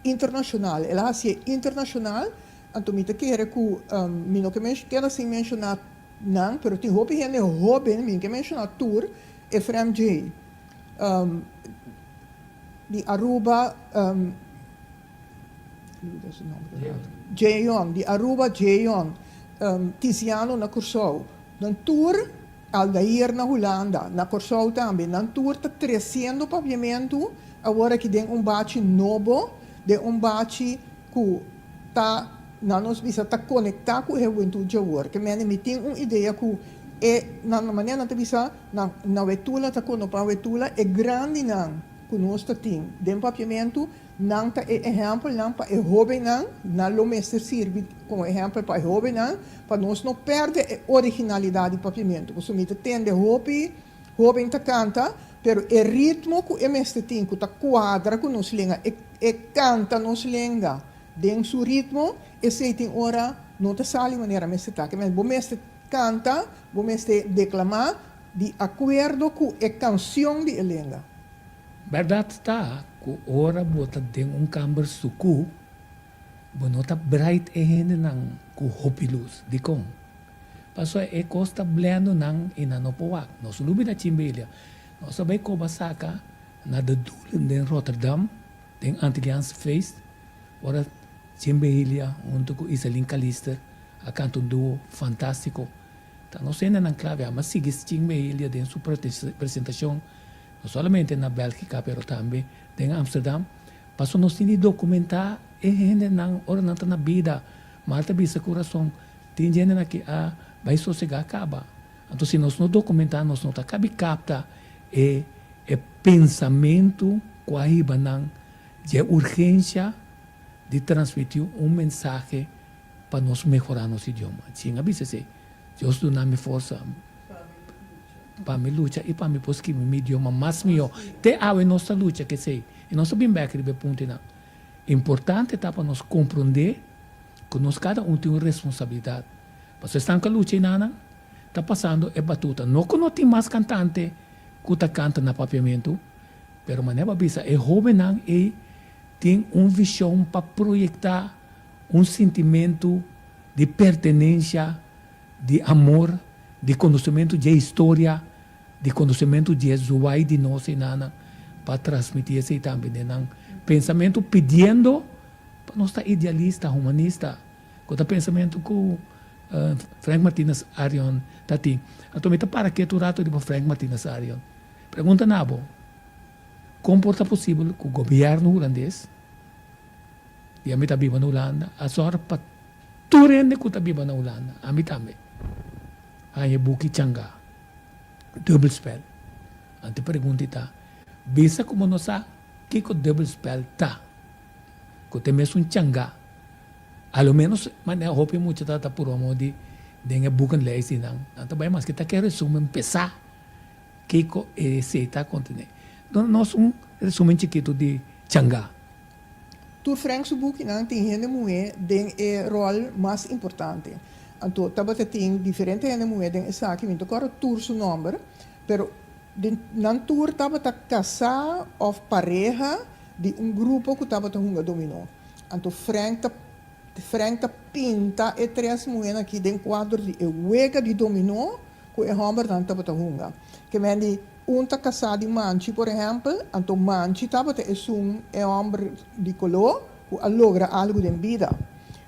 internashonal. El a hasié internashonal, anto mi ta kere ku mi no ke keda sin menshoná nan, pero tin hopi hende hóben, mi no ke menshoná tur, Efrem J. Di Aruba, Jeon, di Aruba Jeon, Tiziano na Kòrsou, nan tur. Aldair na Hulanda, na Kòrsou tambe, nan tur ta tresiendo papiamentu awor aki den un bachi nobo, den un bachi ku ta, nan nos bisa, ta konektá ku e hubentud djawor. Ke mende mi tin un idea ku e, nan manera nan ta bisa, na na wetula ta konopa wetula, e grandinan ku nos ta tin den papiamentu, Nan ta e ehèmpelnan pa e hóbennan, nan lo mester sirbi komo ehèmpel pa e hóbennan, pa nos no pèrdè e originalidat di papiamentu. Pasobra mi ta tende hopi hóben ta kanta, pero e ritmo ku e mester tin, ku ta kuadra ku nos lenga, e e kanta nos lenga den su ritmo, esei tin ora no ta sali manera mester ta. Ke bo mester kanta, bo mester deklamá di akuerdo ku e kansion di e lenga. Bèrdat ta. ku ora bo ta den un kamber sukú, bo no ta bright e hendenan ku hopi lus. Dikon? Pasobra e kos ta blendo nan i nan no por wak. Nos no lubida Chimbelia. Nos a bai koba saka na De Doelen den Rotterdam, den Antilliaanse Feest, ora Chimbelia huntu ku Iselin Calister a kanta un duo fantástiko. Ta nos hendenan klave. Ama sigui Chimbelia den su presentashon no solamente na Bélgica pero tambe den Amsterdam, pasobra nos tin di documentá e hendenan ora nan ta na bida. Marta bisa cu rason, tin hendenan ki a bay sosegá caba. Anto si nos no documentá nos no ta cabi capta e e pensamentu cu a hiba nan dje urgencia di transmití un mensahe pa nos mehorá nos idioma. Chin a bisa esey, Dios duna mi forsa. Pa mi lucha i pa mi por skirbi mi idioma mas mihó. Te awe nos ta lucha ku esei i nos ta bin bèk riba e puntonan. Importante ta pa nos komprondé ku nos kada un tin un responsabilidat. Pasobra esnan ku a lucha enanan ta pasando e batuta. No ku no tin mas kantante ku ta kanta na papiamentu, pero manera bo a bisa e hóbennan ei tin un vishon pa proyektá un sintimentu di pertenensia di amor, di konosementu dje historia, di konosementu dje zuai di nos i nana, pa transmití esei tambe den nan pensamentu, pidiendo pa nos ta idealista, humanista, ku ta pensamentu ku Frank Martinus Arion ta tin. Anto mi ta para ketu un ratu riba Frank Martinus Arion. Pregunta na bo, kon por ta posibel ku gobièrnu hulandes, di ami ta biba na Hulanda, a sòru pa Tur hende ku ta biba na Hulanda, ami tambe, haña e buki Changá, Dubbelspel. Anto e pregunta i ta, Bisa ku bo no sa kiko dubbelspel ta, ku ta e mesun changá? A lo ménos manera hopi mucha ta ta purba modo di den e boekenlijst di nan, nan ta bai maske ta ke resumen pesá kiko esei ta kontené. Duna nos un resumen chikitu di changá. Tur Frank su bukinan tin hende muhé den e ròl mas importante. Anto tabata tin diferente hende muhé den esaki, mi no ta kòrda tur su nòmber, pero den nan tur tabata kasá òf pareha di un grupo ku tabata hunga dominó. Anto Frank ta Frank ta pinta e tres muhénan aki den kuadro di e wega di dominó ku e hòmbernan tabata hunga. Ke men di Un ta kasá di Manchi, por ehèmpel, anto Manchi tabata esun e hòmber di koló ku a logra algu den bida.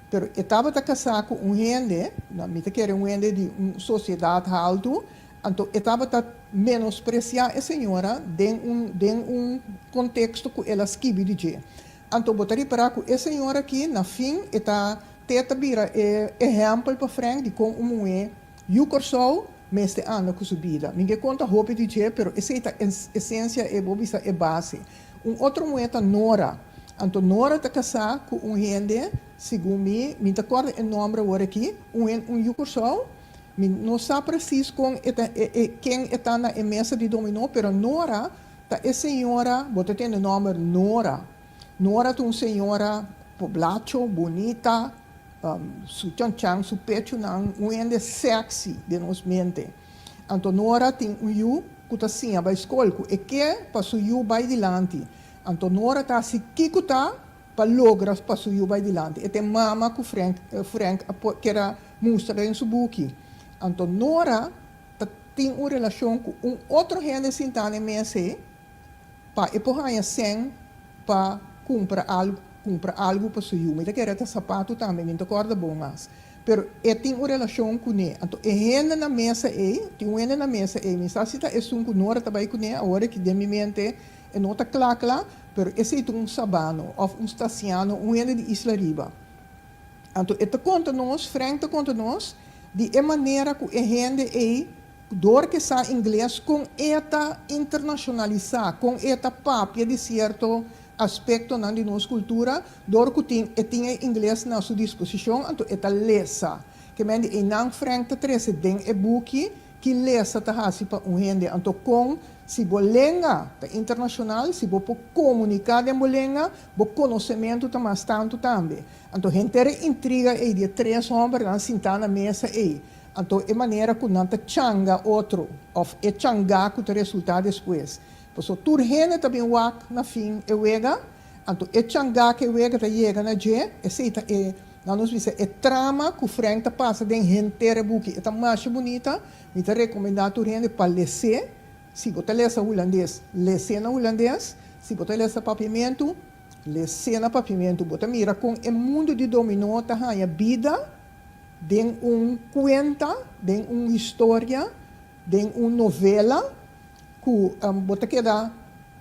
Pero e tabata kasá ku un hende, na mi ta kere un hende di un sosiedat haltu, anto e tabata menospresiá e señora den un den un konteksto ku el a skibi di dje. Anto bo ta ripará ku e señora akí na fin e ta te ta bira e ehèmpel pa Frank di kon un muhé yu Kòrsou Mester anda ku su bida. Mi ke konta hopi di dje, pero esei ta esensia e bo bisa e base. Un otro muhé ta Nora. Anto Nora ta kasá ku un hende, segun mi, mi ta kòrda e nòmber awor aki, un hende, un yu Kòrsou. Mi no sa presis kon e ta e e ken e ta na e mesa di dominó, pero Nora ta e señora, bo ta tende nòmber Nora. Nora ta un señora poblacho, bunita, Su chanchan, su pechunan, un hende sexy den nos mente. Anto Nora tin un yu ku ta siña bai skol, ku e ke pa su yu bai dilanti. Anto Nora ta hasi kiko ta pa logra pa su yu bai dilanti. E ta e mama ku Frank Frank a kier a mustra den su buki. Anto Nora ta tin un relashon ku un otro hende sintá na e mes ei. Pa e por haña sèn pa kumpra algu kumpra algu pa su yu. Mi ta kere ta sapatu tambe, mi no ta kòrda bon mas. Pero e tin un relashon kuné. Anto e hende na mesa ei, tin un hende na mesa ei, mi sa si ta esun ku Nora ta bai kuné, awor aki den mi mente e no ta kla kla, pero esei ta un sabano òf un stasiano, un hende di Isla Riba. Anto e ta konta nos, Frank ta konta nos, di e manera ku e hende ei Dor ke sa ingles kon e ta internashonalisá, kon e ta papia di sierto aspektonan di nos kultura, dor ku tin e tin e ingles na su disposishon, anto e ta lesa. Ke men di einan Frank ta trese den e buki ki lesa ta hasi pa un hende. Anto kon si bo lenga ta internashonal, si bo por komuniká den bo lenga, bo konosementu ta mas tantu tambe. Anto henter e intriga ei di e tres hòmbernan sintá na mesa ei, Anto e manera ku nan ta changa otro òf e changá ku ta resultá despues. Paso tur hende ta bin wak na fin e wega, anto e changá ku e wega ta yega na dje, esei ta e, nan nos bisa, e trama ku Frank ta pasa den henter e buki. E ta masha bunita, mi ta rekomendá tur hende pa les'é. Si bo ta lesa hulandes, les'é na hulandes, si bo ta lesa papiamentu, les'é na papiamentu. Bo ta mira kon e mundu di dominó ta haña bida den un kuenta, den un historia, den un novela ku bo ta keda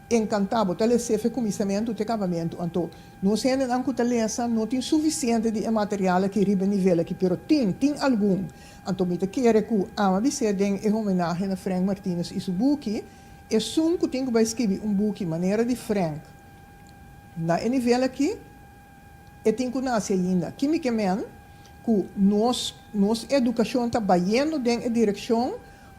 enkantá, bo ta les'é fe kuminsamentu te kabamentu. Anto, nos hendenan ku ta lesa no tin sufisiente di e material aki riba e nivel aki, pero tin, tin algun. Anto mi ta kere ku ama bis'é den e homenahe na Frank Martinus i su buki, esun ku tin ku bai skibi un buki manera di Frank na e nivel aki, e tin ku nase ainda. Ki mi ke men? Ku nos nos edukashon ta bayendo den e direkshon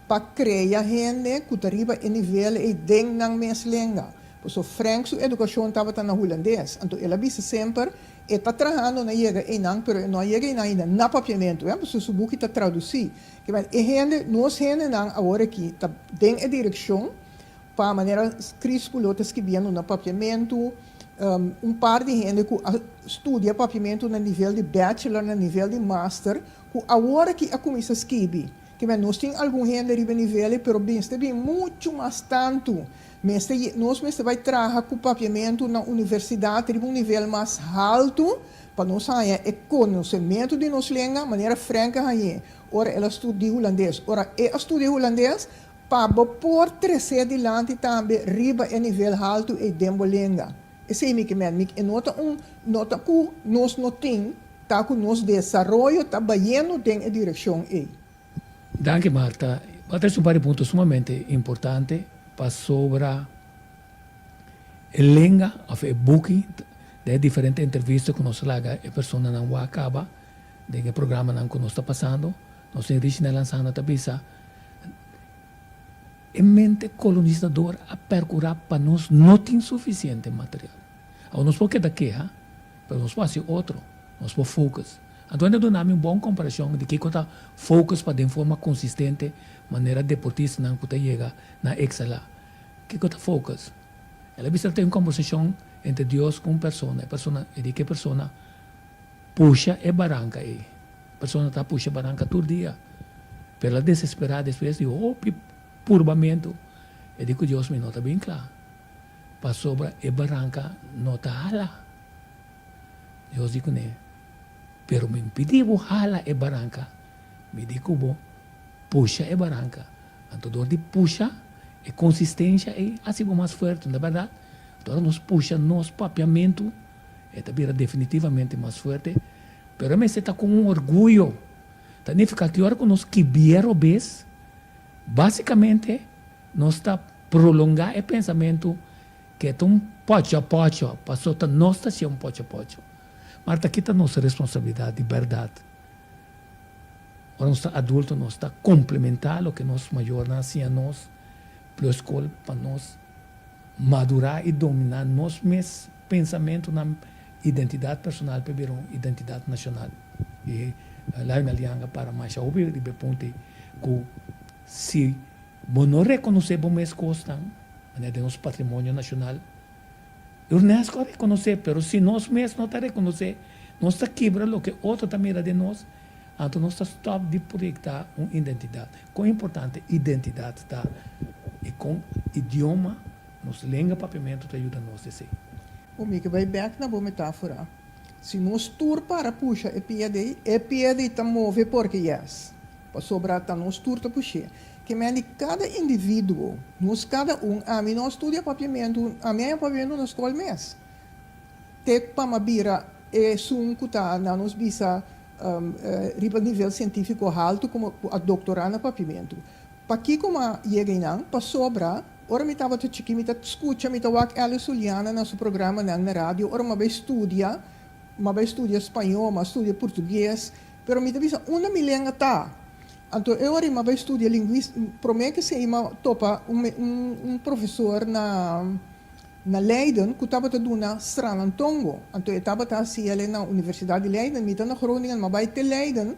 pa krea hende ku ta riba e nivel ei den nan mes lenga. Pasobra Frank su edukashon tabata na hulandes, anto el a bisa semper e ta trahando na yega einan, pero e no a yega einan ainda na papiamentu, pasobra su buki ta tradusí. Ke men e hende, nos hendenan awor aki ta den e direkshon pa manera Chris Pulo ta skibiendo na papiamentu, un par di hende ku a studia papiamentu na nivel di bachelor, na nivel di master, ku awor aki a kuminsá skibi. Ke men nos tin algun hende riba e nivel ei, pero mester bin muchu mas tantu. Mester ye, nos mester bai traha ku papiamentu na universidat riba un nivel mas haltu pa nos haña e konosementu di nos lenga manera Frank a hañ'é ora el a studia hulandes. Ora e a studia hulandes, pa bo por tres'é dilanti tambe riba e nivel haltu ei den bo lenga. Esei mi ke men. Mi e no ta un, no ta ku nos no tin, ta ku nos desaroyo ta bayendo den e direkshon ei. Danki Marta. Bo a trese un par di punto sumamente importante pasobra e lenga of e buki den e diferente entrevista ku nos laga e personanan wak kaba den e programanan ku nos ta pasando, nos tin Richnel Lansana ta bisa E mente kolonisador a perkurá pa nos no tin sufisiente material. Awor nos por keda keha, pero nos por hasi otro, nos por focus. Anto hende a duna mi un bon komparashon di kiko ta focus pa den forma konsistente manera deportistanan ku ta yega na ekselá. Kiko ta focus? El a bisa ta tin un kombersashon entre Dios ku un persona, e persona e di ku e persona pusha e baranka ei. Persona ta pusha baranka tur dia, pero el a desesperá despues di hopi purbamentu. E di ku Dios, Mi no ta bin kla, pasobra e baranka no ta hala. Dios di kuné, Pero mi pidi bo hala e baranka, mi di ku bo pusha e baranka. Anto dor di pusha, e konsistensha ei hasi bo mas fuerte, no ta bèrdat? Anto ora nos pusha nos papiamentu, e ta bira definitivamente mas fuerte. Pero e mester ta ku un orguyo. Ta nifiká ki ora ku nos kibié robes, básikamente nos ta prolongá e pensamentu ku e ta un pòchòpòchò, pasobra ta nos ta hasié un pòchòpòchò. Mar ta kita nos responsabilidat di bèrdat. Ora nos ta adulto nos ta komplementá loke nos mayornan a siña nos plus skol pa nos madurá i dominá nos mes pensamentunan. Identidat personal pa e bira un identidat nashonal. I Lionel Janga para masha hopi riba e punto ei ku si bo no rekonosé bo mes kosnan, manera den nos patrimonio nashonal, UNESCO a rekonosé, pero si nos mes no ta rekonosé, nos ta kibra loke otro ta mira den nos, anto nos ta stòp di proyektá un identidat. Kon importante identidat ta i kon idioma, nos lenga papiamentu ta yuda nos esei. Bo mi ke bai bek na bo metafora. Si nos tur para pusha e pia dei, e pia dei ta move porke yes. Pasobra ta nos tur ta push'é. Ke men di kada individuo, nos kada un, ami no a studia papiamentu, ami a haña papiamentu na skol mes. Te pa mi a bira esun ku ta na nos bisa riba nivel sientífiko haltu komo ku a doktorá na papiamentu. Pakiko mi a yega einan? Pasobra Ora mi tabata chikí mi ta skucha, mi ta wak Alice Juliana na su programanan na radio, ora mi a bai studia, mi a bai studia spañó, mi a studia portugues, pero mi ta bisa unda mi lenga ta? Anto e ora mi a bai studia lingüis, promé ke esei mi a topa un un profesor na na Leiden ku tabata duna Sranantongo, anto e tabata hasi el na Universidat di Leiden, mi ta na Groningen, mi a bai te Leiden,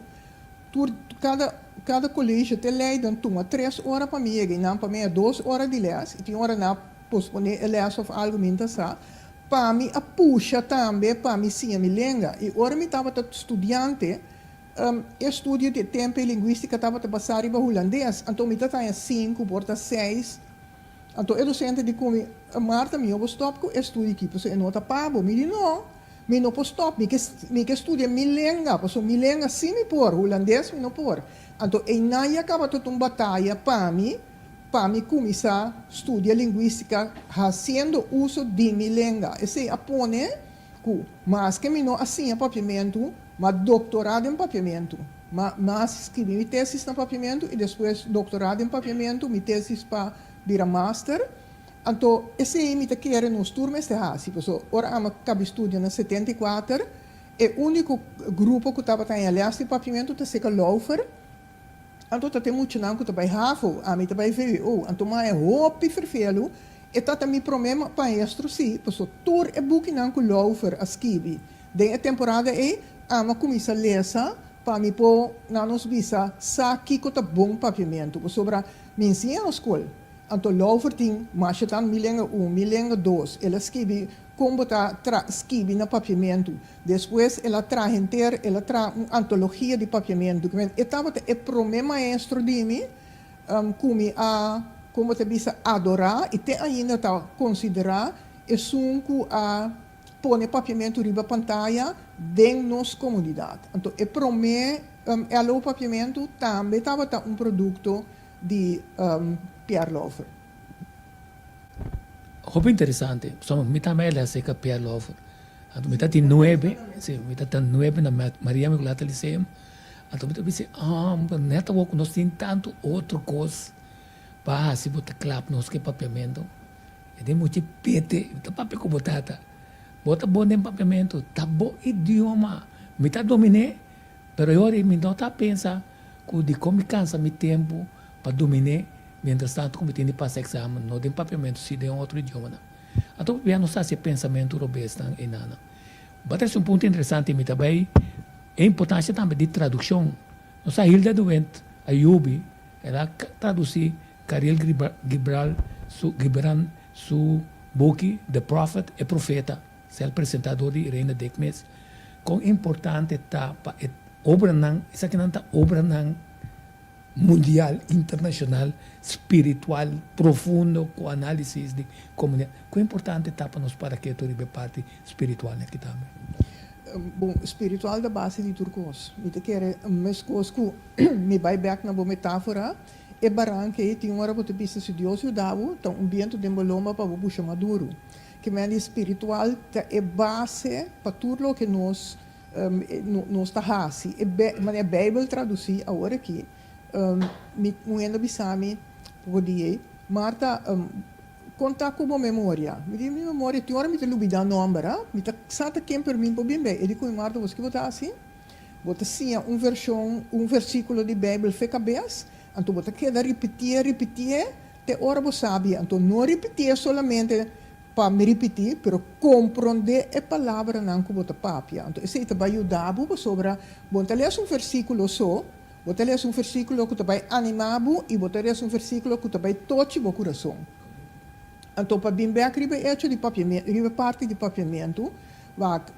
Tur kada kada colegio te Leiden tuma tres ora pa mi yega y nan pa mi a dos ora di les y tin ora na. posponé e lès òf algu mi no ta sa, pa mi a pusha tambe pa mi siña mi lenga. I ora mi tabata studiante, e studio di e tempu ei lingwístika tabata basá riba hulandes, anto mi ta taña sinku, por ta seis. Anto e dosente di ku mi, Marta, mi no por stòp ku e studio aki, pasobra e no ta pa bo. Mi di, No, mi no por stòp, mi ke mi ke studia mi lenga, pasobra mi lenga sí mi por, hulandes mi no por. Anto einan ya kaba tot un bataya pa mi, pa mi kuminsá studia lingwístika hasiendo uso di mi lenga. Esei a pone ku maske mi no a siña papiamentu, m'a doktorá den papiamentu. M'a m'a skibi mi tesis na papiamentu i despues doktorá den papiamentu, mi tesis pa bira master. Anto esei mi ta kere nos tur mester hasi, pasobra ora ami a kabi studia na 74, E úniko grupo ku tabata haña lès di papiamentu ta Seka Laufer. Anto ta tin muchanan ku ta bai havo, ami ta bai vwo. Anto mi haña hopi ferfelu. E tata mi promé maestro sí, paso tur e bukinan ku Laufer a skibi den e temporada ei, ami a kuminsá lesa pa mi por, nan nos bisa, sa kiko ta bon papiamentu. Pasobra mi nsiña na skol. Anto Laufer tin masha tan mi lenga un, mi lenga dos. El a skibi Kon bo ta tra skibi na papiamentu. Despues el a traha henter, el a traha un antologia di papiamentu. Ku men e tabata e promé maestro di mi ku mi a, kon bo ta bisa, adorá i te ainda ta konsiderá esun ku a pone papiamentu riba pantaya den nos komunidat. Anto e promé LO Papiamentu tambe tabata un produkto di Pierre Lauffer. Hopi interesante. Pasobra mi tambe a lesa e Pierre Lauffer. Anto mi ta tin nuebe, si, mi ta tin nuebe na Maria Inmaculata Lyceum. Anto mi ta bisa, ah, net awor ku nos tin tantu otro kos pa hasi bo ta klap nos ku e papiamentu. E den mucha pete, mi ta papia ku bo tata. Bo ta bon den papiamentu, ta bo idioma. Mi ta domin'é, pero e ora ei mi no ta pensa ku dikon mi kansa mi tempu pa domin'é, mientras tanto ku mi tin di pasa eksamen, no den papiamentu, si den otro idiomanan. Anto pabia nos ta hasi e pensamentu robesnan einanan. Bo a trese un punto interesante, mi ta bai e importansia tambe di tradukshon. Nos sa Hilda de Windt a yubi, el a tradusí Kariel Gibral su Gibran su buki The Prophet, E Profeta, sel presentá dor di Irene Dekmes. Kon importante ta pa e obranan, esakinan ta obranan mundial, internashonal, spiritual, profundo, ku análisis di komunidat. Kon importante ta pa nos para ketu riba e parti spiritual aki tambe? Bon, spiritual ta base di tur kos. Mi ta kere meskos ku mi bai bèk na bo metáfora, e baranka ei tin un ora bo ta bisa si Dios yuda bo, ta un bientu den bo lomba pa bo busha mas duru. Ke men di spiritual ta e base pa tur loke nos nos ta hasi. E manera Bijbel traduci awor aki, mi un hende a bisa mi poko dia ei, Marta, kon ta ku bo memoria? Mi di, mi memoria tin ora mi ta lubida nomber, ha? Mi ta sa ta ken pero mi no por bin bei. E di ku mi, Marta, bo ki bo ta hasi? Bo ta siña un vershon, un versikulo di Bijbel fe kabes, anto bo ta keda ripitié, ripitié, te ora bo sabi. Anto no ripitié solamente Pa mi ripití, pero komprondé e palabranan ku bo ta papia. Anto esei ta bai yuda bo pasobra bo no ta lesa un versíkulo so, bo ta lesa un versíkulo ku ta bai animá bo i bo ta lesa un versíkulo ku ta bai tochi bo kurason. Anto pa bin bèk riba e echo di papiamentu, riba e parti di papiamentu, wak,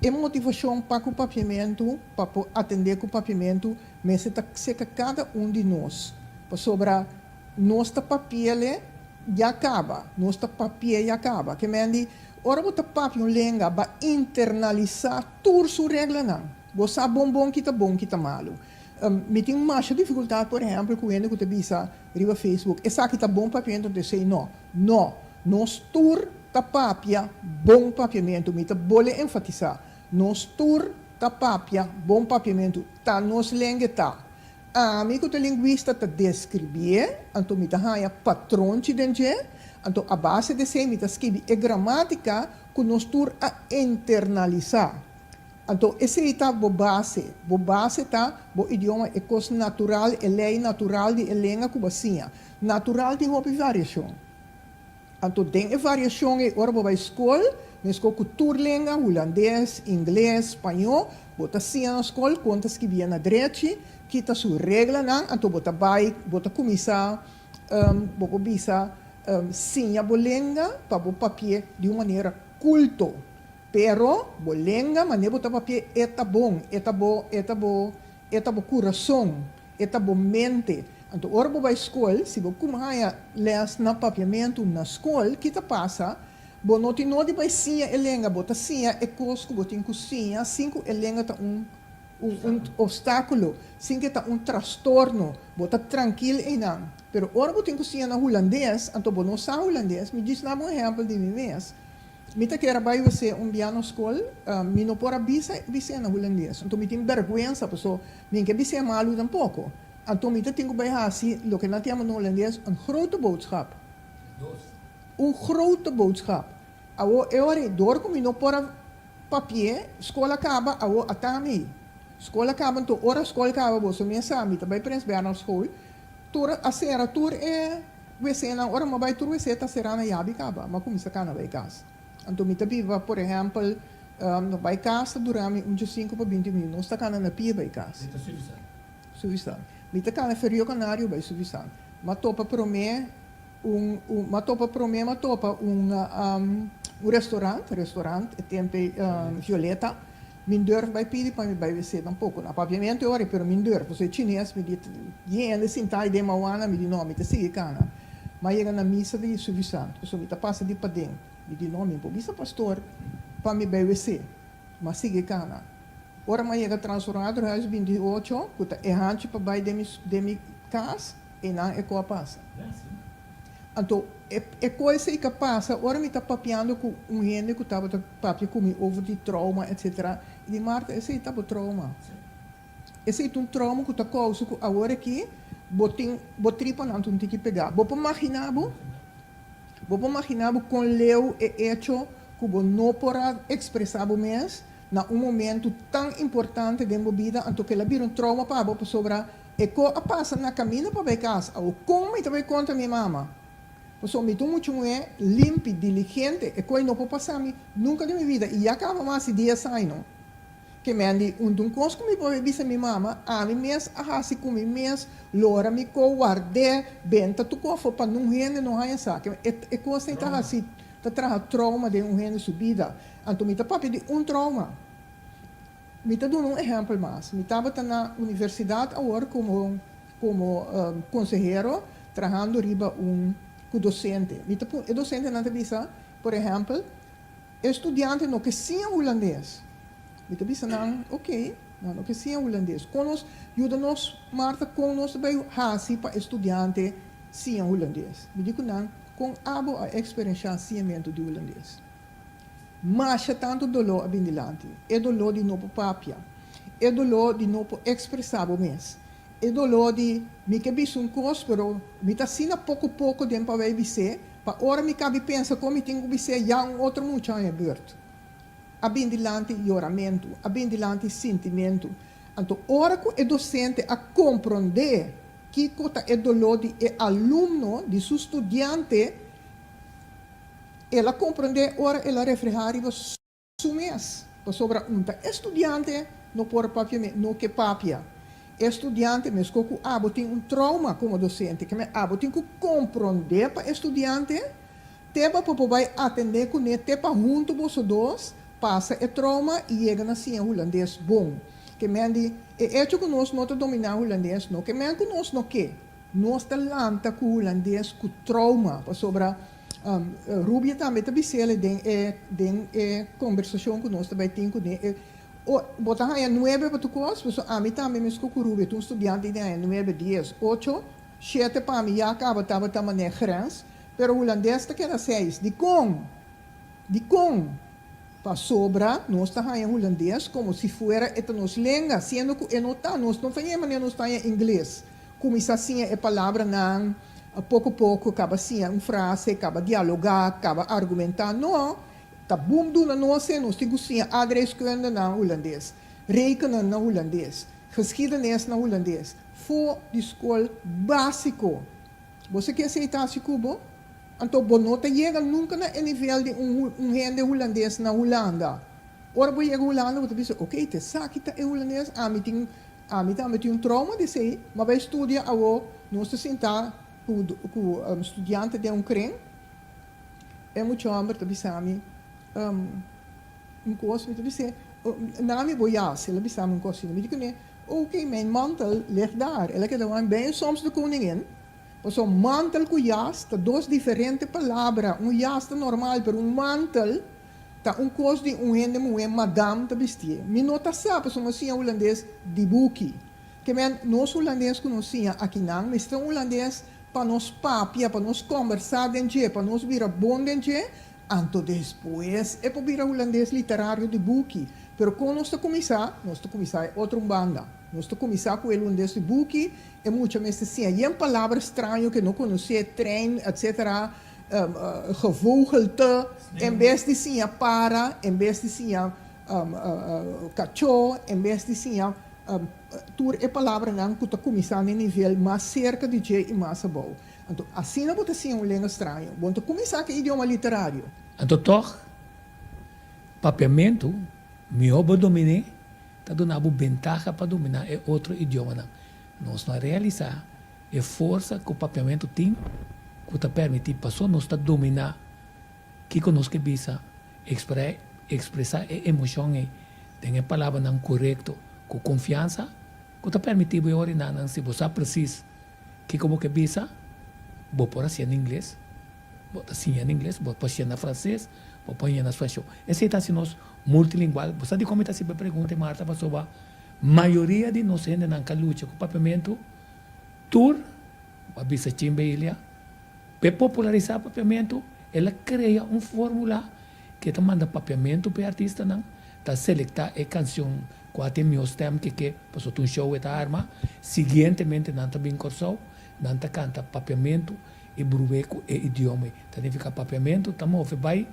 e motivashon pa ku papiamentu, pa por atendé ku papiamentu, mester ta seka kada un di nos. Pasobra nos ta papi'el ya kaba, nos ta papi'é ya kaba. Ke men di, ora bo ta papia un lenga, ba internalisá tur su reglanan. Bo sa bon bon ki ta bon, ki ta malu. Mi tin masha difikultat, por ehèmpel, ku hende ku ta bisa riba Facebook, esaki ta bon papiamentu, anto esei no. No, nos tur ta papia bon papiamentu. Mi ta bole enfatisá, nos tur ta papia bon papiamentu. Ta nos lenga ta. Ami ku ta lingwista ta deskribié, anto mi ta haña patronchi den dje, anto a base di esei mi ta skibi e gramátika ku nos tur a internalisá. Anto esei ta bo base. Bo base ta bo idioma, e kos natural, e lei natural di e lenga ku bo a siña. Natural tin hopi variashon. Anto den e variashon ei ora bo bai skol, meskos ku tur lenga, hulandes, ingles, spañó, bo ta siña na skol kon ta skibia na drechi, ki ta su reglanan, anto bo ta bai, bo ta kuminsá, bo por bisa, Siña bo lenga pa bo papi'é di un manera kulto. Pero bo lenga manera bo ta papi'é e ta bon, e ta bo, e ta bo, e ta bo kurason, e ta bo mente. Anto ora bo bai skol, si bo kuma haña lès na papiamentu na skol, ki ta pasa? Bo no tin nodi bai siña e lenga, bo ta siña e kos ku bo tin ku siña sin ku e lenga ta un un obstákulo, sin ku e ta un trastorno. Bo ta trankil einan. Pero ora bo tin ku siña na hulandes, anto bo no sa hulandes, mi djis na bo un ehèmpel di mi mes. Mi ta kier a bai wc un bia na skol, mi no por a bisa bis'é na hulandes. Anto mi tin bèrgwensa paso mi n'ke bis'é malu tampoko. Anto mi ta tin ku bai hasi loke nan ta yama na hulandes un grote boodschap. Un grote boodschap. Awo e ora ei dor ku mi no por a papi'é, skol a kaba, awo a ta mi. Skol a kaba, anto ora skol kaba boso mes sa mi ta bai Prins Bernhard School, tur a sera tur e wcnan, ora mi a bai tur wc ta sera na yabi kaba, mi a kuminsá kana bai kas. Anto mi ta biba por ehèmpel no bai kas ta dura mi un djesinku pa binti minüt, nos ta kana na pia bai kas. Suvisan. Mi ta kana Ferio Canario bai Suvisan. Mi a topa promé Un un m'a topa promé m'a topa un un restaurant, restaurant e tempe Violeta, mi n'durf bai pidi pa mi bai wc tampoco, na papiamento e ora pero mi n'durf, pasobra e chines mi di yen hende sinta ai den mawana, mi di no mi ta sigui cana, m'a yega na misa di Suffisant, pasobra mi ta pasa di paden, mi di no mi n'po bisa pastor pa mi bai wc, m'a sigui cana, ora m'a yega Transformatorhuis 28 cu ta e hanchi pa bai den mi den mi cas, Einan e ko a pasa. Anto, e e ko esei ka pasa ora mi ta papiando ku un hende ku tabata papia ku mi over di trauma etcetera, i di Marta esei ta bo trauma. Esei ta un trauma ku ta kousa ku awor aki bo tin bo tripanan ta un tiki pegá. Bo por maginá bo? Bo por maginá bo kon leu e echo ku bo no por a ekspresá bo mes na un momentu tan importante den bo bida, anto kila bira un trauma pa bo pasobra E ko a pasa na kaminda pa bai kas, awo kon mi ta bai kontra mi mama? Pasobra mi ta un mucha muhé limpi, diligente, e koi no por pasa mi nunka den mi vida i ya kaba mas di dies aña. Ke men di un un kos ku mi por bai bisa mi mama, ami mes a hasi ku mi mes lora mi ko ward'é benta tur kofo pa nun hende no haña sa. Ke men e kos ei ta hasi ta traha trauma den un hende su bida. Anto mi ta papia di un trauma. Mi ta duna un ehèmpel mas. Mi tabata na universidat awor komo komo konsehero trahando riba un ku dosente. Mi ta pun e dosentenan ta bisa, por ehèmpel, e studiante no ke siña hulandes. Mi ta bisa nan, oke, nan no ke siña hulandes. Kon nos yuda nos, Martha, kon nos ta bai hasi pa e studiante siña hulandes? Mi di ku nan, kon abo a eksperenshá siñamentu di hulandes? Masha tantu doló a bin dilanti. E doló di no por papia. E doló di no por ekspresá bo mes. E doló di mi ke bisa un kos pero mi ta asina poko poko den pa wei bis'é, pa ora mi kabi pensa kon mi tin ku bis'é ya un otro mucha haña bùrt. A bin dilanti yoramentu, a bin dilanti sintimentu. Anto ora ku e dosente a komprondé kiko ta e doló di e alumno, di su studiante, El a komprendé ora el a reflehá riba su mes, pasobra un ta e studiante no por papia me no ke papia. E studiante meskó ku abo tin un trauma komo dosente, ke me abo tin ku komprendé pa e studiante te pa por bai atendé kuné te pa huntu boso dos pasa e trauma i yega na siña hulandes bon. Ke men di e echo ku nos no ta dominá hulandes no ke men ku nos no ke. Nos ta lanta ku hulandes ku trauma pasobra Rubia tambe ta bis'el den e den e kombersashon ku nos ta bai tin kuné e o bo ta haña nuebe pa tur kos pasobra ami tambe meskos ku Rubia tur un studiante di haña nuebe dies ocho shete pa mi ya kaba tabata manera grens pero hulandes ta keda seis dikon dikon Pasobra nos ta haña hulandes komo si fuera e ta nos lenga, siendo ku e no ta. Nos no ta haña manera nos ta haña ingles. Kuminsá siña e palabranan poko poko, kaba siña un frase, kaba dialogá, kaba argumentá. No, ta bum duna nos e, nos tin ku siña aardrijkskunde na hulandes, rekenen na hulandes, geschiedenis na hulandes, for di skol básiko. Bo sa ke esei ta hasi ku bo? Anto bo no ta yega nunka na e nivel di un un hende hulandes na Hulanda. Ora bo yega Hulanda bo ta bisa, ok, ta esaki ta e hulandes, ami tin ami tambe tin un trauma di esei, m'a bai studia awo, nos ta sinta. ku ku studiante den un kren, e mucha hòmber ta bisa mi un kos, mi ta bis'é, Nami bo jas, el a bisa mi un kos asina. Mi di kuné, Oké, mijn mantel ligt daar. El a keda wak, Ben je soms de koningin? Pasobra mantel ku jas ta dos diferente palabra. Un jas ta normal, pero un mantel ta un kos di un hende muhé madam ta bistié. Mi no ta sa pasobra mi a siña hulandes di buki. Ke men, nos hulandes ku nos siña akinan mester un hulandes pa nos papia, pa nos kòmbersá den dje, pa nos bira bon den dje, anto despues e por bira hulandes literario di buki. Pero kon nos ta kuminsá? Nos ta kuminsá e otro un banda. Nos ta kuminsá ku e hulandes di buki, e mucha mester siña yen palabra straño ku e no konosé, trein, etsetera, gevogelte, en bes di siña para, en bes di siña kachó, en bes di siña tur e palabranan ku ta kuminsá na e nivel mas serka di dje i mas abou. Anto, asina bo ta siña un lenga straño. Bo no ta kuminsá ku e idioma literario. Anto tòg, papiamentu, mihó bo domin'é, ta duna bo bentaha pa dominá e otro idiomanan. Nos no a realisá e forsa ku papiamentu tin ku ta permití paso nos ta dominá kiko nos ke bisa, ekspresá e emoshon ei den e palabranan korekto ku konfiansa ku ta permití bo e orinanan si bo sa presis kiko bo ke bisa, bo por hasié na ingles, bo ta siña na ingles, bo por hasié na franses, bo por hasié na spañó. Esei ta hasi nos multilingual. Bo sa dikon mi ta hasi bo e pregunta ei, Marta? Pasobra mayoria di nos hendenan ka lucha ku papiamentu tur, bo a bisa Chimbe Ilia, p'e popularisá papiamentu el a krea un fórmula ke ta manda papiamentu p'e artistanan, ta selektá e kansion ku a tin mihó stèm ke ke, pasobra ta un show e ta arma, siguientemente nan ta bin Kòrsou, nan ta kanta papiamentu i bru'é ku e idioma ei. Ta nifiká papiamentu ta move bai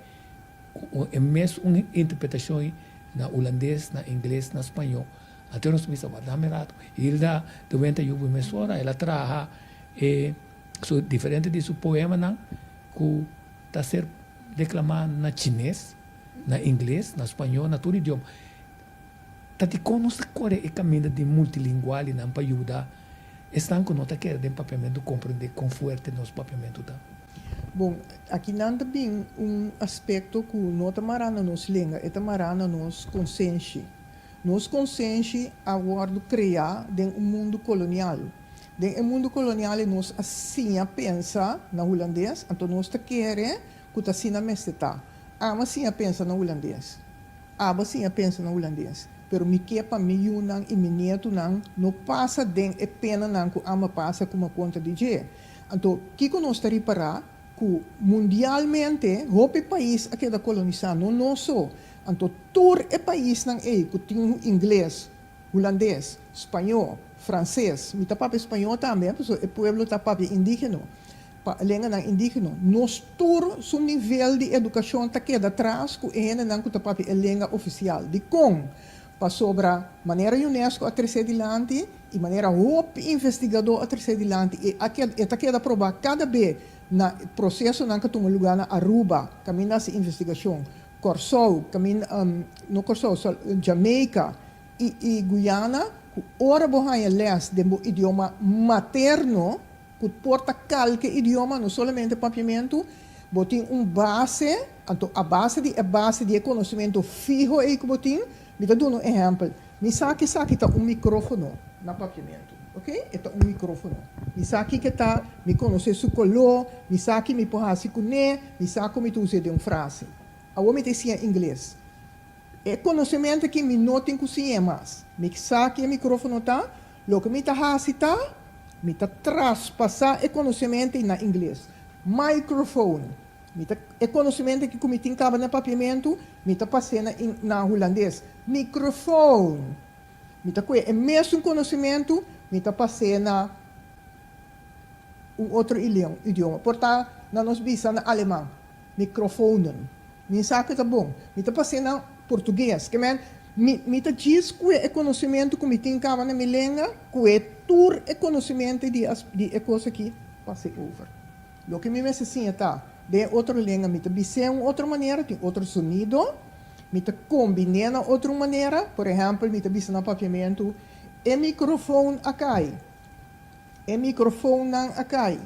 ku e mes un interpretashon ei na hulandes, na ingles, na spañó. Anto nos bisa, Warda mi rato. Hilda de Wenta yubi mesora, el a traha e su diferente di su poemanan ku ta ser deklamá na chines, na ingles, na spañó, na tur idioma. Ta dikon nos ta kore e kaminda di multilingualinan pa yuda esnan ku no ta kere den papiamentu komprendé kon fuerte nos papiamentu ta? Bon, akinan ta bin un aspekto ku no ta mará na nos lenga, e ta mará na nos konsenshi. Nos konsenshi a wòrdu kreá den un mundu kolonial. Den e mundu kolonial ei nos a siña pensa na hulandes, anto nos ta kere ku ta asina mester ta. Amo a siña pensa na hulandes, abo a siña pensa na hulandes, pero mi ke pa mi yunan i mi nietunan no pasa den e penanan ku amo a pasa ku mi a konta di dje. Anto, kiko nos ta ripará? Ku mundialmente hopi pais a keda kolonisá, no nos so. Anto tur e paisnan ei ku tin ingles, hulandes, spañó, franses, mi ta papia spañó tambe, pasobra e pueblo ta papia indígeno, pa lenganan indígeno, nos tur su nivel di edukashon ta keda tras ku e hendenan ku ta papia e lenga ofisial. Dikon? Pasobra manera UNESCO a tresé dilanti i manera hopi investigadó a tresé dilanti i a keda e ta keda probá kada be na prosesonan ku a tuma lugá na Aruba kaminda hasi investigashon, Kòrsou, kaminda no Kòrsou, Jamaica i i Guyana ku ora bo haña lès den bo idioma materno ku por ta kalke idioma, no solamente papiamentu, bo tin un base, anto a base di e base di e konosementu fiho ei ku bo tin, mi ta duna un ehèmpel, mi sa ku esaki ta un mikrófono na papiamentu, oke, e ta un mikrófono, mi sa kiko e ta, mi konosé su koló, mi sa ki mi por hasi kuné, mi sa kon mi ta us'é den un frase. Awor mi ta siña ingles. E konosementu aki mi no tin ku siñ'é mas. Mi sa ki e mikrófono ta, Loke mi ta hasi ta, mi ta traspasá e konosementu ei na ingles. Microphone. Mi ta, e konosementu aki ku mi tin kaba na papiamentu, mi ta pas'é na na hulandes. Microfoon. Mi ta kohe e mesun konosementu, mi ta pas'é na un otro idioma. Por ta na nos bisa na aleman. Microfonen. Mi sa ku e ta bon. Mi ta pas'é na portugues. Ke men, mi, mi ta djis kue e konosementu ku mi tin kaba na mi lenga, kue tur e konosementu di as, di e kos aki, pas'é over. Loke mi mester siña ta, den e otro lenga mi ta bis'é un otro manera, tin otro sonido, mi ta kombin'é na otro manera. Por ehèmpel, mi ta bisa na papiamentu, E microfoon a kai. E microfoonnan a kai.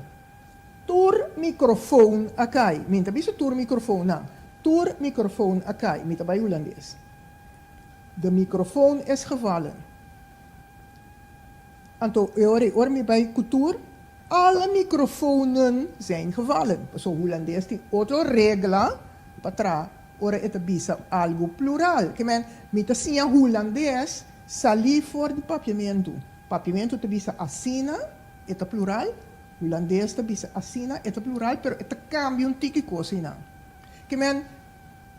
Tur microfoon a cay. Mi ta bisa tur microfoonnan. Tur microfoon a cay. Mi ta bay Hulandes. De microfoon is gevallen. Anto e ora ei ora mi bay cu tur, alle microfonen zijn gevallen. Pasobra Hulandes tin otro regla pa tra ora e ta bisa algo plural. Ke men, mi ta siña Hulandes salí for di Papiamentu. Papiamentu ta bisa asina, e ta plural. Hulandes ta bisa asina, e ta plural, pero e ta cambia un tiki cos einan. Ke men,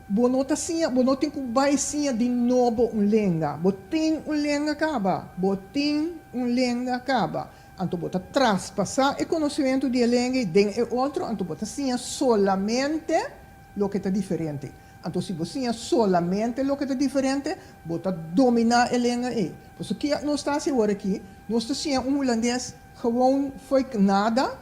bo no ta siña, bo no tin cu bay siña di nobo un lenga. Bo tin un lenga caba. Bo tin un lenga caba. Anto bo ta traspasa e conocimento di e lenga ei den e otro, anto bo ta siña solamente loke ta diferente. Anto si bo siña solamente loke ta diferente, bo ta domina e lenga ei. Pasobra kia nos ta haci awor aki? Nos ta siña un hulandes Gewoon foik nada,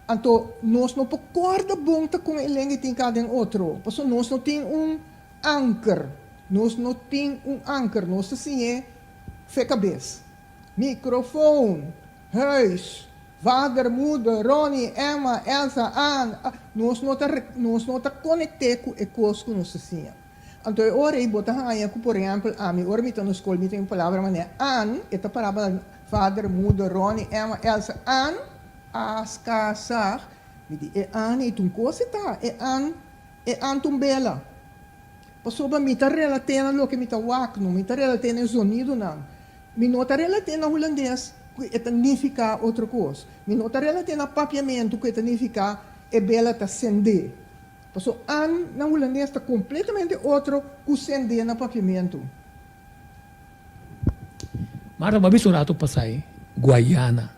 anto nos no por corda bon ta con e lenga y tin ca den otro, pasobra nos no tin un anker, nos no tin un anker, nos ta siñ'e fe cabes. Microfoon, huis, vader, moeder, Ronnie, Emma, Elsa, Ann, nos no ta nos no ta conecte cu e cos cu nos ta siña. Anto e ora ei bo ta haña ku, por ehèmpel, ami ora mi ta na skol mi tin un palabra manera an, e ta pará pa vader, moeder, Ronnie, Emma, Elsa, an, as, ka, sag. Mi di e an ei ta un kos e ta, e an, e an ta un bela. Pasobra mi ta relat'é na loke mi ta wak, no mi ta relat'é na e zonidonan. Mi no ta relat'é na hulandes ku e ta nifiká otro kos. Mi no ta relat'é na papiamentu ku e ta nifiká e bela ta sendé. Paso an na hulandes ta completamente otro cu sende na papiamentu. Marta, bo a bisa un rato pasai Guayana.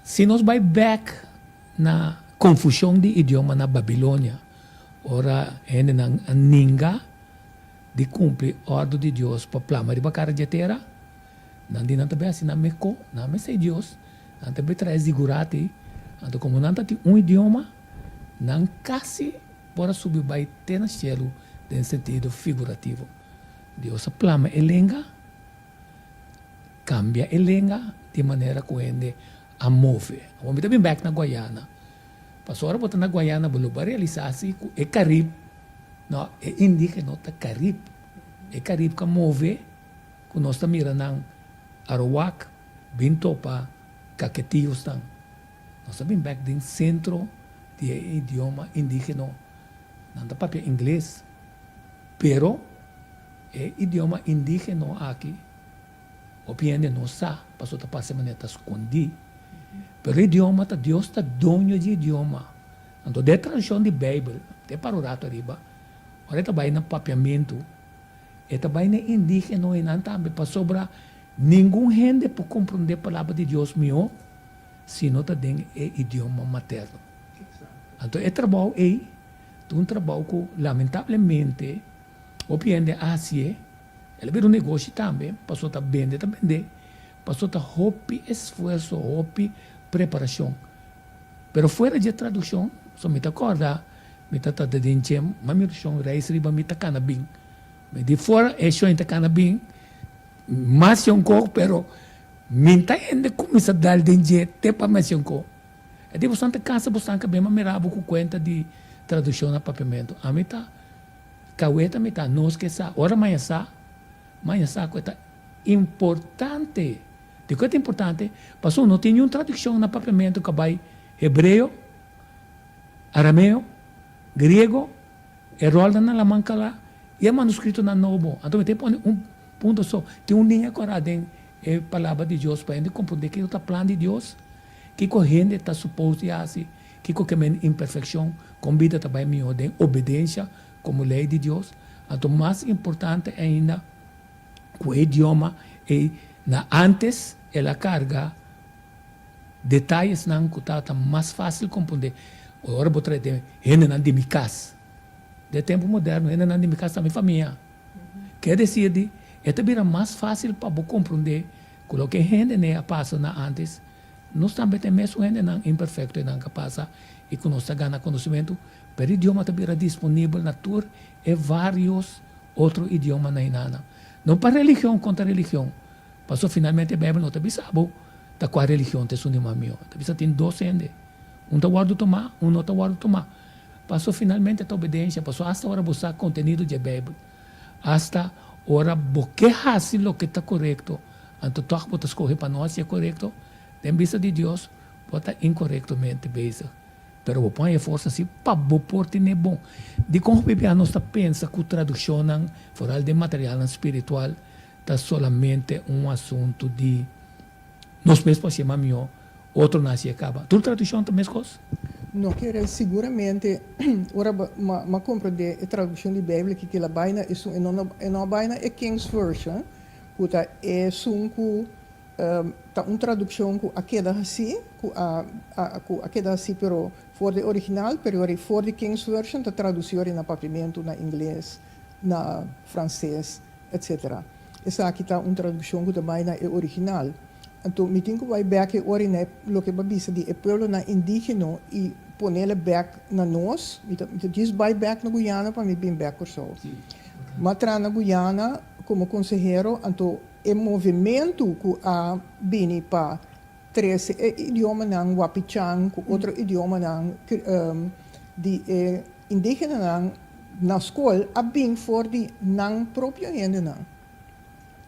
Si nos bai bek na confusion di idioma na Babilonia, ora hendenan a ninga di cumpli ordo di Dios pa plama riba cara dje tera, nan di nan ta bai haci nan meko, nan mester Dios, Nan ta betrae zigurati, anto komo nan ta tin un idioma, nan kasi por a subi bai te na shelu den sentido figurativo. Dios a plama e lenga, kambia e lenga di manera ku hende a move. Awor mi ta bin bèk na Guayana. Pasobra ora bo ta na Guayana bo lo bo a realisá si ku e Karib, no, e indígeno ta Karib. E Karib ku a move ku nos ta mira nan Arowak, Bin topa Caquetiosnan. Nos ta bin bek den sentro di e idioma indigeno. Nan ta papia ingles, pero e idioma indigeno aki hopi hende no sa pasobra ta parse manera ta skondí. Pero e idioma ta Dios ta doño di e idioma. Anto den e traduccion di Bijbel, te para un rato ariba, ora e ta bai na papiamentu, e ta bai na e indigeno einan tambe pasobra Ningun hende por komprondé Palabra di Dios mihó si no ta den e idioma materno. Anto e trabou ei ta un trabou ku lamentablemente hopi hende a hasié, el a bira un negoshi tambe, pasobra ta bende ta bendé, pasobra ta hopi esfuerso, hopi preparashon. Pero fuera dje tradukshon, so mi ta kòrda mi ta ta den dje mamirushon reis riba mi ta kana bin. Mi di fuera e shon ta kana bin. Mas yonko, pero min ta hende kuminsá dal den dje te pa mas yonko. E di bosan ta kansa bosan ka bema mira bo ku kuenta di tradukshon na papiamentu. Ami ta kaweta mi ta nos ke sa. Ora maña sa, maña sa ku e ta importante. Dikon e ta importante? Pasobra no tin niun tradukshon na papiamentu ku a bai hebreo, arameo, griego, E rolnan na laman kala i e manuskritonan nobo. Anto mi ta pone un punto so. Tin un liña kòrá den e Palabra di Dios pa hende komprondé kiko ta plan di Dios, kiko hende ta supos di hasi, kiko ke men imperfekshon, kon bida ta bai mihó den obedensha komo lei di Dios. Anto mas importante ainda ku e idioma ei na ántes el a karga detayesnan ku tabata mas fásil komprondé. Ora bo trae den hendenan di mi kas. Den tempu moderno hendenan di mi kas ta mi famia. Ke desir di e ta bira mas fásil pa bo komprondé ku loke e hendenan a pasa na ántes, nos tambe ta e mesun hendenan imperfekto einan ka pasa i ku nos ta gana konosementu, pero idioma ta bira disponibel na tur e vários otro idiomanan einana. No pa religion kontra religion, pasobra finalmente e Beibel no ta bisa bo. ta kua religion ta esun di mas mihó. Ta bisa tin dos hende, un ta wòrdu tumá, un no ta wòrdu tumá. Paso finalmente ta obedensia, paso asta ora bo sa kontenido dje Beibel, asta ora bo ke hasi loke ta korekto, anto tòg bo ta skohe pa no hasi e korekto, den bista di Dios bo ta inkorektomente bezig. Pero bo pon e forsa si pa bo por tene bon. Dikon hopi bia nos ta pensa ku tradukshonnan, foral den materialnan spiritual, ta solamente un asuntu di nos mes por hasié mas mihó, otronan hasié kaba? Tur tradukshon ta meskos? No kere siguramente ora bo m'a komprendé e tradukshon di Beibel ki kila bai na esun e no e no a bai na e King's Version ku ta esun ku Ta un tradukshon ku a keda hasí, ku a ku a keda hasí pero for di original, pero ora for di King's Version ta tradusí ora na papiamentu, na ingles, na franses, etsetera. Esaki ta un tradukshon ku ta bai na e original. Anto mi tin ku bai bèk e ora na e loke bo a bisa di e pueblonan indígeno i ponele bèk na nos. Mi ta mi ta djis bai bèk na Guyana pa mi bin bèk Kòrsou. Mi a traha na Guyana komo konsehero, anto E movimentu ku a bini pa trese e idiomanan Wapichan ku otro idiomanan di e indígenanan na skol a bin for di nan propio hendenan.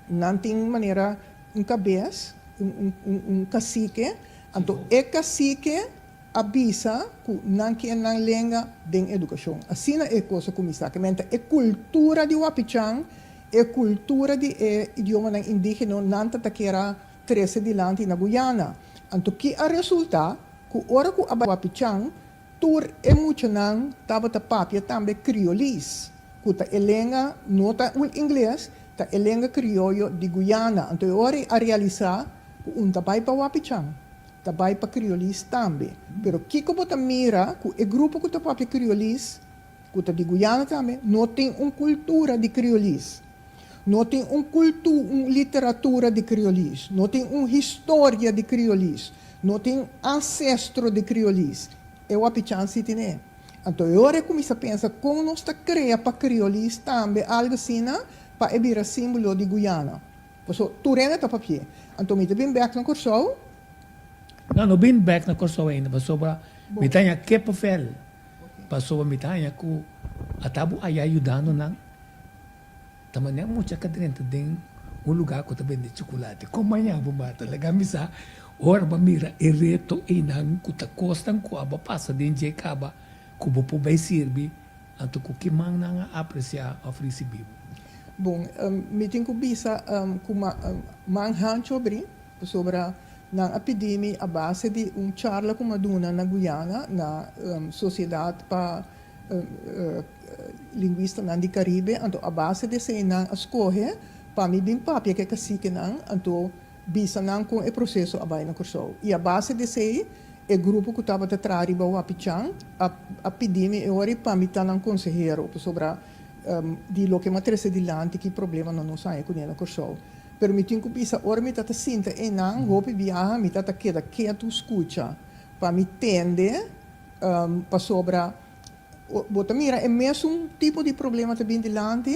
Nan tin manera un kabes, un kasike, anto e kasike a bisa ku nan ke nan lenga den edukashon. Asina e kos a kuminsá. Ke menta e kultura di Wapichan, e kultura di e idiomanan indígeno nan ta ta kier a trese dilanti na Guyana. Anto ki a resultá? Ku ora ku a bai Wapichan, tur e muchanan tabata papia tambe kriolis, ku ta e lenga, no ta ul ingles, ta e lenga krioyo di Guyana. Anto e ora ei a realisá ku un ta bai pa Wapichan. Ta bai pa kriolis tambe. Pero kiko bo ta mira ku e grupo ku ta papia kriolis, ku ta di Guyana tambe, no tin un kultura di kriolis. No tin un kultu, un literatura di kriolis. No tin un historia di kriolis. No tin ansestro di kriolis. E wapichan si tine. Anto e ora e kuminsá pensa kon nos ta krea pa kriolis tambe algu asina pa e bira símbolo di Guyana. Paso tur hende ta papi'é. Anto mi ta bin bek na Kòrsou. No, no bin bek na Kòrsou ainda pasobra mi ta haña kippenvel. Pasobra mi ta haña ku ata bo aya yudando nan ta manera mucha ka drenta den un lugá ku ta bende chukulati. Kon maña bo mata? Laga mi sa ora bo a mira e reto einan ku ta kosnan ku abo a pasa den dje kaba ku bo por bai sirbi. Anto ku ki man nan a apresiá òf risibí bo? Bon, mi tin ku bisa ku man hanchu abrí, pasobra nan a pidi mi a base di un charla ku mi a duna na Guyana na Sosiedat pa Lingwistanan di Karibe, anto a base di esei nan a skohe pa mi bin papia ku e kasikenan, anto bisa nan kon e proseso a bai na Kòrsou. I a base di esei e grupo ku tabata traha riba Wapichan a a pidi mi e ora pa mi ta nan konsehero pasobra di loke mi a trese dilanti ki problemanan nos haña kuné na Kòrsou. Pero mi tin ku bisa ora mi ta ta sinta einan hopi biaha mi ta ta keda ketu skucha pa mi tende pasobra bo ta mira e mesun tipo di problema ta bin dilanti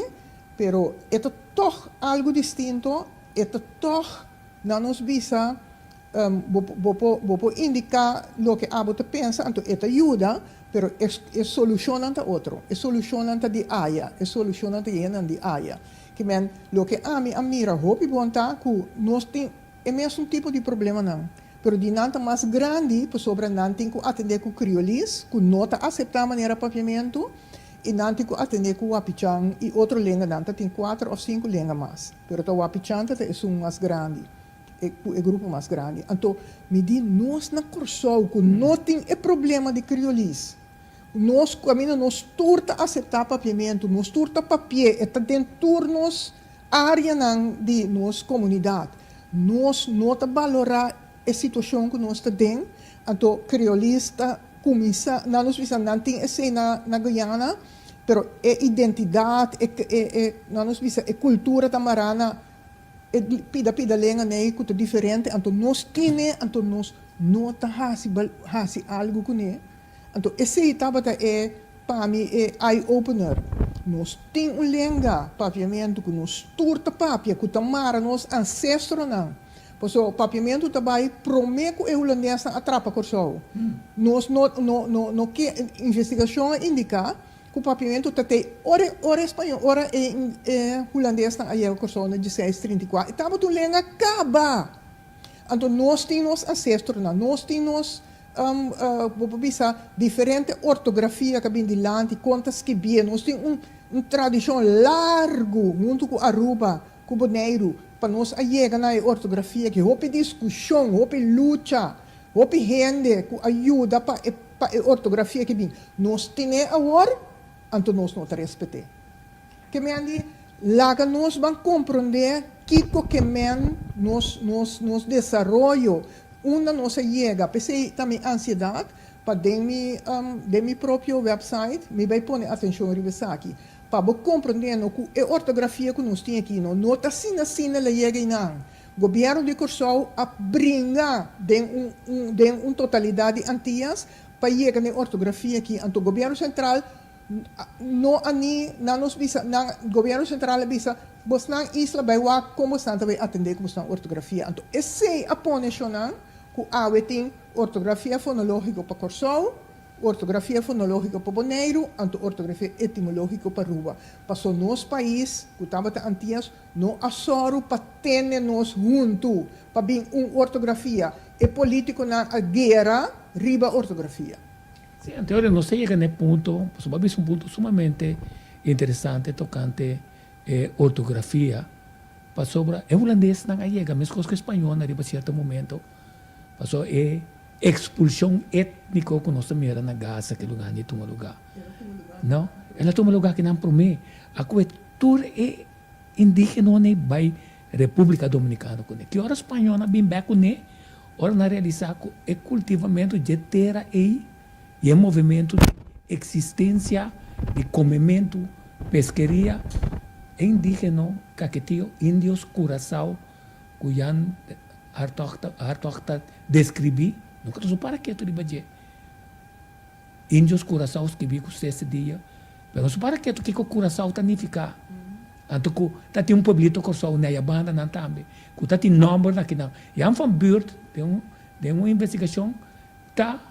pero e ta tòg algu distinto E ta tòg na nos bisa, Bo bo por bo por indiká loke abo ta pensa, anto e ta yuda, pero e e solushonnan ta otro. E solushonnan ta di aya, e solushonnan ta yenan di aya. Ke men, loke ami a mira hopi bon ta ku nos tin e mesun tipo di problemanan, pero di nan ta mas grandi pasobra nan tin ku atendé ku kriolis ku no ta aseptá manera papiamentu, i nan tin ku atendé ku wapichan i otro lenganan. Ta tin kuater òf sinku lenga mas. Pero ta Wapichanta ta esun mas grandi, e ku e grupo mas grandi. Anto mi di nos na Kòrsou ku no tin e problema di kriolis, nos kaminda nos tur ta aseptá papiamentu, nos tur ta papi'é, e ta den tur nos áreanan di nos komunidat. Nos no ta balorá e situashon ku nos ta den, anto kriolis ta kuminsá, nan nos bisa nan tin esei na na Guyana, Pero e identidat, e e e nan nos bisa e kultura ta mará na e pida pida lenga nei ku ta diferente, anto nos tine, anto nos no ta hasi bal hasi algu kuné. Anto esei tabata e pa mi e eye opener. Nos tin un lenga papiamentu ku nos tur ta papia, ku ta mara nos ansestronan. Paso papiamentu ta bai promé ku e hulandesnan a trapa Kòrsou. Nos no no no no ke investigashon a indiká ku papiamentu ta tei ora ora e spañó ora e e hulandesnan a yega Kòrsou na dieseis 34 e tabata un lenga kaba. Anto nos tin nos ansestronan, nos tin nos bo por bisa diferente ortografia ku a bin dilanti kon ta skibié. Nos tin un un tradishon largu huntu ku Aruba Ku Boneiru, pa nos a yega na e ortografia aki, hopi diskushon, hopi lucha, hopi hende ku a yuda pa e pa e ortografia aki bin. Nos tin'é awor, anto nos no ta respet'é. Ke men di, laga nos ban komprondé kiko ke men nos nos nos desaroyo, unda nos a yega. P'esei ta mi ansiedat pa den mi den mi propio website mi bai pone atenshon riba esaki. Pa bo komprondé no ku e ortografia ku nos tin aki no no ta asina asina la yega einan. Gobièrnu di Kòrsou a bringa den un un den un totalidat di Antias pa yega na e ortografia aki. Anto gobièrnu sentral no a ni nan nos bisa nan gobièrnu sentral a bisa bosnan isla bai wak kon bosnan ta bai atendé ku bosnan ortografia. Anto esei a pone shonnan ku awe tin ortografia fonológiko pa Kòrsou, Ortografia fonológiko pa Boneiru, anto ortografia etimológiko pa Aruba. Paso nos pais, ku tabata Antias, no a sòru pa tene nos huntu pa bin un ortografia. E polítikonan a guera riba ortografia. Sí, anto ora nos ta yega na e punto, pasobra bo a bisa un punto sumamente interesante tokante e ortografia, pasobra e hulandesnan a yega meskos ku e spañolnan riba sierto momento, pasobra e Expulsion etnico cu nos ta mira na Gaza ki lugar ni tuma lugar. No, el a tuma lugar kinan prome. A cue tur e indigenonan bay Republica Dominicana cune. Ki ora spañolnan a bin bek cune, ora nan realisa cu e cultivamento dje tera ey y e movimento di existencia di comemento, pesqueria, e indigeno Caquetio, indios Curacao, cu Jan Hartog ta Hartog ta describi, nunca ta so para ketu riba dje. Indios Curacao scribi cu sese dia, pero no so para ketu kico Curacao ta nifica. Anto cu ta tin un pueblito Corsou na e banda nan tambe, cu ta tin nomber na kinan. Jan van Buurt den un den un investigacion ta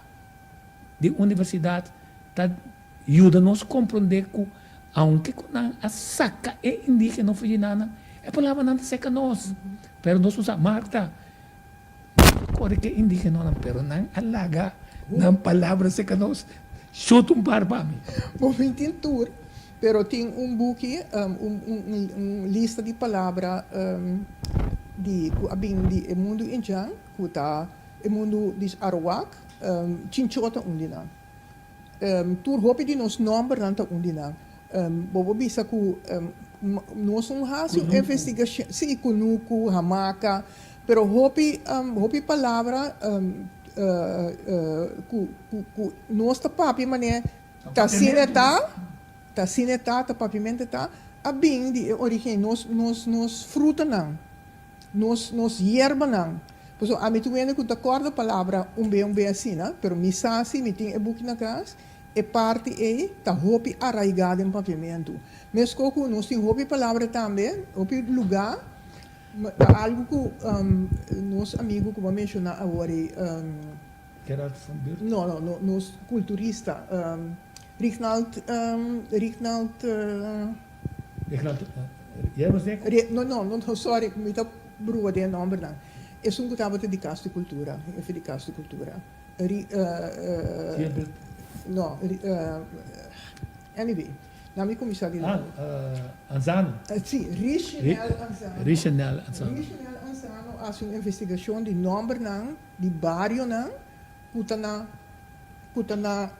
di universidad ta yuda nos comprende cu aunke cu nan a saca e indigeno for djinana, e palabranan ta seca nos. Pero nos no sa, Marta, nos a core cu e indigenonan, pero nan a laga nan palabra seca nos. Shut un par pa mi. Bo min tin tur, pero tin un buki, un un lista di palabra di cu a bin di e mundu indjan, cu ta e mundu di Arawak, Chinchó ta un di nan. Tur hopi di nos nòmbernan ta un di nan. Bo por bisa ku nos no hasi un investigashon, sí, kunuku, hamaka, pero hopi hopi palabra ku ku nos ta papia manera ta asina e ta, ta asina e ta, ta papiamentu e ta, a bin di e origen, nos nos nos frutanan. Nos nos yerbanan. Pasobra ami tur hende ku ta kòrda palabra un be un be asina, pero mi sa si mi tin e buki na kas, e parti ei ta hopi araigá den papiamentu. Meskos ku nos tin hopi palabra tambe, hopi lugá, ta algu ku nos amigu ku bo a menshoná awor ei, Gerard van Buurt? No, no, no, nos kulturista, Rignald, Rignald. No, no, no, sorry, mi ta brua den e nombernan. Esun ku tabata di Kas di Kultura, hefe di Kas di Kultura. Ri, no, anyway, nan mi kuminsá di nobo. Ah, Anzano. Si, Richenel Anzano. Richenel Anzano. Richenel Anzano a hasi un investigashon di nombernan di barionan ku ta na, ku ta na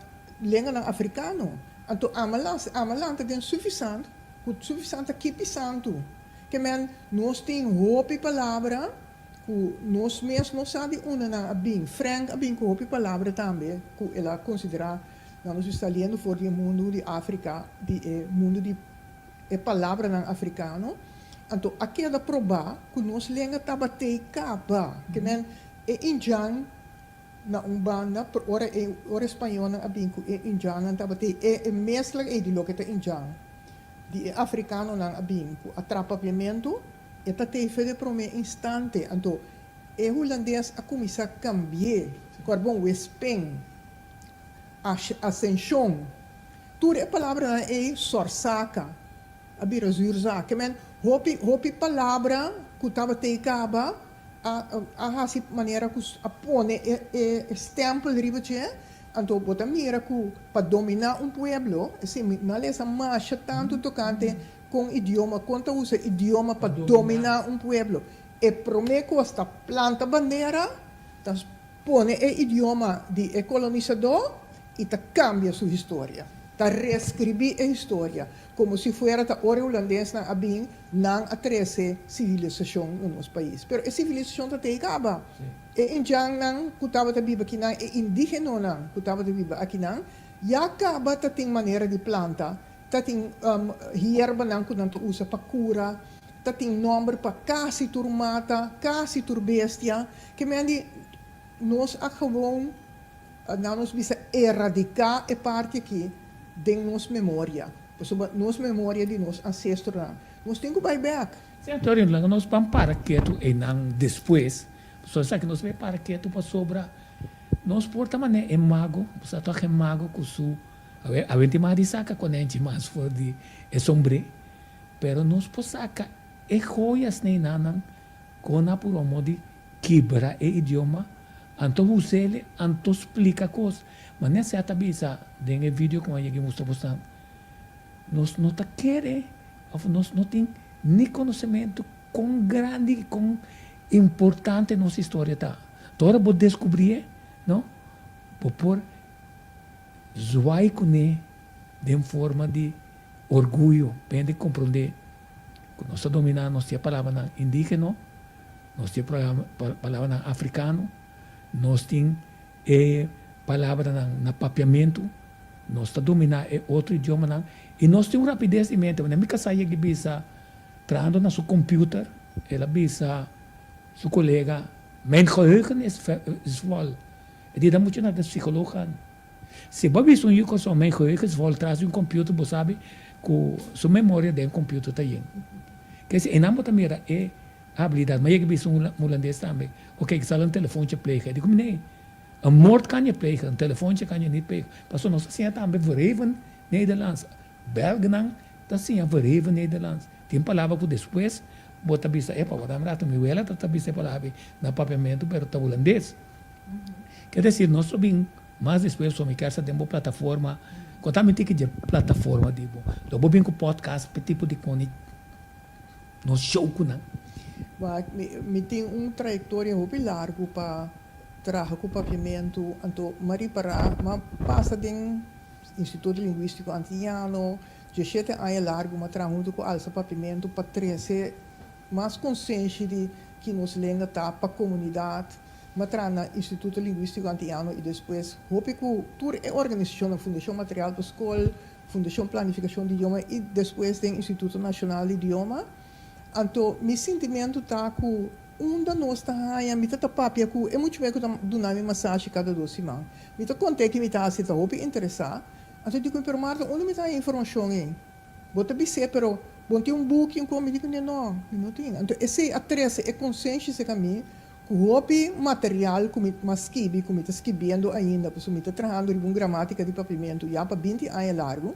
lenganan afrikano. Anto ama ama lanta den Suffisant, ku Suffisant ta kipi santu. Ke men nos tin hopi palabra ku nos mes no sa di unda nan a bin. Frank a bin ku hopi palabra tambe ku el a konsiderá nan nos sta liendo for di e mundu di Afrika, di e mundu di e palabranan afrikano. Anto a keda probá ku nos lenga tabat'ei kaba. Ke men e indjan Na un banda, por ora e ora e spañolnan a bin ku e indjannan tabata e e mezcla ei di loke ta indjan, di e afrikanonan a bin ku a tra papiamentu, e ta tei fe de promé instante. Anto, E hulandes a kuminsá kambi'é, kòrbon, wespen, asenshon, tur e palabranan ei sòrsaka, a bira zuurzak. Ke men, hopi, hopi palabra ku tabat'ei kaba a a hasi manera ku a pone e e stèmpel riba dje, anto bo ta mira ku pa dominá un pueblo, esei mi a lesa masha tantu tokante kon idioma, kon ta usa idioma pa dominá un pueblo. E promé kos ta planta bandera, ta pone e idioma di e kolonisadó i ta kambia su historia. Ta reskribí e historia komo si fuera ta ora e hulandesnan a bin, nan a trese sivilisashon na nos pais. Pero e sivilisashon ta tei kaba. E indjannan ku tabata biba akinan, e indígenonan ku tabata biba akinan, ya kaba ta tin manera di planta, ta tin hierbanan ku nan ta usa pa kura, Ta tin nomber pa casi tur mata, casi tur bestia. Ke men di nos a gewoon, nan nos bisa eradica e parti aki den nos memoria. Pasobra nos memoria di nos ancestronan. Nos tin cu bay bek. Sí, Antonio, laga nos ban para ketu einan despues. Pasobra esaki nos bay para ketu pasobra nos por ta manera e mago, bo sa toch e mago cu su, awe, awe tin mas di saca konenchi mas for di e sombré. Pero nos por saca e joyas neinanan con a purba modo di kibra e idioma, anto husele, anto splica cos. Manera sea ta bisa den e video cu a yega mustra bosnan, nos no ta kere of nos no tin ni conocemento con grandi y con importante nos historia ta. Te ora bo descubrie, no, bo por zwaai cune den forma di Orguyo, pa hende komprondé ku nos ta dominá nos tin e palabranan indígeno, nos tin e palabranan afrikano, nos tin e palabranan na papiamentu, nos ta dominá e otro idiomanan i nos tin un rapides di mente. Wanneer mi kasá yega di bisa trahando na su computer, el a bisa su kolega, Mijn geheugen is vol. E di, Dan muchu na den psikoloog gaan. Si bo a bisa un yu kòrsou mijn geheugen is vol tras di un computer bo sabi ku su memoria den computer ta yen. Kese einan bo ta mira e habilidad. Ma yega bisa un hulandes tambe, oké ik zal een telefoontje plegen. E di ku mi nee, een moord kan je plegen, een telefoontje kan je niet plegen. Pasobra nos ta siña tambe verheven Nederlands. Belgenan ta siña verheven Nederlands. Tin palabra ku despues bo ta bisa, epa, wak un rato mi wela ta bisa e palabra na papiamentu pero ta hulandes. Ke desir nos lo bin mas despues so mi kier sa den bo plataforma konta mi tiki dje plataforma di bo lo bo bin ku podcast pe tipo di koni nos show ku nan. Wak mi mi tin un trayektoria hopi largu pa traha ku papiamentu anto m'a ripará m'a pasa den Instituto Lingüístiko Antiano dieshete aña largu m'a traha huntu ku Alsa Papiamentu pa trese mas konsenshi di ki nos lenga ta pa komunidat. M'a traha na Instituto Lingüístiko Antiano i despues hopi ku tur e organisashonnan, Fundashon Material pa Skol, Fundashon Planifikashon di Idioma i despues den Instituto Nashonal di Idioma. Anto mi sintimentu ta ku unda nos ta haña, mi ta ta papia ku e mucha ku ta duna mi masashi kada dos siman. Mi ta kont'é ki mi ta hasi, e ta hopi interesá. Anto e di ku mi, pero Marta, unda mi ta haña informashon ei? Bo ta bis'é, pero bo no tin un buki, un kon? Mi di ku no, mi no tin. Anto esei a trese e konsenshi serka mi ku hopi material ku mi mas skibi, ku mi ta skibiendo ainda, pasobra mi ta trahando riba un gramatika di papiamentu ya pa binti aña largu,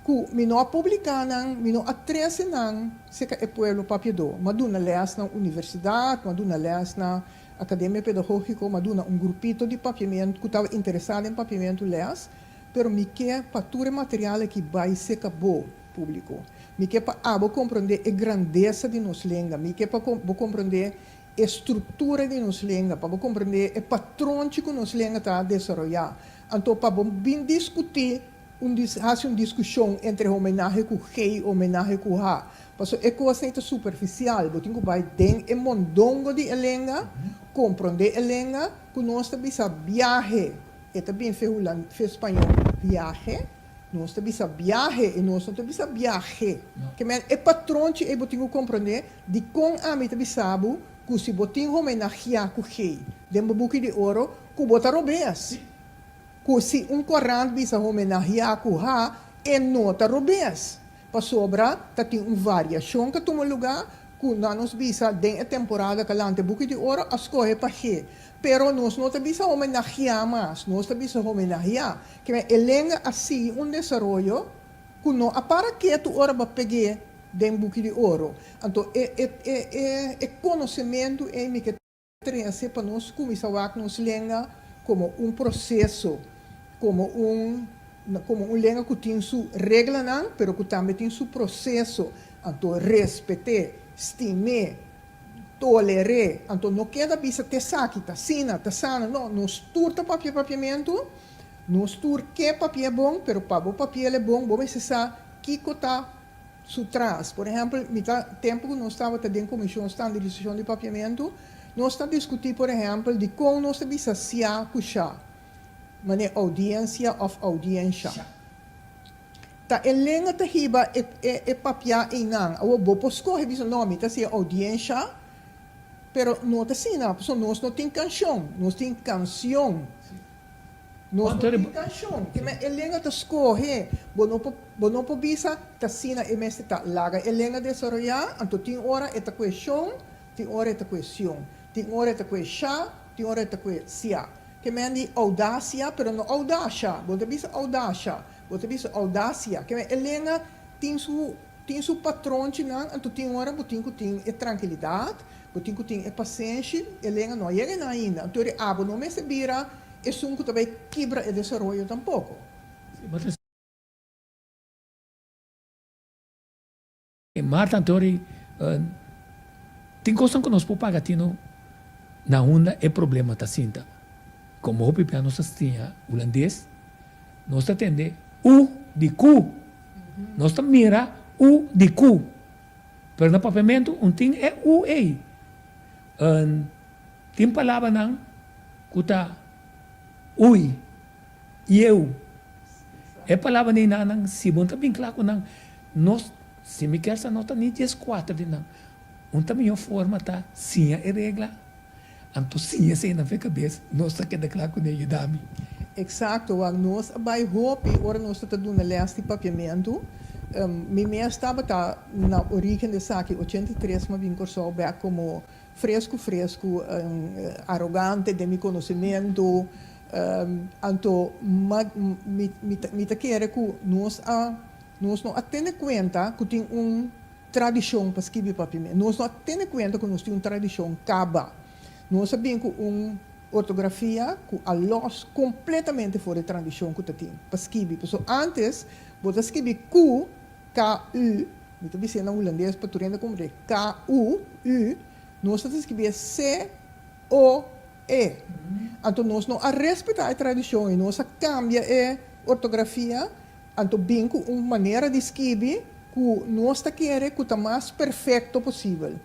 ku mi no a publiká nan, mi no a trese nan serka e pueblo papiadó. Mi a duna lès na universidat, mi a duna lès na Akademia Pedagógiko, mi a duna un grupito di papiamentu ku tabata interesá den papiamentu lès. Pero mi ke pa tur e material aki bai seka bo, públiko. Mi ke pa abo komprondé e grandesa di nos lenga. Mi ke pa bo komprondé e struktura di nos lenga, pa bo komprondé e patronchi ku nos lenga ta desaroyá. Anto pa bo bin diskutí un hasi un diskushon entre homenahe ku G i homenahe ku H. Pasobra e kosnan ei ta superfisial. Bo tin ku bai den e mondongo di e lenga, komprondé e lenga, ku nos ta bisa biahe. E ta bin fe hulan, fe spañó, viaje. Nos ta bisa biahe i nos no ta bisa biahe. Ke men e patronchi ei bo tin ku komprondé dikon ami ta bisa bo ku si bo tin homenagiá ku G den bo buki di oro ku bo ta robes. Ku si un korant bisa homenagiá ku H e no ta robes. Pasobra ta tin un variashon ka tuma lugá. Ku na nos bisa den e temporada kalante Buki di Oro a skohe pa he. Pero nos no ta bisa homenahiá mas, nos ta bisa homenahiá. Kimen e lenga a sigui un desaroyo ku no a para ketu ora bo a peg'é den Buki di Oro. Anto e e e e e konosementu ei mi ke Trese pa nos kuminsá wak nos lenga komo un proseso, komo un komo un lenga ku tin su reglanan, pero ku tambe tin su proseso. Anto respet'é, stim'é, toler'é. Anto no keda bisa t'esaki ta asina, ta asana. No, nos tur ta papia papiamentu, nos tur ke papi'é bon, pero pa bo papi'el e bon, bo mester sa kiko ta su tras. Por ehempel, mi ta tempu ku nos tabata den Komishon Standardisashon di Papiamentu, nos ta diskutí, por ehempel, dikon nos ta bisa sia ku sha, manera oudiensia òf oudiensha. Ta e lenga ta hiba e e papiá einan. Awor bo por skohe bisa, no, mi ta hasié oudiensha, pero no ta asina, pasobra nos no tin kanshon, nos tin kansion. Nos no tin kanshon. Ke men e lenga ta skohe. Bo no por bo no por bisa ta asina e mester ta. Laga e lenga desaroyá, anto tin ora e ta kue shon, tin ora e ta kue sion. Tin ora e ta kue sha, tin ora e ta kue sia. Ke men di oudasia, pero no oudasha. Bo no ta bisa oudasha, bo ta bisa oudasia. Ke men e lenga tin su tin su patronchinan, anto tin ora bo tin ku tin e trankilidat, bo tin ku tin e pasenshi. E lenga no a yega einan ainda. Anto ri abo no mester bira Esun ku ta bai kibra e desaroyo tampoko. Marta Antori, Tin kosnan ku nos por paga tino na unda e problema ta sinta. Komo hopi bia nos ta siña hulandes, nos ta tende u di ku. Nos ta mira u di ku. Pero na papiamentu un tin e u ei. Tin palabranan ku ta ui, ieu. E palabra neinanan, si bo no ta bin kla ku nan, nos, si mi kier sa no ta ni dieskuater di nan. Un ta mihó forma ta siña e regla, anto siña esei nan fe kabes, nos ta keda kla kuné, yuda mi. Eksakto, wak nos a bai hopi ora nos ta ta duna lès di papiamentu. Mi mes tabata na orígen di esaki, 83 mi a bin Kòrsou bèk komo Fresku fresku, arogante den mi konosementu, anto mi ta kere ku nos a nos no a tene kuenta ku tin un tradishon pa skibi papiamentu. Nos no a tene kuenta ku nos tin un tradishon kaba. Nos a bin ku un ortografia ku a lòs kompletamente for e tradishon ku ta tin pa skibi. Pasobra ántes bo ta skibi ku KU, mi ta bis'é na hulandes pa tur hende komprendé, KU, U, nos ta skibié C-O-E. Anto nos no a respetá e tradishon i nos a kambia e ortografia, anto bin ku un manera di skibi ku nos ta kere ku ta mas perfekto posibel.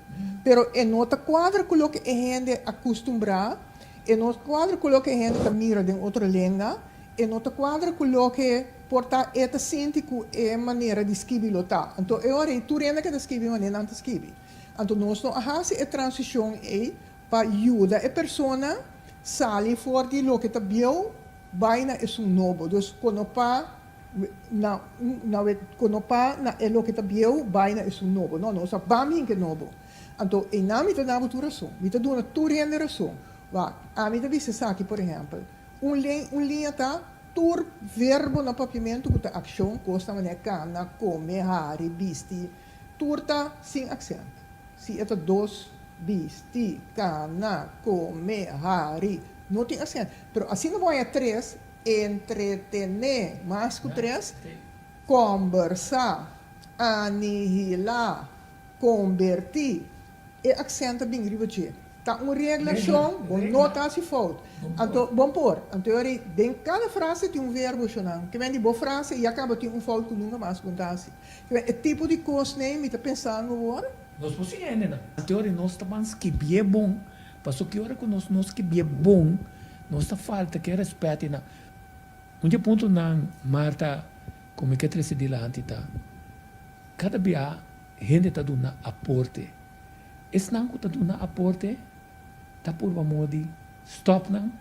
Pero e no ta kuadra ku loke e hende a kustumbrá, e no kuadra ku loke e hende ta mira den otro lenga, e no ta kuadra ku loke por ta e ta sinti ku e manera di skibi lo ta. Anto e ora ei tur hende ke ta skibi manera nan ta skibi. Anto nos no a hasi e transishon ei pa yuda e persona sali for di loke ta bieu bai na esun nobo. Dus kono pa na na kono pa na e loke ta bieu bai na esun nobo. No, nos a bam hinka e nobo. Anto einan mi ta dabo tur rason. Mi ta duna tur hende rason. Wak, ami ta bisa esaki por ehèmpel. Un lei, un liña ta tur verbo na papiamentu ku ta akshon, kos ta manera kana, kome, hari, bisti, tur ta sin aksent. Si e ta dos, bisti, kana, kome, hari, no tin aksent. Pero asina bo haña tres, entretené, mas ku tres, kòmbersá, anihilá, kombertí, e aksent ta bin riba dje. Ta un regla shon, bo no ta hasi fout. Anto, bon por. Anto yori, den kada frase tin un verbo shonnan. Ke men di bo frase ya kaba tin un fout ku nunka mas bo ta hasi. Ke men e tipo di kosnan mi ta pensando awor. Nos por siña hendenan. Anto yori nos ta ban skibié bon, paso ki ora ku nos no skibié bon, nos ta falta ke rèspèt einan. Un di e puntonan, Marta, ku mi ke trese dilanti ta, kada bia hende ta duna aporte. Esnan ku ta duna aporte ta purba moda di stòp nan,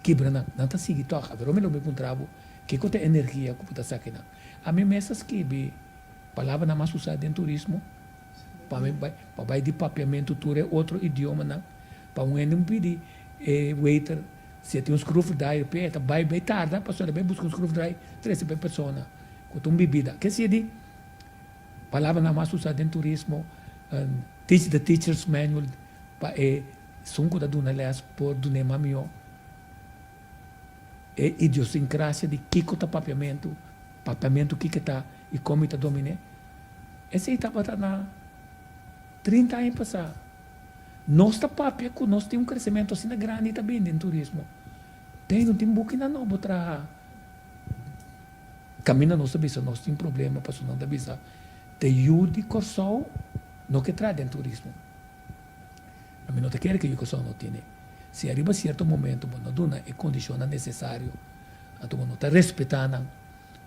kibra nan. Nan ta sigui tòg. Awor mi lo mi puntra bo, kiko ta e energia ku bo ta saki nan? Ami mes a skibi palabranan mas usá den turismo. Pa mi bai pa bai di papiamentu tur e otro idiomanan pa un hende un pidi e waiter si e tin un schroefdraaier p'e e ta bai bai tarda pasobra e bai buska un schroefdraaier trese pa e persona ku ta un bibida. Ke si di palabranan mas usa den turismo teach the teacher's manual pa e esun ku ta duna les por dun'é mas mihó e idiosincrasia di kiko ta papiamentu, papiamentu kiko ta i kon mi ta domin'é. Esei tabata na 30 aña pasá. Nos ta papia ku nos tin un kresementu asina grandi ta bini den turismo. Tei no tin bukinan nobo traha. Kaminda nos ta bisa nos tin problema pasobra nan ta bisa te yu di Kòrsou no ke traha den turismo. Ami no ta kere ke yu Kòrsou no tene. Si ariba sierto momento bo no duna e kondishonnan nesesario anto bo no ta respetá nan.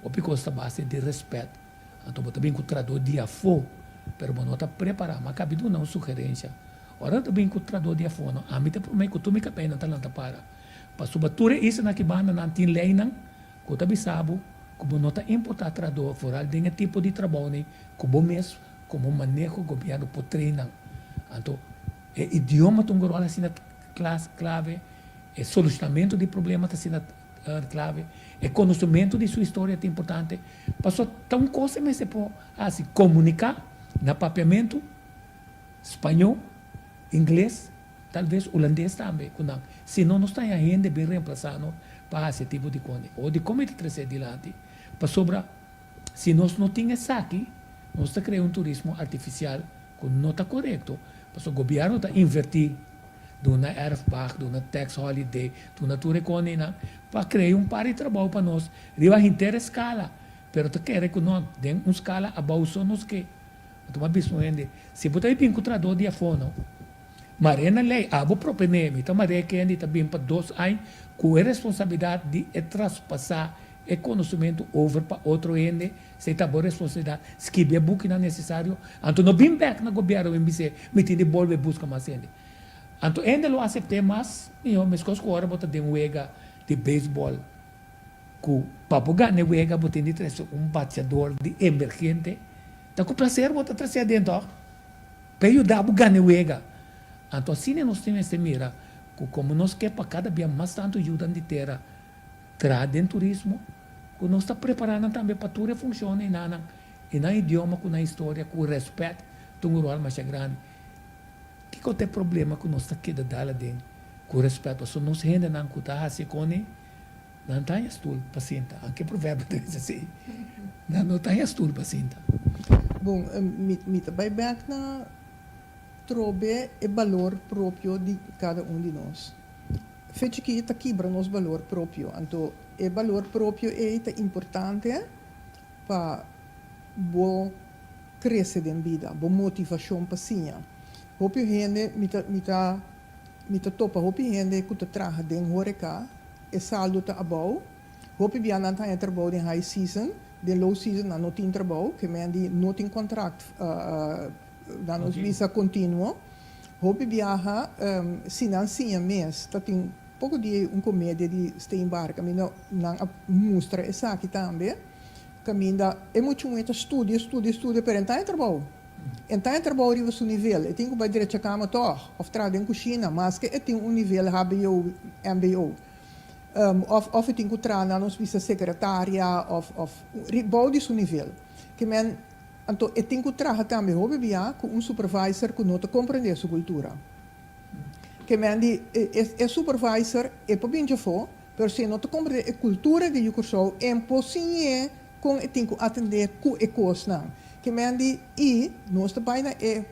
Hopi kos ta base di rèspèt. Anto bo ta bin ku tradó di afó, pero bo no ta prepará. M'a kabi duna un sugerensia. Ora bo ta bin ku tradó di afó, no, ami ta promé ku tur mi kabeinan ta lanta para. Pasobra tur e islanan aki banda nan tin leinan ku ta bisa bo ku bo no ta importá tradó, foral den e tipo di trabounan ku bo mes komo maneho gobièrnu por train nan. Anto e idioma ta un ròl asina klave, e solushonamentu di problema ta asina Clave. E conocimento di su historia ta importante, paso ta un cos e mester por haci, comunica na papiamento, spañó, ingles, tal vez hulandes tambe cu nan. Si no nos ta haña hende bin reemplaza nos pa haci e tipo di cosnan. O di con mi ta trece dilanti? Pasobra si nos no tin esaki, nos ta crea un turismo artificial cu no ta corecto, pasobra gobierno ta inverti. Duna erfpacht, duna tax holiday, duna tur e koninan pa krea un par di trabou pa nos riba henter e skala. Pero ta kere ku no, den un skala abou so nos ke. Anto bo a bisa un hende, si bo ta bin ku trahadó di afó no, mar'é na lei, abo proponé, mi ta mar'é e hende ta bin pa dos aña ku e responsabilidat di e traspasá e konosementu over pa otro hende, esei ta bo responsabilidat, skibi e bukinan nesesario, anto no bin bèk na gobièrnu bin bis'é, mi tin di bolbe buska mas hende. Anto hende lo asept'é mas mihó, meskos ku ora bo ta den wega di beisbòl, ku pa bo gana e wega bo tin di trese un bateador di emergente, ta ku plaser bo ta trese aden tòg, pa e yuda bo gana e wega. Anto asina nos tin mester mira ku komo nos ke pa kada bia mas tantu yudan di tera, Traha den turismo, ku nos ta prepará nan tambe pa tur e funshon enanan i nan idioma ku nan historia ku rèspèt ta un ròl masha grandi. Kiko ta e problema ku nos ta keda dal aden ku rèspèt? Pasobra nos hendenan ku ta hasi e koni, nan ta haña stul pa sinta. Anke proverbio ta bisa así, nan no ta haña stul pa sinta. Bon, mi ta bai bèk na trobe e balor propio di kada un di nos. Fe chikí ta kibra nos balor propio. Anto e balor propio ei ta importante pa bo krese den bida, bo motivashon pa siña. Hopi hende, mi ta mi ta mi ta topa hopi hende ku ta traha den horeka, e saldo ta abou. Hopi bia nan ta haña trabou den high season, den low season nan no tin trabou, ke men di no tin kontrakt nan nos bisa kontinuo. Hopi biaha si nan siña mes ta tin poko di un komedia di Steenbark kaminda nan a mustra esaki tambe kaminda e mucha muhé ta studia studia studia pero e ta haña trabou e ta haña trabou riba su nivel e tin ku bai drecha kama tòg òf traha den kushina maske e tin un nivel hbo mbo òf òf e tin ku traha nan nos bisa sekretaria òf òf bou di su nivel ke men Anto e tin ku traha tambe hopi bia ku un supervisor ku no ta komprendé su kultura. Ke men di e supervisor e por bin djafó, pero si e no ta komprendé e kultura di Kòrsou e por siñ'é kon e tin ku atendé ku e kosnan. Ke men di i nos ta bai na e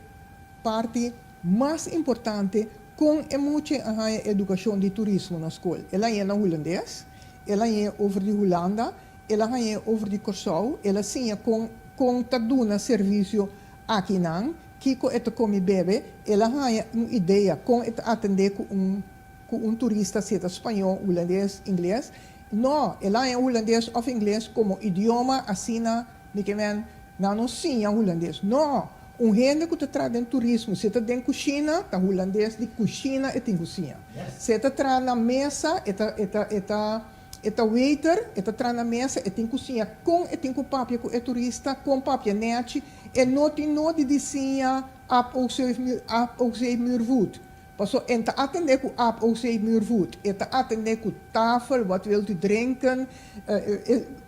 parti mas importante kon e mucha a haña edukashon di turismo na skol. El a hañ'é na hulandes, el a hañ'é over di Hulanda, El a hañ'é over di Kòrsou, el a siña kon kon ta duna servisio akinan, kiko e ta komi bebe, el a haña un idea kon e ta atendé ku un ku un turista si e ta spañó, hulandes, ingles. No, el a haña hulandes òf ingles komo idioma asina mi ke men nan no siña hulandes. No! Un hende ku ta traha den turismo, si e ta den kushina, ta hulandes di kushina e tin ku siña. Si e ta traha na mesa, e ta e ta e ta. E ta waiter, e ta traha na mesa, e tin ku siña kon e tin ku papia ku e turista, kon papia nèchi. E no tin nodi di siña ap ook zeef ap ook zeef muurvoet. Paso e ta atendé ku ap ook zeef muurvoet. E ta atendé ku tafel, wat wilt u drinken,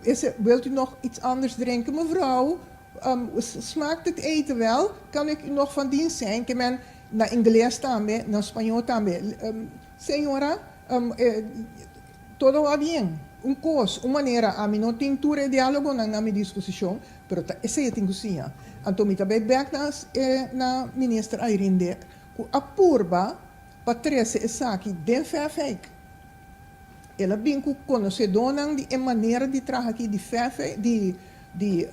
is wilt u nog iets anders drinken mevrouw, smaakt het eten wel, kan ik u nog van dienst zijn? Ke men na ingles tambe, na spañó tambe, señora, Todo va bien. Un kos, un manera, ami no tin tur e diálogonan na mi disposishon, pero ta esei e tin ku siña. Anto mi ta bai bèk na e na Minister Irene Dick ku a purba pa trese esaki den Fèfèik. El a bin ku konosedónan di e manera di traha aki di Fèfèik, di di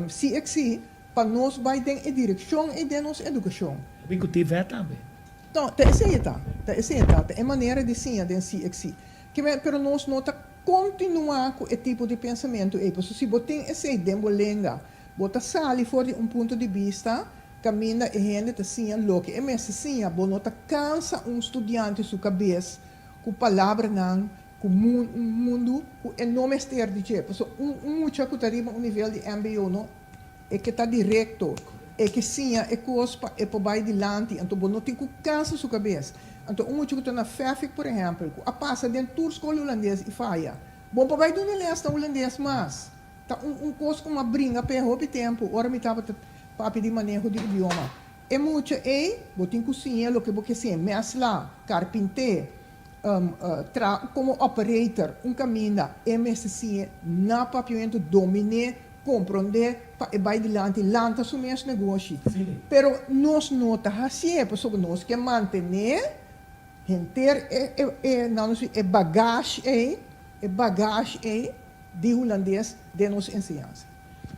CXC, pa nos bai den e direkshon ei den nos edukashon. A bin ku TVET tambe. No, ta esei e ta. Ta esei e ta. Ta e manera di siña den CXC. Kimen, pero nos no ta kontinuá ku e tipo di pensamentu ei. Pasobra si bo tin esei den bo lenga, bo ta sali for di un punto di bista kaminda e hende ta siña loke e mester siña. Bo no ta kansa un studiante su kabes ku palabranan ku un mundu ku e no mester di dje. Pasobra un mucha ku ta riba un nivel di mbo no E ke ta direkto, e ke siña e kos pa e por bai dilanti, anto bo no tin ku kansa su kabes. Anto un mucha ku ta na Fèfik por ehèmpel, ku a pasa den tur skol hulandes i faya, bo por bai duna lès na hulandes mas. Ta un un kos ku mi a bringa p'e hopi tempu ora mi tabata papia di maneho di idioma. E mucha ei, bo tin ku siña loke bo ke siña, mèsla, karpinté, traha komo operator un kaminda, e mester siña na papiamentu, dominé, komprondé pa e bai dilanti, lanta su mes negoshi. Pero nos no ta hasié pasobra nos ke mantené henter e e e nan nos e bagashi ei, e bagashi ei di hulandes den nos enseñansa.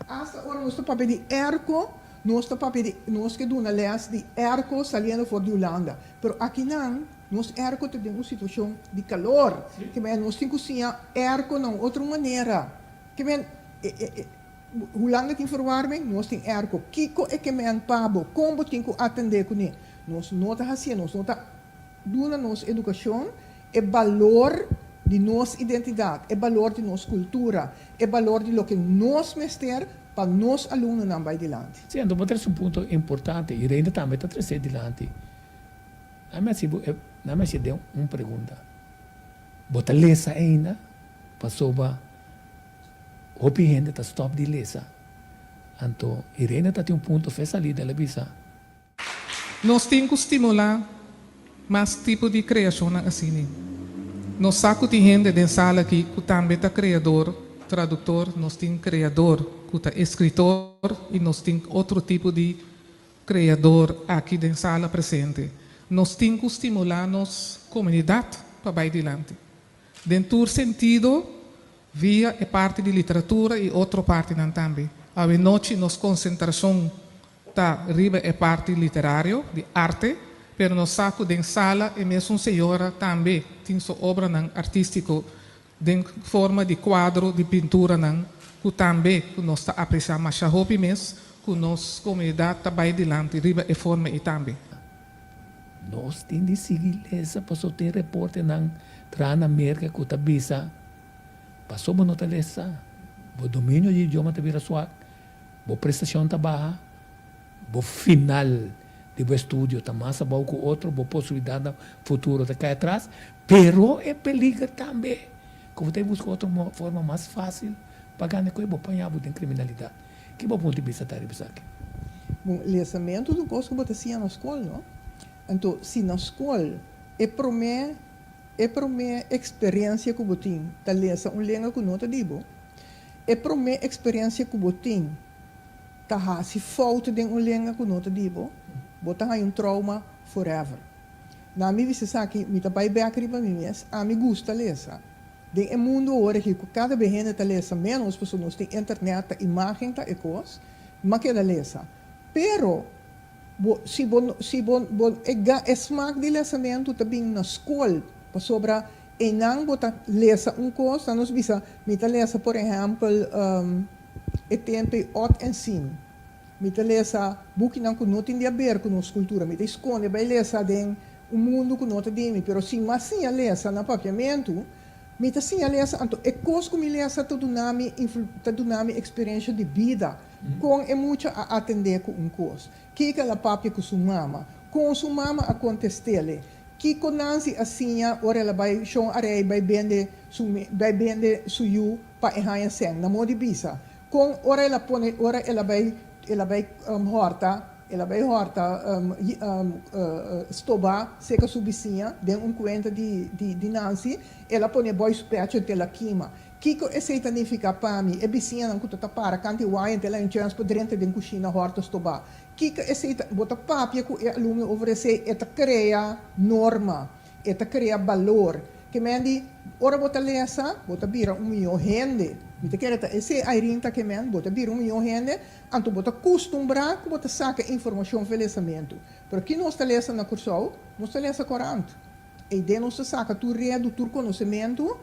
Asta ora nos ta papia di airco, nos ta papia di nos ke duna lès di airco saliendo for di Hulanda, pero akinan Nos airco ta den un situacion di calor. Ke men nos tin cu siña airco na un otro manera. Ke men Hulanda tin verwarming, nos tin airco. Kico e ke men pa bo? Con bo tin cu atende cune? Nos no ta hacié, nos no ta duna nos educacion e balor di nos identidad, e balor di nos cultura, e balor di loke nos mester pa nos alumnonan bay dilanti. Sí, anto bo trece un punto importante y Reina tambe ta trece dilanti. Nan mi hasi bo e nan mi hasi den un pregunta. Bo ta lesa ainda? Pasobra hopi hende ta stòp di lesa. Anto Irene ta tin un punto fe salida, el a bisa. Nos tin ku stimulá mas tipo di kreashonnan asina. Nos sa ku tin hende den sala aki ku tambe ta kreador, traduktor, nos tin kreador ku ta eskritor i nos tin otro tipo di Kreador aki den sala presente. Nos tin ku stimulá nos komunidat pa bai dilanti. Den tur sentido, via e parti di literatura i otro partinan tambe. Awe nochi nos konsentrashon ta riba e parti literario, di arte, pero nos sa ku den sala e mesun señora tambe tin su obranan artístiko Den forma di kuadro di pinturanan ku tambe ku nos ta apresiá masha hopi mes ku nos komunidat ta bai dilanti riba e forma ei tambe. Nos tin di sigui lesa paso tin reportenan traha na Merka ku ta bisa paso bo no ta lesa, bo dominio di idioma ta bira suak, bo prestashon ta baha, bo final di bo estudio ta mas abou ku otro, bo posibilidatnan futuro ta kai atras, pero e peliger tambe ku bo ta buska otro forma mas fásil pa gana ku e bo paña bo den kriminalidat. Ki bo punto di bista ta riba esaki? Bon, lesamentu ta un kos ku bo ta siña na skol, no? Anto, si na skol e promé e promé eksperensia ku bo tin ta lesa un lenga ku no ta di bo, e promé eksperensia ku bo tin ta hasi fout den un lenga ku no ta di bo, bo ta haña un trauma forever. Na mi bisa esaki, mi ta bai bek riba mi mes, ami gusta lesa. Den e mundu awor aki ku kada be hende ta lesa ménos pasobra nos tin internet, ta imágen ta e kos, mi a keda lesa. Pero bo si bo si bo bo e ga e smak di lesamentu ta bin na skol pasobra einan bo ta lesa un kos, nan nos bisa mi ta lesa por ehèmpel E tempu ei ot en sin. Mi ta lesa bukinan ku no tin di aber ku nos kultura. Mi ta skonde bai lesa den un mundu ku no ta di mi. Pero si mi a siña lesa na papiamentu, Mi ta siña lesa, anto e kos ku mi lesa ta duna mi ta duna mi eksperensha di bida, kon e mucha a atendé ku un kos, kiko el a papia ku su mama, kon su mama a kontest'el, kiko Nancy a siña ora el a bai Shon Arey bai bende su bai bende su yu pa e haña sèn, na modo di bisa, kon ora el a pone ora el a bai el a bai hòrta El a bai hòrta stobá seka su bisiña den un kuenta di Nancy. El a pone bòi su pecho ente el a kima. Kiko esei ta nifiká pa mi? E bisiñanan ku ta ta para kanta i waya ente el a un chèns pa drenta den kushina hòrta stobá. Kiko esei ta? Bo ta papia ku e alumno over esei, e ta krea norma, e ta krea balor. Ke men di, ora bo ta lesa, bo ta bira un mihó hende. Mi ta kere ta esei Irene ta ke men, bo ta bira un mihó hende Anto bo ta kustumbrá ku bo ta saka informashon for e lesamentu. Pero ki nos ta lesa na Kòrsou? Nos ta lesa korant. Ei den nos ta saka tur redu, tur konosementu.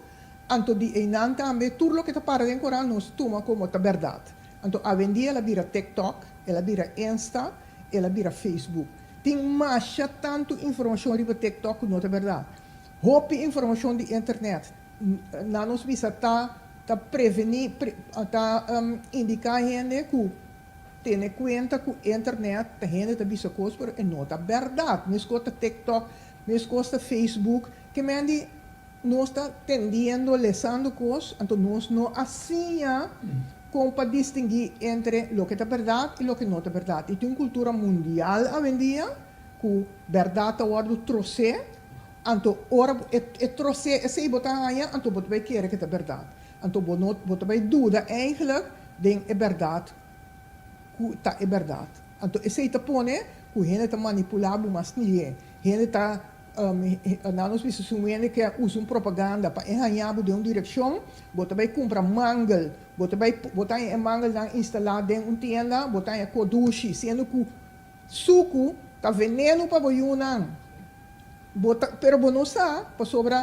Anto di einan tambe tur loke ta para den korant nos ta tuma komo ta bèrdat. Anto awendia el a bira TikTok, el a bira Insta, el a bira Facebook. Tin masha tantu informashon riba TikTok ku no ta bèrdat. Hopi informashon di internet Na nos bisa ta ta prevení, ta indiká hende ku tene kuenta ku internet ta hende ta bisa kos pero e no ta bèrdat. Meskos ta TikTok, meskos ta Facebook. Ke men di nos ta tendiendo, lesando kos, anto nos no a siña kon pa distinguí entre loke ta bèrdat i loke no ta bèrdat. I tin un kultura mundial awendia ku bèrdat ta wòrdu trosé. Anto ora bo e e trosé esei bo ta haña, anto bo ta bai kere ke ta bèrdat. Anto bo no bo ta bai duda eigenlijk den e bèrdat ku ta e bèrdat. Anto esei ta pone ku hende ta manipulá bo mas lihé. Hende ta nan nos bisa si un hende ke a usa un propaganda pa e haña bo den un direkshon, bo ta bai kumpra mangel, bo ta bai bo ta haña e mangelnan instalá den un tienda, bo ta haña kodushi, siendo ku Suku ta veneno pa bo yunan. Bo ta, pero bo no sa, pasobra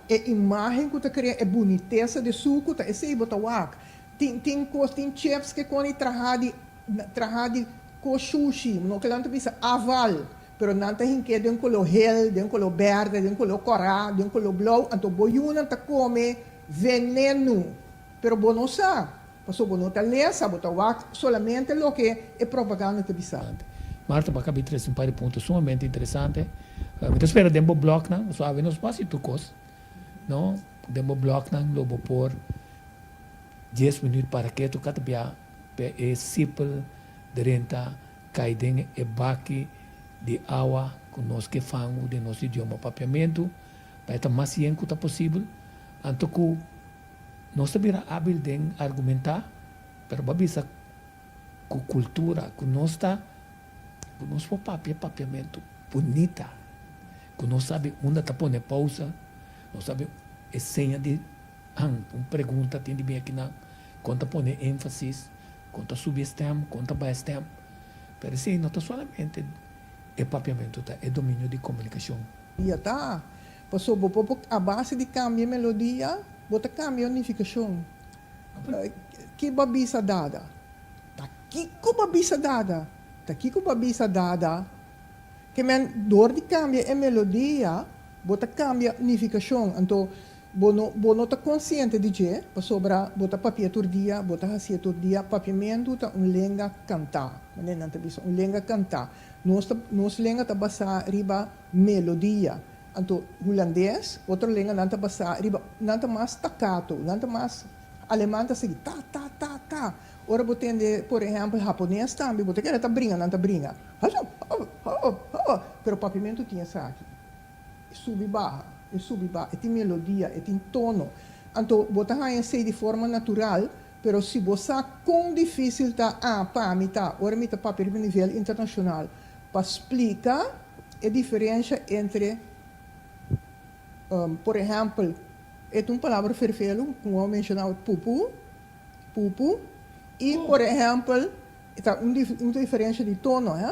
e imagen ku ta krea e bunitesa di suku ta esei bo ta wak. Tin, tin kos, tin chefs ke koni traha di, traha di kos shushi, no ke nan ta bisa aval, pero nan ta hink'é den koló hel, den koló bèrdè, den koló kòrá, den koló blou, anto bo yunan ta kome venenu, pero bo no sa. Pasobra bo no ta lesa, bo ta wak solamente loke e propaganda ta bisa. Marta, bo a kabi trese un par di punto sumamente interesante. Mi ta spera den bo blognan, pasobra awe nos por hasi tur kos, no? Den bo blognan lo bo por dies minuut para ketu kada bia pa e sipel drenta kai den e baki di awa ku nos ke fangu den nos idioma papiamentu, pa e ta mas yen ku ta posibel. Anto ku. Nos ta bira ábil den argumentá, pero bo a bisa ku kultura, ku nos ta, ku nos por papia papiamentu bunita, ku nos sabi unda ta pone pousa, nos sabi e seña di han, un pregunta tin di bin akinan, kon ta pone énfasis, kon ta subi e stèm, kon ta baha e stèm. Pero esei no ta solamente e papiamentu, ta e dominio di komunikashon. Ya ta. Pasobra bo por a base di kambia e melodia, bo ta kambia e nifikashon. Ki bo a bisa dada? Ta kiko bo a bisa dada? Ta kiko bo a bisa dada? Ke men dor di kambia e melodia, bo ta kambia nifikashon. Anto bo no bo no ta konsiente di dje, pasobra bo ta papia tur dia, bo ta hasié tur dia. Papiamentu ta un lenga kantá, manera nan ta bisa, un lenga kantá. Nos ta nos lenga ta basá riba melodia. Anto hulandes, otro lenga nan ta basá riba, nan ta mas staccato, nan ta mas, aleman ta sigui ta ta ta ta. Ora bo tende por ehèmpel hapones tambe bo ta kere ta bringa nan ta bringa pero papiamentu tin esaki, e subi baha, e subi baha, e tin melodia, e tin tono. Anto bo ta haña esei di forma natural, pero si bo sa kon difísil ta a pa mi ta ora mi ta papia riba nivel internashonal pa splika e diferensha entre, por ehèmpel, e ta un palabra ferfelu ku bo a menshoná pupu, pupu, i por ehèmpel e ta un un diferensha di tono, hè,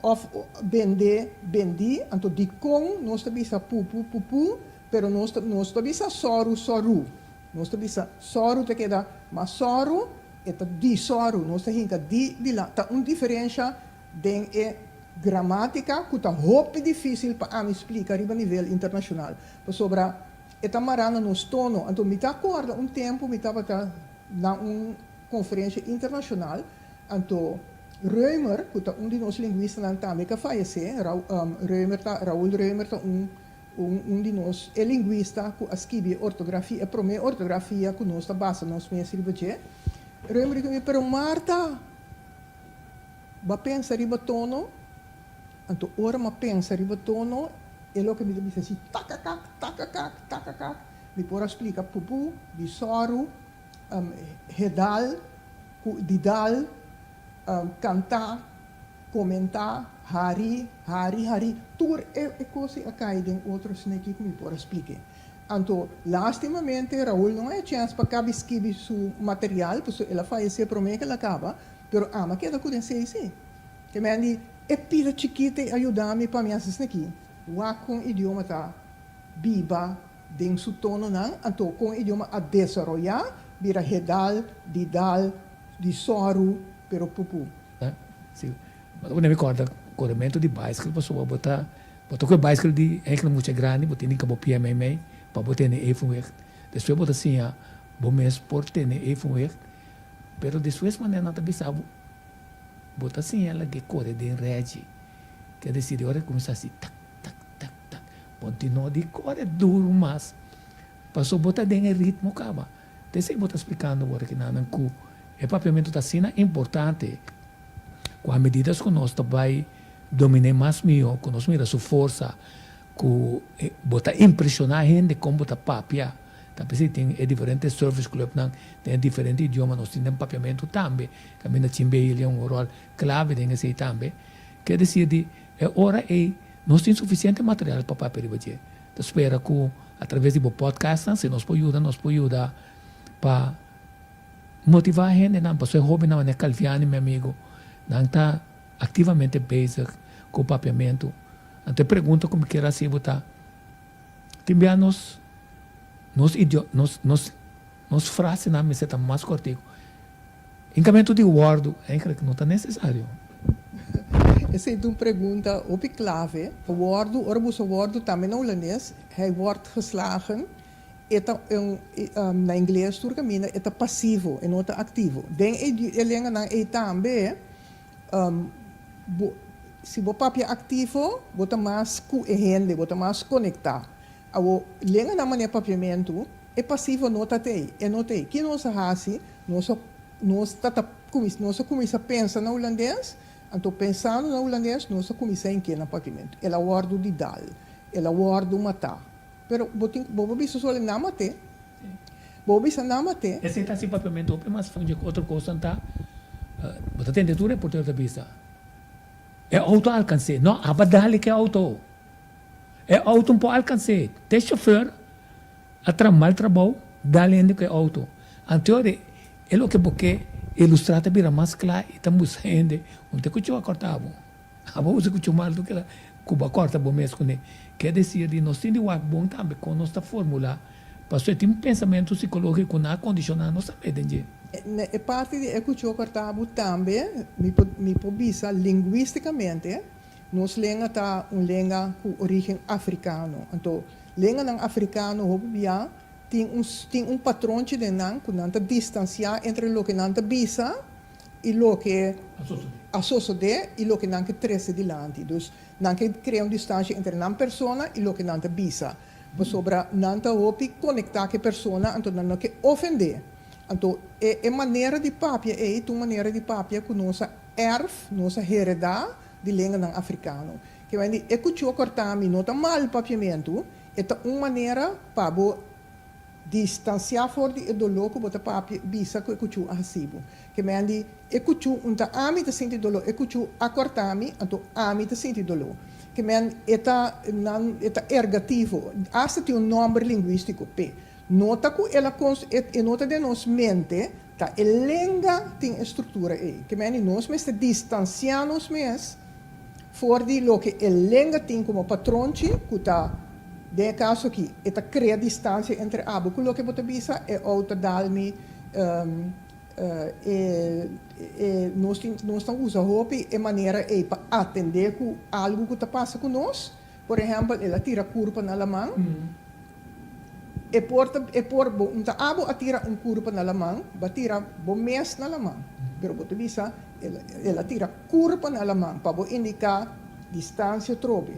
òf bende, bendí, anto dikon nos ta bisa pupu, pupu, pero nos ta nos ta bisa sòru, sòru, nos ta bisa sòru ta keda mas sòru, e ta di sòru, nos ta hinka di dilanti, ta un diferensha Den e gramátika ku ta hopi difísil pa ami splika riba nivel internashonal, pasobra. E ta mará na nos tono. Anto mi ta kòrda un tempu mi tabata na un konferensha internashonal, anto Römer, ku ta un di nos lingwistanan tambe ku a fayesé, Römer ta, Raoul Römer ta un un un di nos, e lingwista ku a skibi e ortografia, e promé ortografia ku nos ta basa nos mes riba dje. Römer di ku mi, Pero Martha, bo a pensa riba tono? Anto ora mi a pensa riba tono, e loke mi ta bisa si takakak, takakak, takakak, mi por a splika pupu, di sòru, hedal, ku di dal, kantá, komentá, hari, hari, hari, tur e e kos ei a kai den otro sneki ku mi por a splik'é. Anto, lastimamente Raul no a e chèns pa kabi skibi su material, pasobra el a fayesé promé ku el a kaba, pero ami a keda ku den sei sí. Te men di, E pida chikit ei a yuda mi pa mi hasi esaki. Wak kon idioma ta biba den su tononan, anto kon idioma a desaroyá bira hedal, didal, di sòru, pero pupu. Si, bo ta pone mi kòrda korementu di baiskel pasobra bo ta bo ta kohe baiskel di enkele mucha grandi bo tin di kaba pia meimei pa bo tene evenwicht. Despues bo ta siña bo mes por tene evenwicht, pero despues manera nan ta bisa bo. Bo ta siña lag'é kore den rèchi. Ke desir di ora e kuminsá hasi tak, tak, tak, tak, bo tin no di kore duru mas, pasobra bo ta den e ritmo kaba. Ta esei bo ta splikando awor aki nan ku e papiamentu ta asina importante ku a medidas ku nos ta bai domin'é mas mihó, ku nos mira su forsa, ku bo ta impreshoná hende kon bo ta papia. Ta p'esei tin e diferente service clubnan den e diferente idioma. Nos tin den papiamentu tambe. Kaminda Chimbe Heli un ròl klave den esei tambe. Ke desir di e ora ei nos tin sufisiente material pa papia riba dje. Ta spera ku atraves di bo podcastnan si nos por yuda nos por yuda pa motivá hendenan pasobra e hóbennan manera Calviani mi amigo nan ta aktivamente bezig ku papiamentu. Anto e pregunta ku mi kier hasi bo ta tin bia nos nos idio nos nos nos frasenan mester ta mas kòrtiku. Hinkamentu di wòrdu eigenlijk no ta nesesario. Esei ta un pregunta hopi klave. Wòrdu, ora bo usa wòrdu tambe na hulandes, hij wordt geslagen, e ta un, na ingles tur kaminda e ta pasivo, e no ta aktivo. Den e lenganan ei tambe, bo, si bo papia aktivo, bo ta mas ku e hende, bo ta mas konektá. Awor, lenganan manera papiamentu, e pasivo no ta t'ei, e no t'ei. Ki nos a hasi? Nos a nos ta ta kuminsá nos a kuminsá pensa na hulandes, anto pensando na hulandes nos a kuminsá hink'é na papiamentu. El a wòrdu di dal, el a wòrdu matá. Pero bo tin bo por bisa solo nan mat'é. Bo por bisa nan mat'é. Esei ta hasi papiamentu hopi mas funchi ku otro kosnan ta, bo ta tende tur reportero ta bisa, e outo a alkans'é. No, aba dal e outo. E auto no por alcans'é. Te chauffeur a traha mal trabou dal hende cu e auto. Anto e e loke bo ke ilustra ta bira mas cla y ta mustra hende un te cuchu a corta bo. Abo usa cuchu mal tur kila cu bo a corta bo mes cune. Ke decir di nos tin di wak bon tambe con nos ta formula pasobra e tin un pensamento psicologico cu nan a condiciona nos tambe den dje. Na e parti di e cuchu a corta bo tambe mi por mi por bisa linguisticamente Nos lenga ta un lenga ku orígen afrikano. Anto, lenganan afrikano hopi bia tin un tin un patronchi den nan ku nan ta distansiá entre loke nan ta bisa i loke a sosodé i loke nan ke trese dilanti. Dus, nan ke krea un distansha entre nan persona i loke nan ta bisa. Pasobra nan ta hopi konektá ku e persona, anto nan no ke ofendé. Anto, e e manera di papia ei ta un manera di papia ku nos a èrf, nos a heredá di lenganan afrikano. Ke men di e kuchó kòrtá mi no ta mal papiamentu, e ta un manera pa bo distansiá for di e doló ku bo ta papia bisa ku e kuchú a hasi bo. Ke men di e kuchú un ta ami ta sinti doló, e kuchú a kòrtá mi, anto ami ta sinti doló. Ke men e ta nan e ta ergativo, asta tin un nòmber lingwístiko p'e. No ta ku el a kons e no ta den nos mente, ta e lenga tin e struktura ei. Ke meni nos mester distansiá nos mes for di loke e lenga tin komo patronchi, ku ta, den e kaso aki, e ta krea distansia entre abo ku loke bo ta bisa, e ou ta dal mi, e e nos tin nos ta usa hopi e manera ei pa atendé ku algu ku ta pasa ku nos. Por ehèmpel, el a tira kurpa na laman. E por ta, e por, bo un ta abo a tira un kurpa na laman, bo a tira bo mes na laman. Pero bo ta bisa, el, el a tira kurpa na laman, pa bo indiká distansia trobe.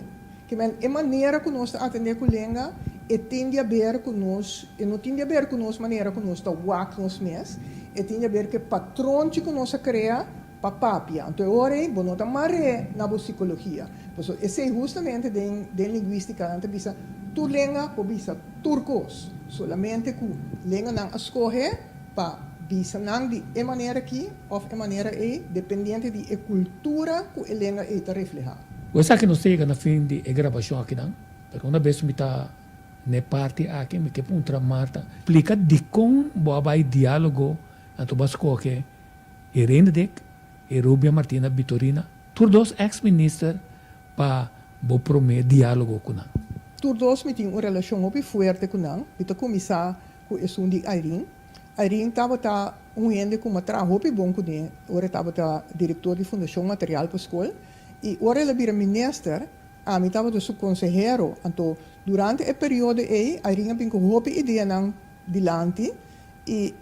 Ke men, e manera ku nos ta atendé ku lenga, e tin di aber ku nos, e no tin di aber ku nos manera ku nos ta wak nos mes, e tin di aber ku e patronchi ku nos a krea pa papia. Anto e ora ei bo no ta mar'é na bo sikologia. Pasobra esei hustamente den den lingwístika nan ta bisa tur lenga por bisa tur kos. Solamente ku lenganan a skohe pa bisa nan di e manera aki òf e manera ei dependiente di e kultura ku e lenga ei ta reflehá. Ku esaki nos ta yega na fin di e grabashon akinan, pero una bes mi ta n'e parti aki mi ke puntra Martha, splika dikon bo a bai diálogo anto bo a skohe Irene Dick i Rubia Martina Bitorina, tur dos ex minister pa bo prome dialogo ku nan. Tur dos mi tin un relashon hopi fuerte ku nan. Mi ta kuminsá ku esun di Irene. Irene tabata un hende ku mi a traha hopi bon kuné ora e tabata direktor di Fundashon Material pa Skol. I ora el a bira minister, ami tabata su konsehero. Anto durante e periodo ei Irene a bin ku hopi ideanan dilanti I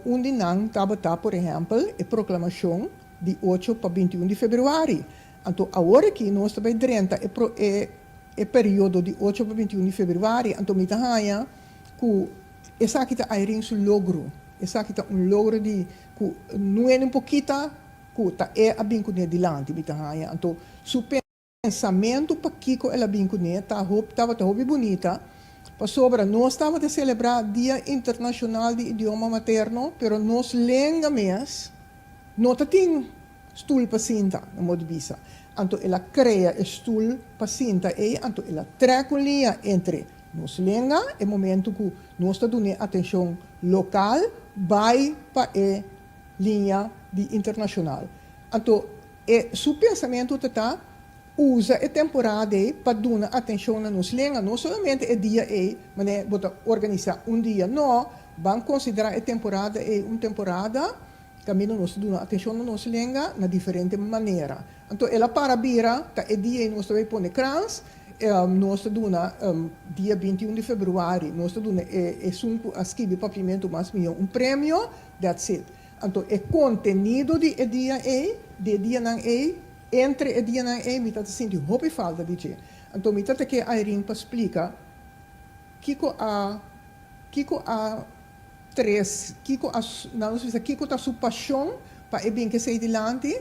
un di nan tabata, por ehèmpel, e proklamashon di ocho pa 21 di febrüari. Anto awor aki nos ta bai drenta e e e periodo di ocho pa 21 di febrüari, anto mi ta haña ku esaki ta Irene su logro. Esaki ta un logro di ku nuene un pokita ku ta e a bin kuné dilanti, mi ta haña. Anto su. Pensamentu pakiko el a bin kuné ta hopi tabata hopi bunita, pasobra nos tabata selebrá Dia Internashonal di Idioma Materno, pero nos lenga mes no ta tin stul pa sinta, na modo di bisa. Anto el a krea e stul pa sinta ei, anto el a trèk un liña entre nos lenga, e momentu ku nos ta dun'é atenshon lokal, bai pa e liña di internashonal. Anto E su pensamentu ta ta usa e temporada ei pa duna atencion na nos lenga, no solamente e dia ei, manera bo ta organisa un dia, no, ban considera e temporada ei un temporada caminda nos ta duna atencion na nos lenga na diferente manera. Anto el a para bira ta e dia ei nos ta bay pone krans, nos ta duna dia 21 di februari nos ta duna e esun cu a skibi Papiamentu mas miyo un premio, that's it. Anto e kontenido di e dia ei, di e dianan ei, entre e dianan ei mi ta ta sinti hopi falta di dje. Anto mi ta ta ke Irene pa splika kiko a kiko a tres kiko a nan nos bisa kiko ta su pashon pa e bin kesei dilanti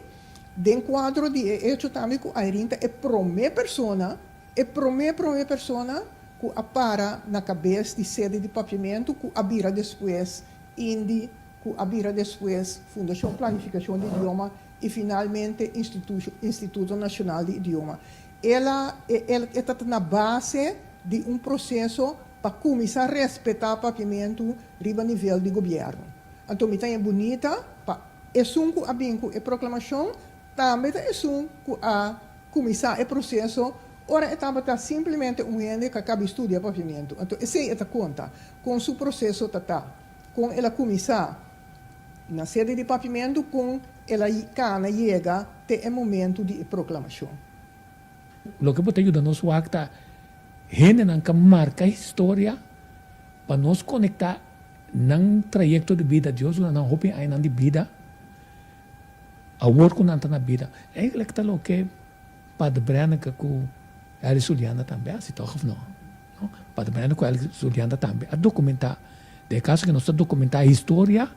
den kuadro di e echo tambe ku Irene ta e prome persona e prome prome persona ku a para na kabes di sede di Papiamentu ku a bira despues Indi ku a bira despues Fundashon Planifikashon di Idioma i finalmente Instituto Nashonal di Idioma. El a el e ta na base di un proseso pa kuminsá respetá papiamentu riba nivel di gobièrnu. Anto mi ta haña bunita pa esun ku a bin ku e proklamashon tambe ta esun ku a kuminsá e proseso ora e tabata simplemente un hende ku a kabi studia papiamentu. Anto esei e ta konta kon su proseso ta ta. Kon el a kuminsá na sede di Papiamentu, kon el a kana yega te e momentu di e proklamashon. Loke bo ta yuda nos wak ta hendenan ka marka historia pa nos konektá nan trayekto di bida. Dios duna nan hopi añanan di bida, awor ku nan ta na bida. Eigenlijk ta loke Pader Brenneke ku Elly Suliana tambe a hasi tòg òf no? No? Pader Brenneke ku Elly Suliana tambe a dokumentá. Den e kaso ke nos ta dokumentá historia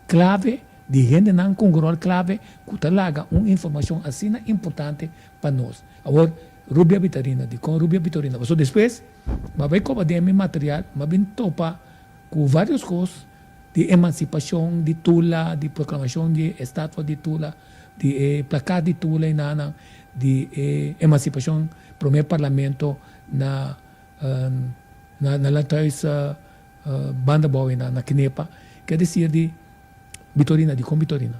klave di hendenan ku un ròl klave ku ta laga un informashon asina importante pa nos. Awor, Rubia Bitorina, dikon Rubia Bitorina? Pasobra despues mi a bai koba den mi material, mi a bin topa ku vários kos di emansipashon di Tula, di proklamashon di e estatua di Tula, di e plakat di Tula i nanan, di e emansipashon promé parlamento na na na Landhuis banda bou ei na Kenepa. Ke desir di Bitorina, dikon Bitorina?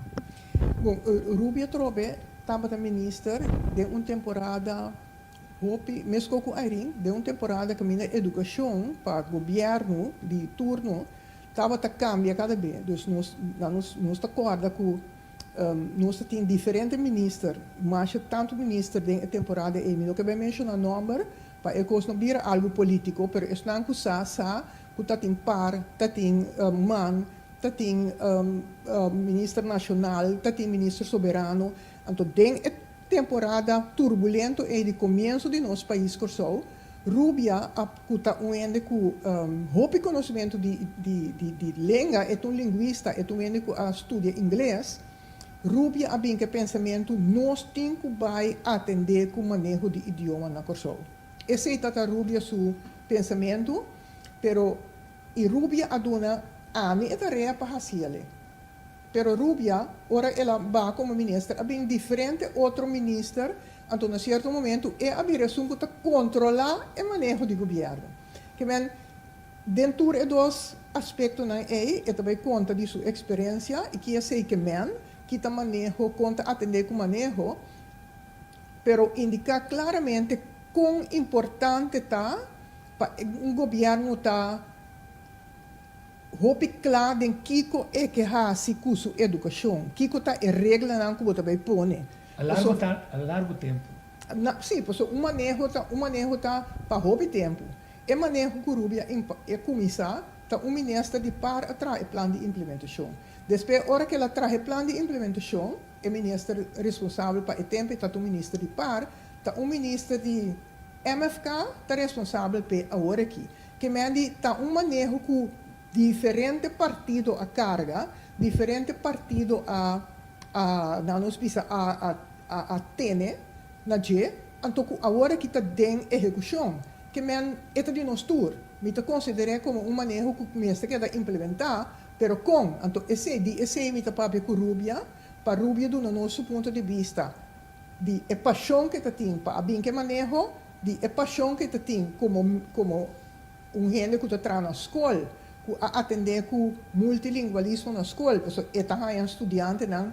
Bon, Rubia Trobe tabata minister den un temporada hopi, meskos ku Irene, den un temporada kaminda edukashon pa gobièrnu di turno tabata kambia kada be. Dus nos nos ta kòrda ku Nos ta tin diferente minister, masha tantu minister den e temporada ei. Mi no ke bai menshoná nòmber pa e kos no bira algu polítiko, pero esnan ku sa, sa. ku ta tin par, ta tin man, ta tin minister nashonal, ta tin minister soberano. Anto den e temporada turbulento ei di komienso di nos pais Kòrsou, Rubia a ku ta un hende ku hopi konosementu di di di lenga, e ta un lingwista, e ta un hende ku a studia ingles, Rubia a bin ku e pensamentu, nos tin ku bai atendé ku maneho di idioma na Kòrsou. Esei ta ta Rubia su pensamentu, pero i Rubia a duna ami e tarea pa hasiele. Pero Rubia, ora el a baha komo minister, a bin diferente otro minister, anto na sierto momentu e a bira esun ku ta kontrolá e maneho di gobièrnu. Ke men, den tur e dos aspektonan ei, e ta bai konta di su eksperensia i ki esei ke men, ki ta maneho, kon ta atendé ku maneho, pero indiká klaramente kon importante ta pa un gobièrnu ta. Hopi kla den kiko e ke hasi ku su edukashon, kiko ta e reglanan ku bo ta bai pone. A largo ta a largo tempu. Na, si, pasobra un maneho ta un maneho ta pa hopi tempu. E maneho ku Rubia a kuminsá ta un minister di par a traha e plan di implementashon. Despues ora ku el a traha e plan di implementashon, e minister responsabel pa e tempu e ta un minister di par, ta un minister di MFK ta responsabel p'e awor aki. Ke men di ta un maneho ku diferente partido a karga, diferente partido a a nan nos bisa a a a a tene na dje, anto ku awor aki ta den ehekushon. Ke men e ta di nos tur. Mi ta konsider'é komo un maneho ku mester keda implementá, pero kon? Anto esei, di esei mi ta papia ku Rubia, pa Rubia duna nos su punto di bista di e pashon ku e ta tin pa a bin ku e maneho, Di e pashon ku e ta tin komo komo un hende ku ta traha na skol, ku a atendé ku multilingualismo na skol, pasobra e ta haña studiantenan,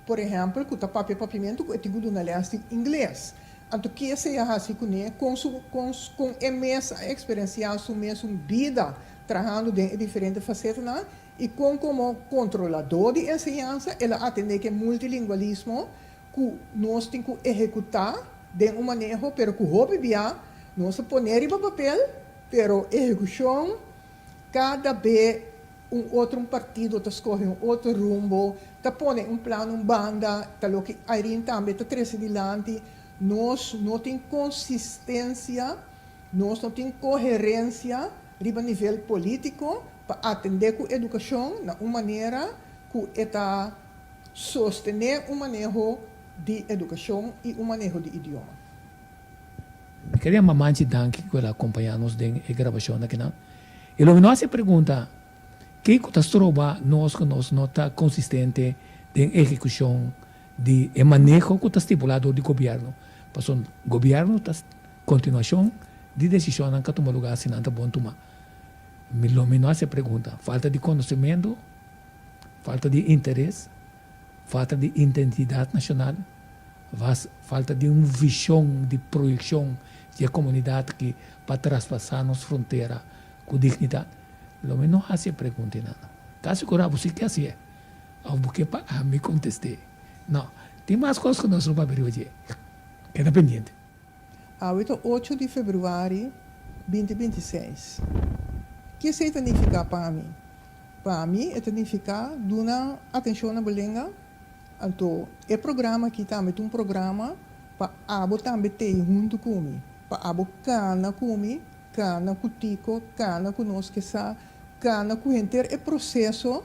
por ehèmpel, ku ta papia papiamentu ku e tin ku duna lès di ingles. Anto ki esei a hasi kuné? Kon su kon kon e mes a eksperensiá su mesun bida trahando den e diferente fasetanan i kon komo kontroladó di enseñansa el a atendé ku e multilingualismo ku nos tin ku ehekutá den un maneho pero ku hopi bia nos ta pone riba papel pero ehekushon kada be un otro un partido ta skohe un otro rumbo ta pone un plan un banda ta loke Irene tambe ta trese dilanti nos no tin konsistensia nos no tin koherensia riba nivel politiko pa atende ku edukashon na un manera ku e ta Sostené un maneho di edukashon i un maneho di idioma. Mi kere yama Manchi danki ku el a kompañá nos den e grabashon akinan. I lo mi no hasi e pregunta, Kiko ta stroba nos ku nos no ta konsistente den ehekushon di e maneho ku ta stipulá dor di gobièrnu? Pasobra gobièrnu ta kontinuashon di desishonnan ku a tuma lugá si nan ta bon tumá. Mi lo mi no hasi e pregunta, Falta di konosementu? Falta di interes, falta di identidat nashonal, falta di un vishon di proyekshon di e komunidat aki pa traspasá nos frontera ku dignidat. Lo mi no hasi e preguntanan. Ta sigurá bo si ke hasié òf bo ke pa ami kontest'é? No. Tin mas kos ku nos lo papia riba dje. Keda pendiente. Awe ta ocho di februari binti 26. Ki esei ta nifiká pa mi? Pa mi e ta nifiká duna atenshon na bo lenga. Anto e programa aki tambe ta un programa pa abo tambe tei huntu ku mi, pa abo kana ku mi, kana ku Tico, kana ku nos ke sa, kana ku henter e proseso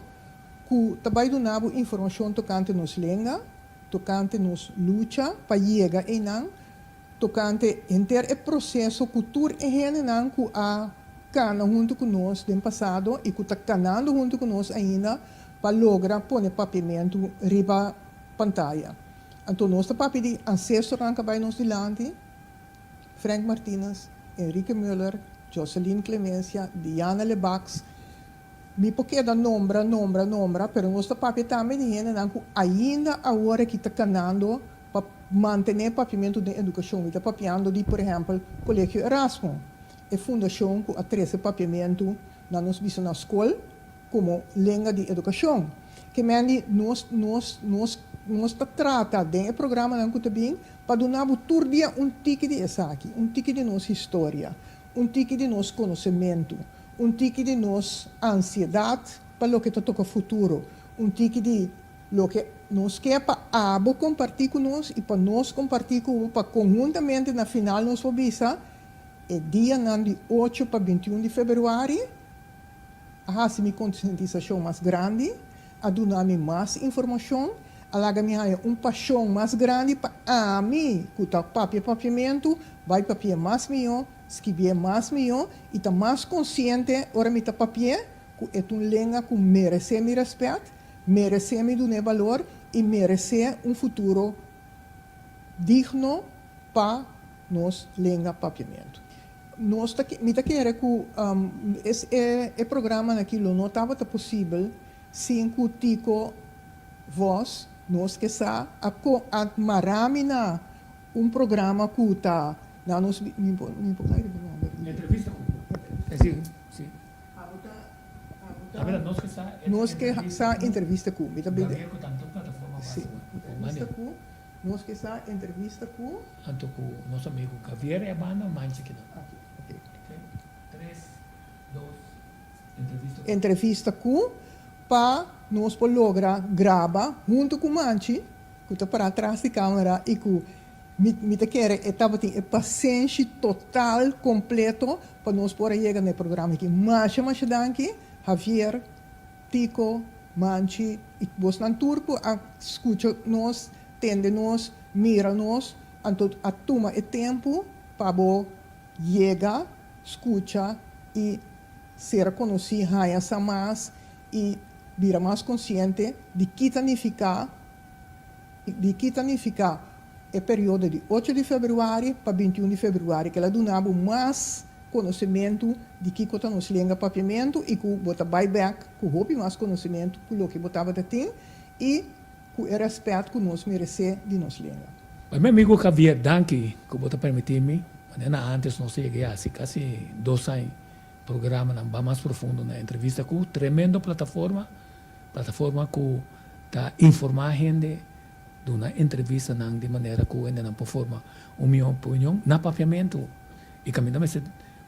ku ta bai duna bo informashon tokante nos lenga, tokante nos lucha pa yega einan, tokante henter e proseso ku tur e hendenan ku a kana huntu ku nos den pasado i ku ta kanando huntu ku nos ainda pa logra pone papiamentu riba pantaya. Anto nos ta papia di ancestornan ku a bai nos dilanti, Frank Martinus, Enrique Muller, Joseline Clemencia, Diana Lebacs, Mi por keda nombra, nombra, nombra, pero nos ta papia tambe di hendenan ku ainda awor aki ta kanando pa mantené papiamentu den edukashon. Mi ta papiando di, por ehèmpel, Kolegio Erasmo, e fundashon ku a trese papiamentu na nos bisa na skol komo lenga di edukashon. Ke men di nos, nos, nos, nos ta trata den e programanan ku ta bin pa duna bo tur dia un tiki di esaki, un tiki di nos historia, un tiki di nos konosementu. Un tiki di nos ansiedat pa loke ta toka futuro. Un tiki di loke nos ke pa abo kompartí ku nos i pa nos kompartí ku bo pa konhuntamente na final nos por bisa e dianan di ocho pa 21 di febrüari a hasi mi konsientisashon mas grandi, a duna mi mas informashon, a laga mi haña un pashon mas grandi pa ami ku ta papia papiamentu bai papia mas mihó, skibié mas mihó i ta mas konsiente ora mi ta papi'é ku e ta un lenga ku meresé mi rèspèt, meresé mi dun'é balor i meresé un futuro digno pa nos lenga papiamentu. Nos ta mi ta kere ku es e e programanan aki lo no tabata posibel sin ku Tico Vos, nos ke sa, a ko a mara mi na un programa ku ta na nos mi por mi por kai riba nomber di. Entrevista ku si si. Abo ta abo ta Nos ke sa nos ke sa entrevista ku mi ta bini. Gabriel ku tanto plataforma Si entrevista ku nos ke sa entrevista ku. Anto ku nos amigu Gavier e banda mancha kinan. Aki ok. Ok tres dos entrevista ku. Entrevista ku pa nos por logra graba huntu ku Manchi ku ta pará tras di kamera i ku mi mi ta kere e tabatin e pasenshi total kompleto pa nos por a yega na e programa aki. Masha masha danki Javier, Tico, Manchi i bosnan tur ku a skucha nos, tende nos, mira nos, anto a tuma e tempu pa bo yega, skucha i sera konosí, haña sa mas i bira mas konsiente di ki ta nifiká di ki ta nifiká e periodo di ocho di febrüari pa 21 di febrüari. Kila duna bo mas konosementu di kiko ta nos lenga papiamentu i ku bo ta bai bèk ku hopi mas konosementu ku loke bo tabata tin i ku e rèspèt ku nos meresé di nos lenga. Bai mi amigu Javier, danki ku bo ta permití mi. Manera antes nos a yega e hasi kasi dos aña programanan ba mas profundo na entrevista ku tremendo plataforma, plataforma ku ta informá hende, duna entrevistanan di manera ku hendenan por forma un mihó opinion na papiamentu i kaminda mester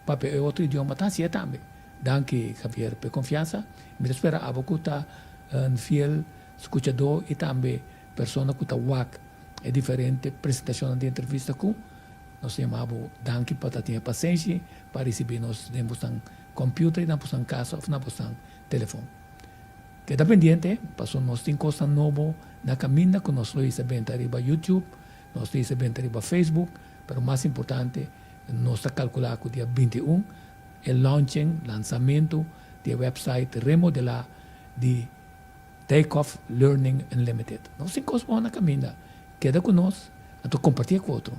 papia e otro idioma ta hasié tambe. Danki Javier pa e konfiansa. Mi ta spera abo ku ta un fiel skuchadó i tambe persona ku ta wak e diferente presentashonnan di entrevista ku nos ta yama bo danki pa ta tin e pasenshi pa risibí nos den bosnan computer i na bosnan casa of na bosnan telefon. Keda pendiente pasobra nos tin kosnan nobo na kaminda ku nos lo hisa benta riba YouTube, nos lo hisa benta riba Facebook, pero mas importante nos ta kalkulá ku dia 21 e launching, lansamentu, di e website remodelá di Takeoff Learning Unlimited. Nos tin kos bon na kaminda. Keda ku nos, anto kompartié ku otro.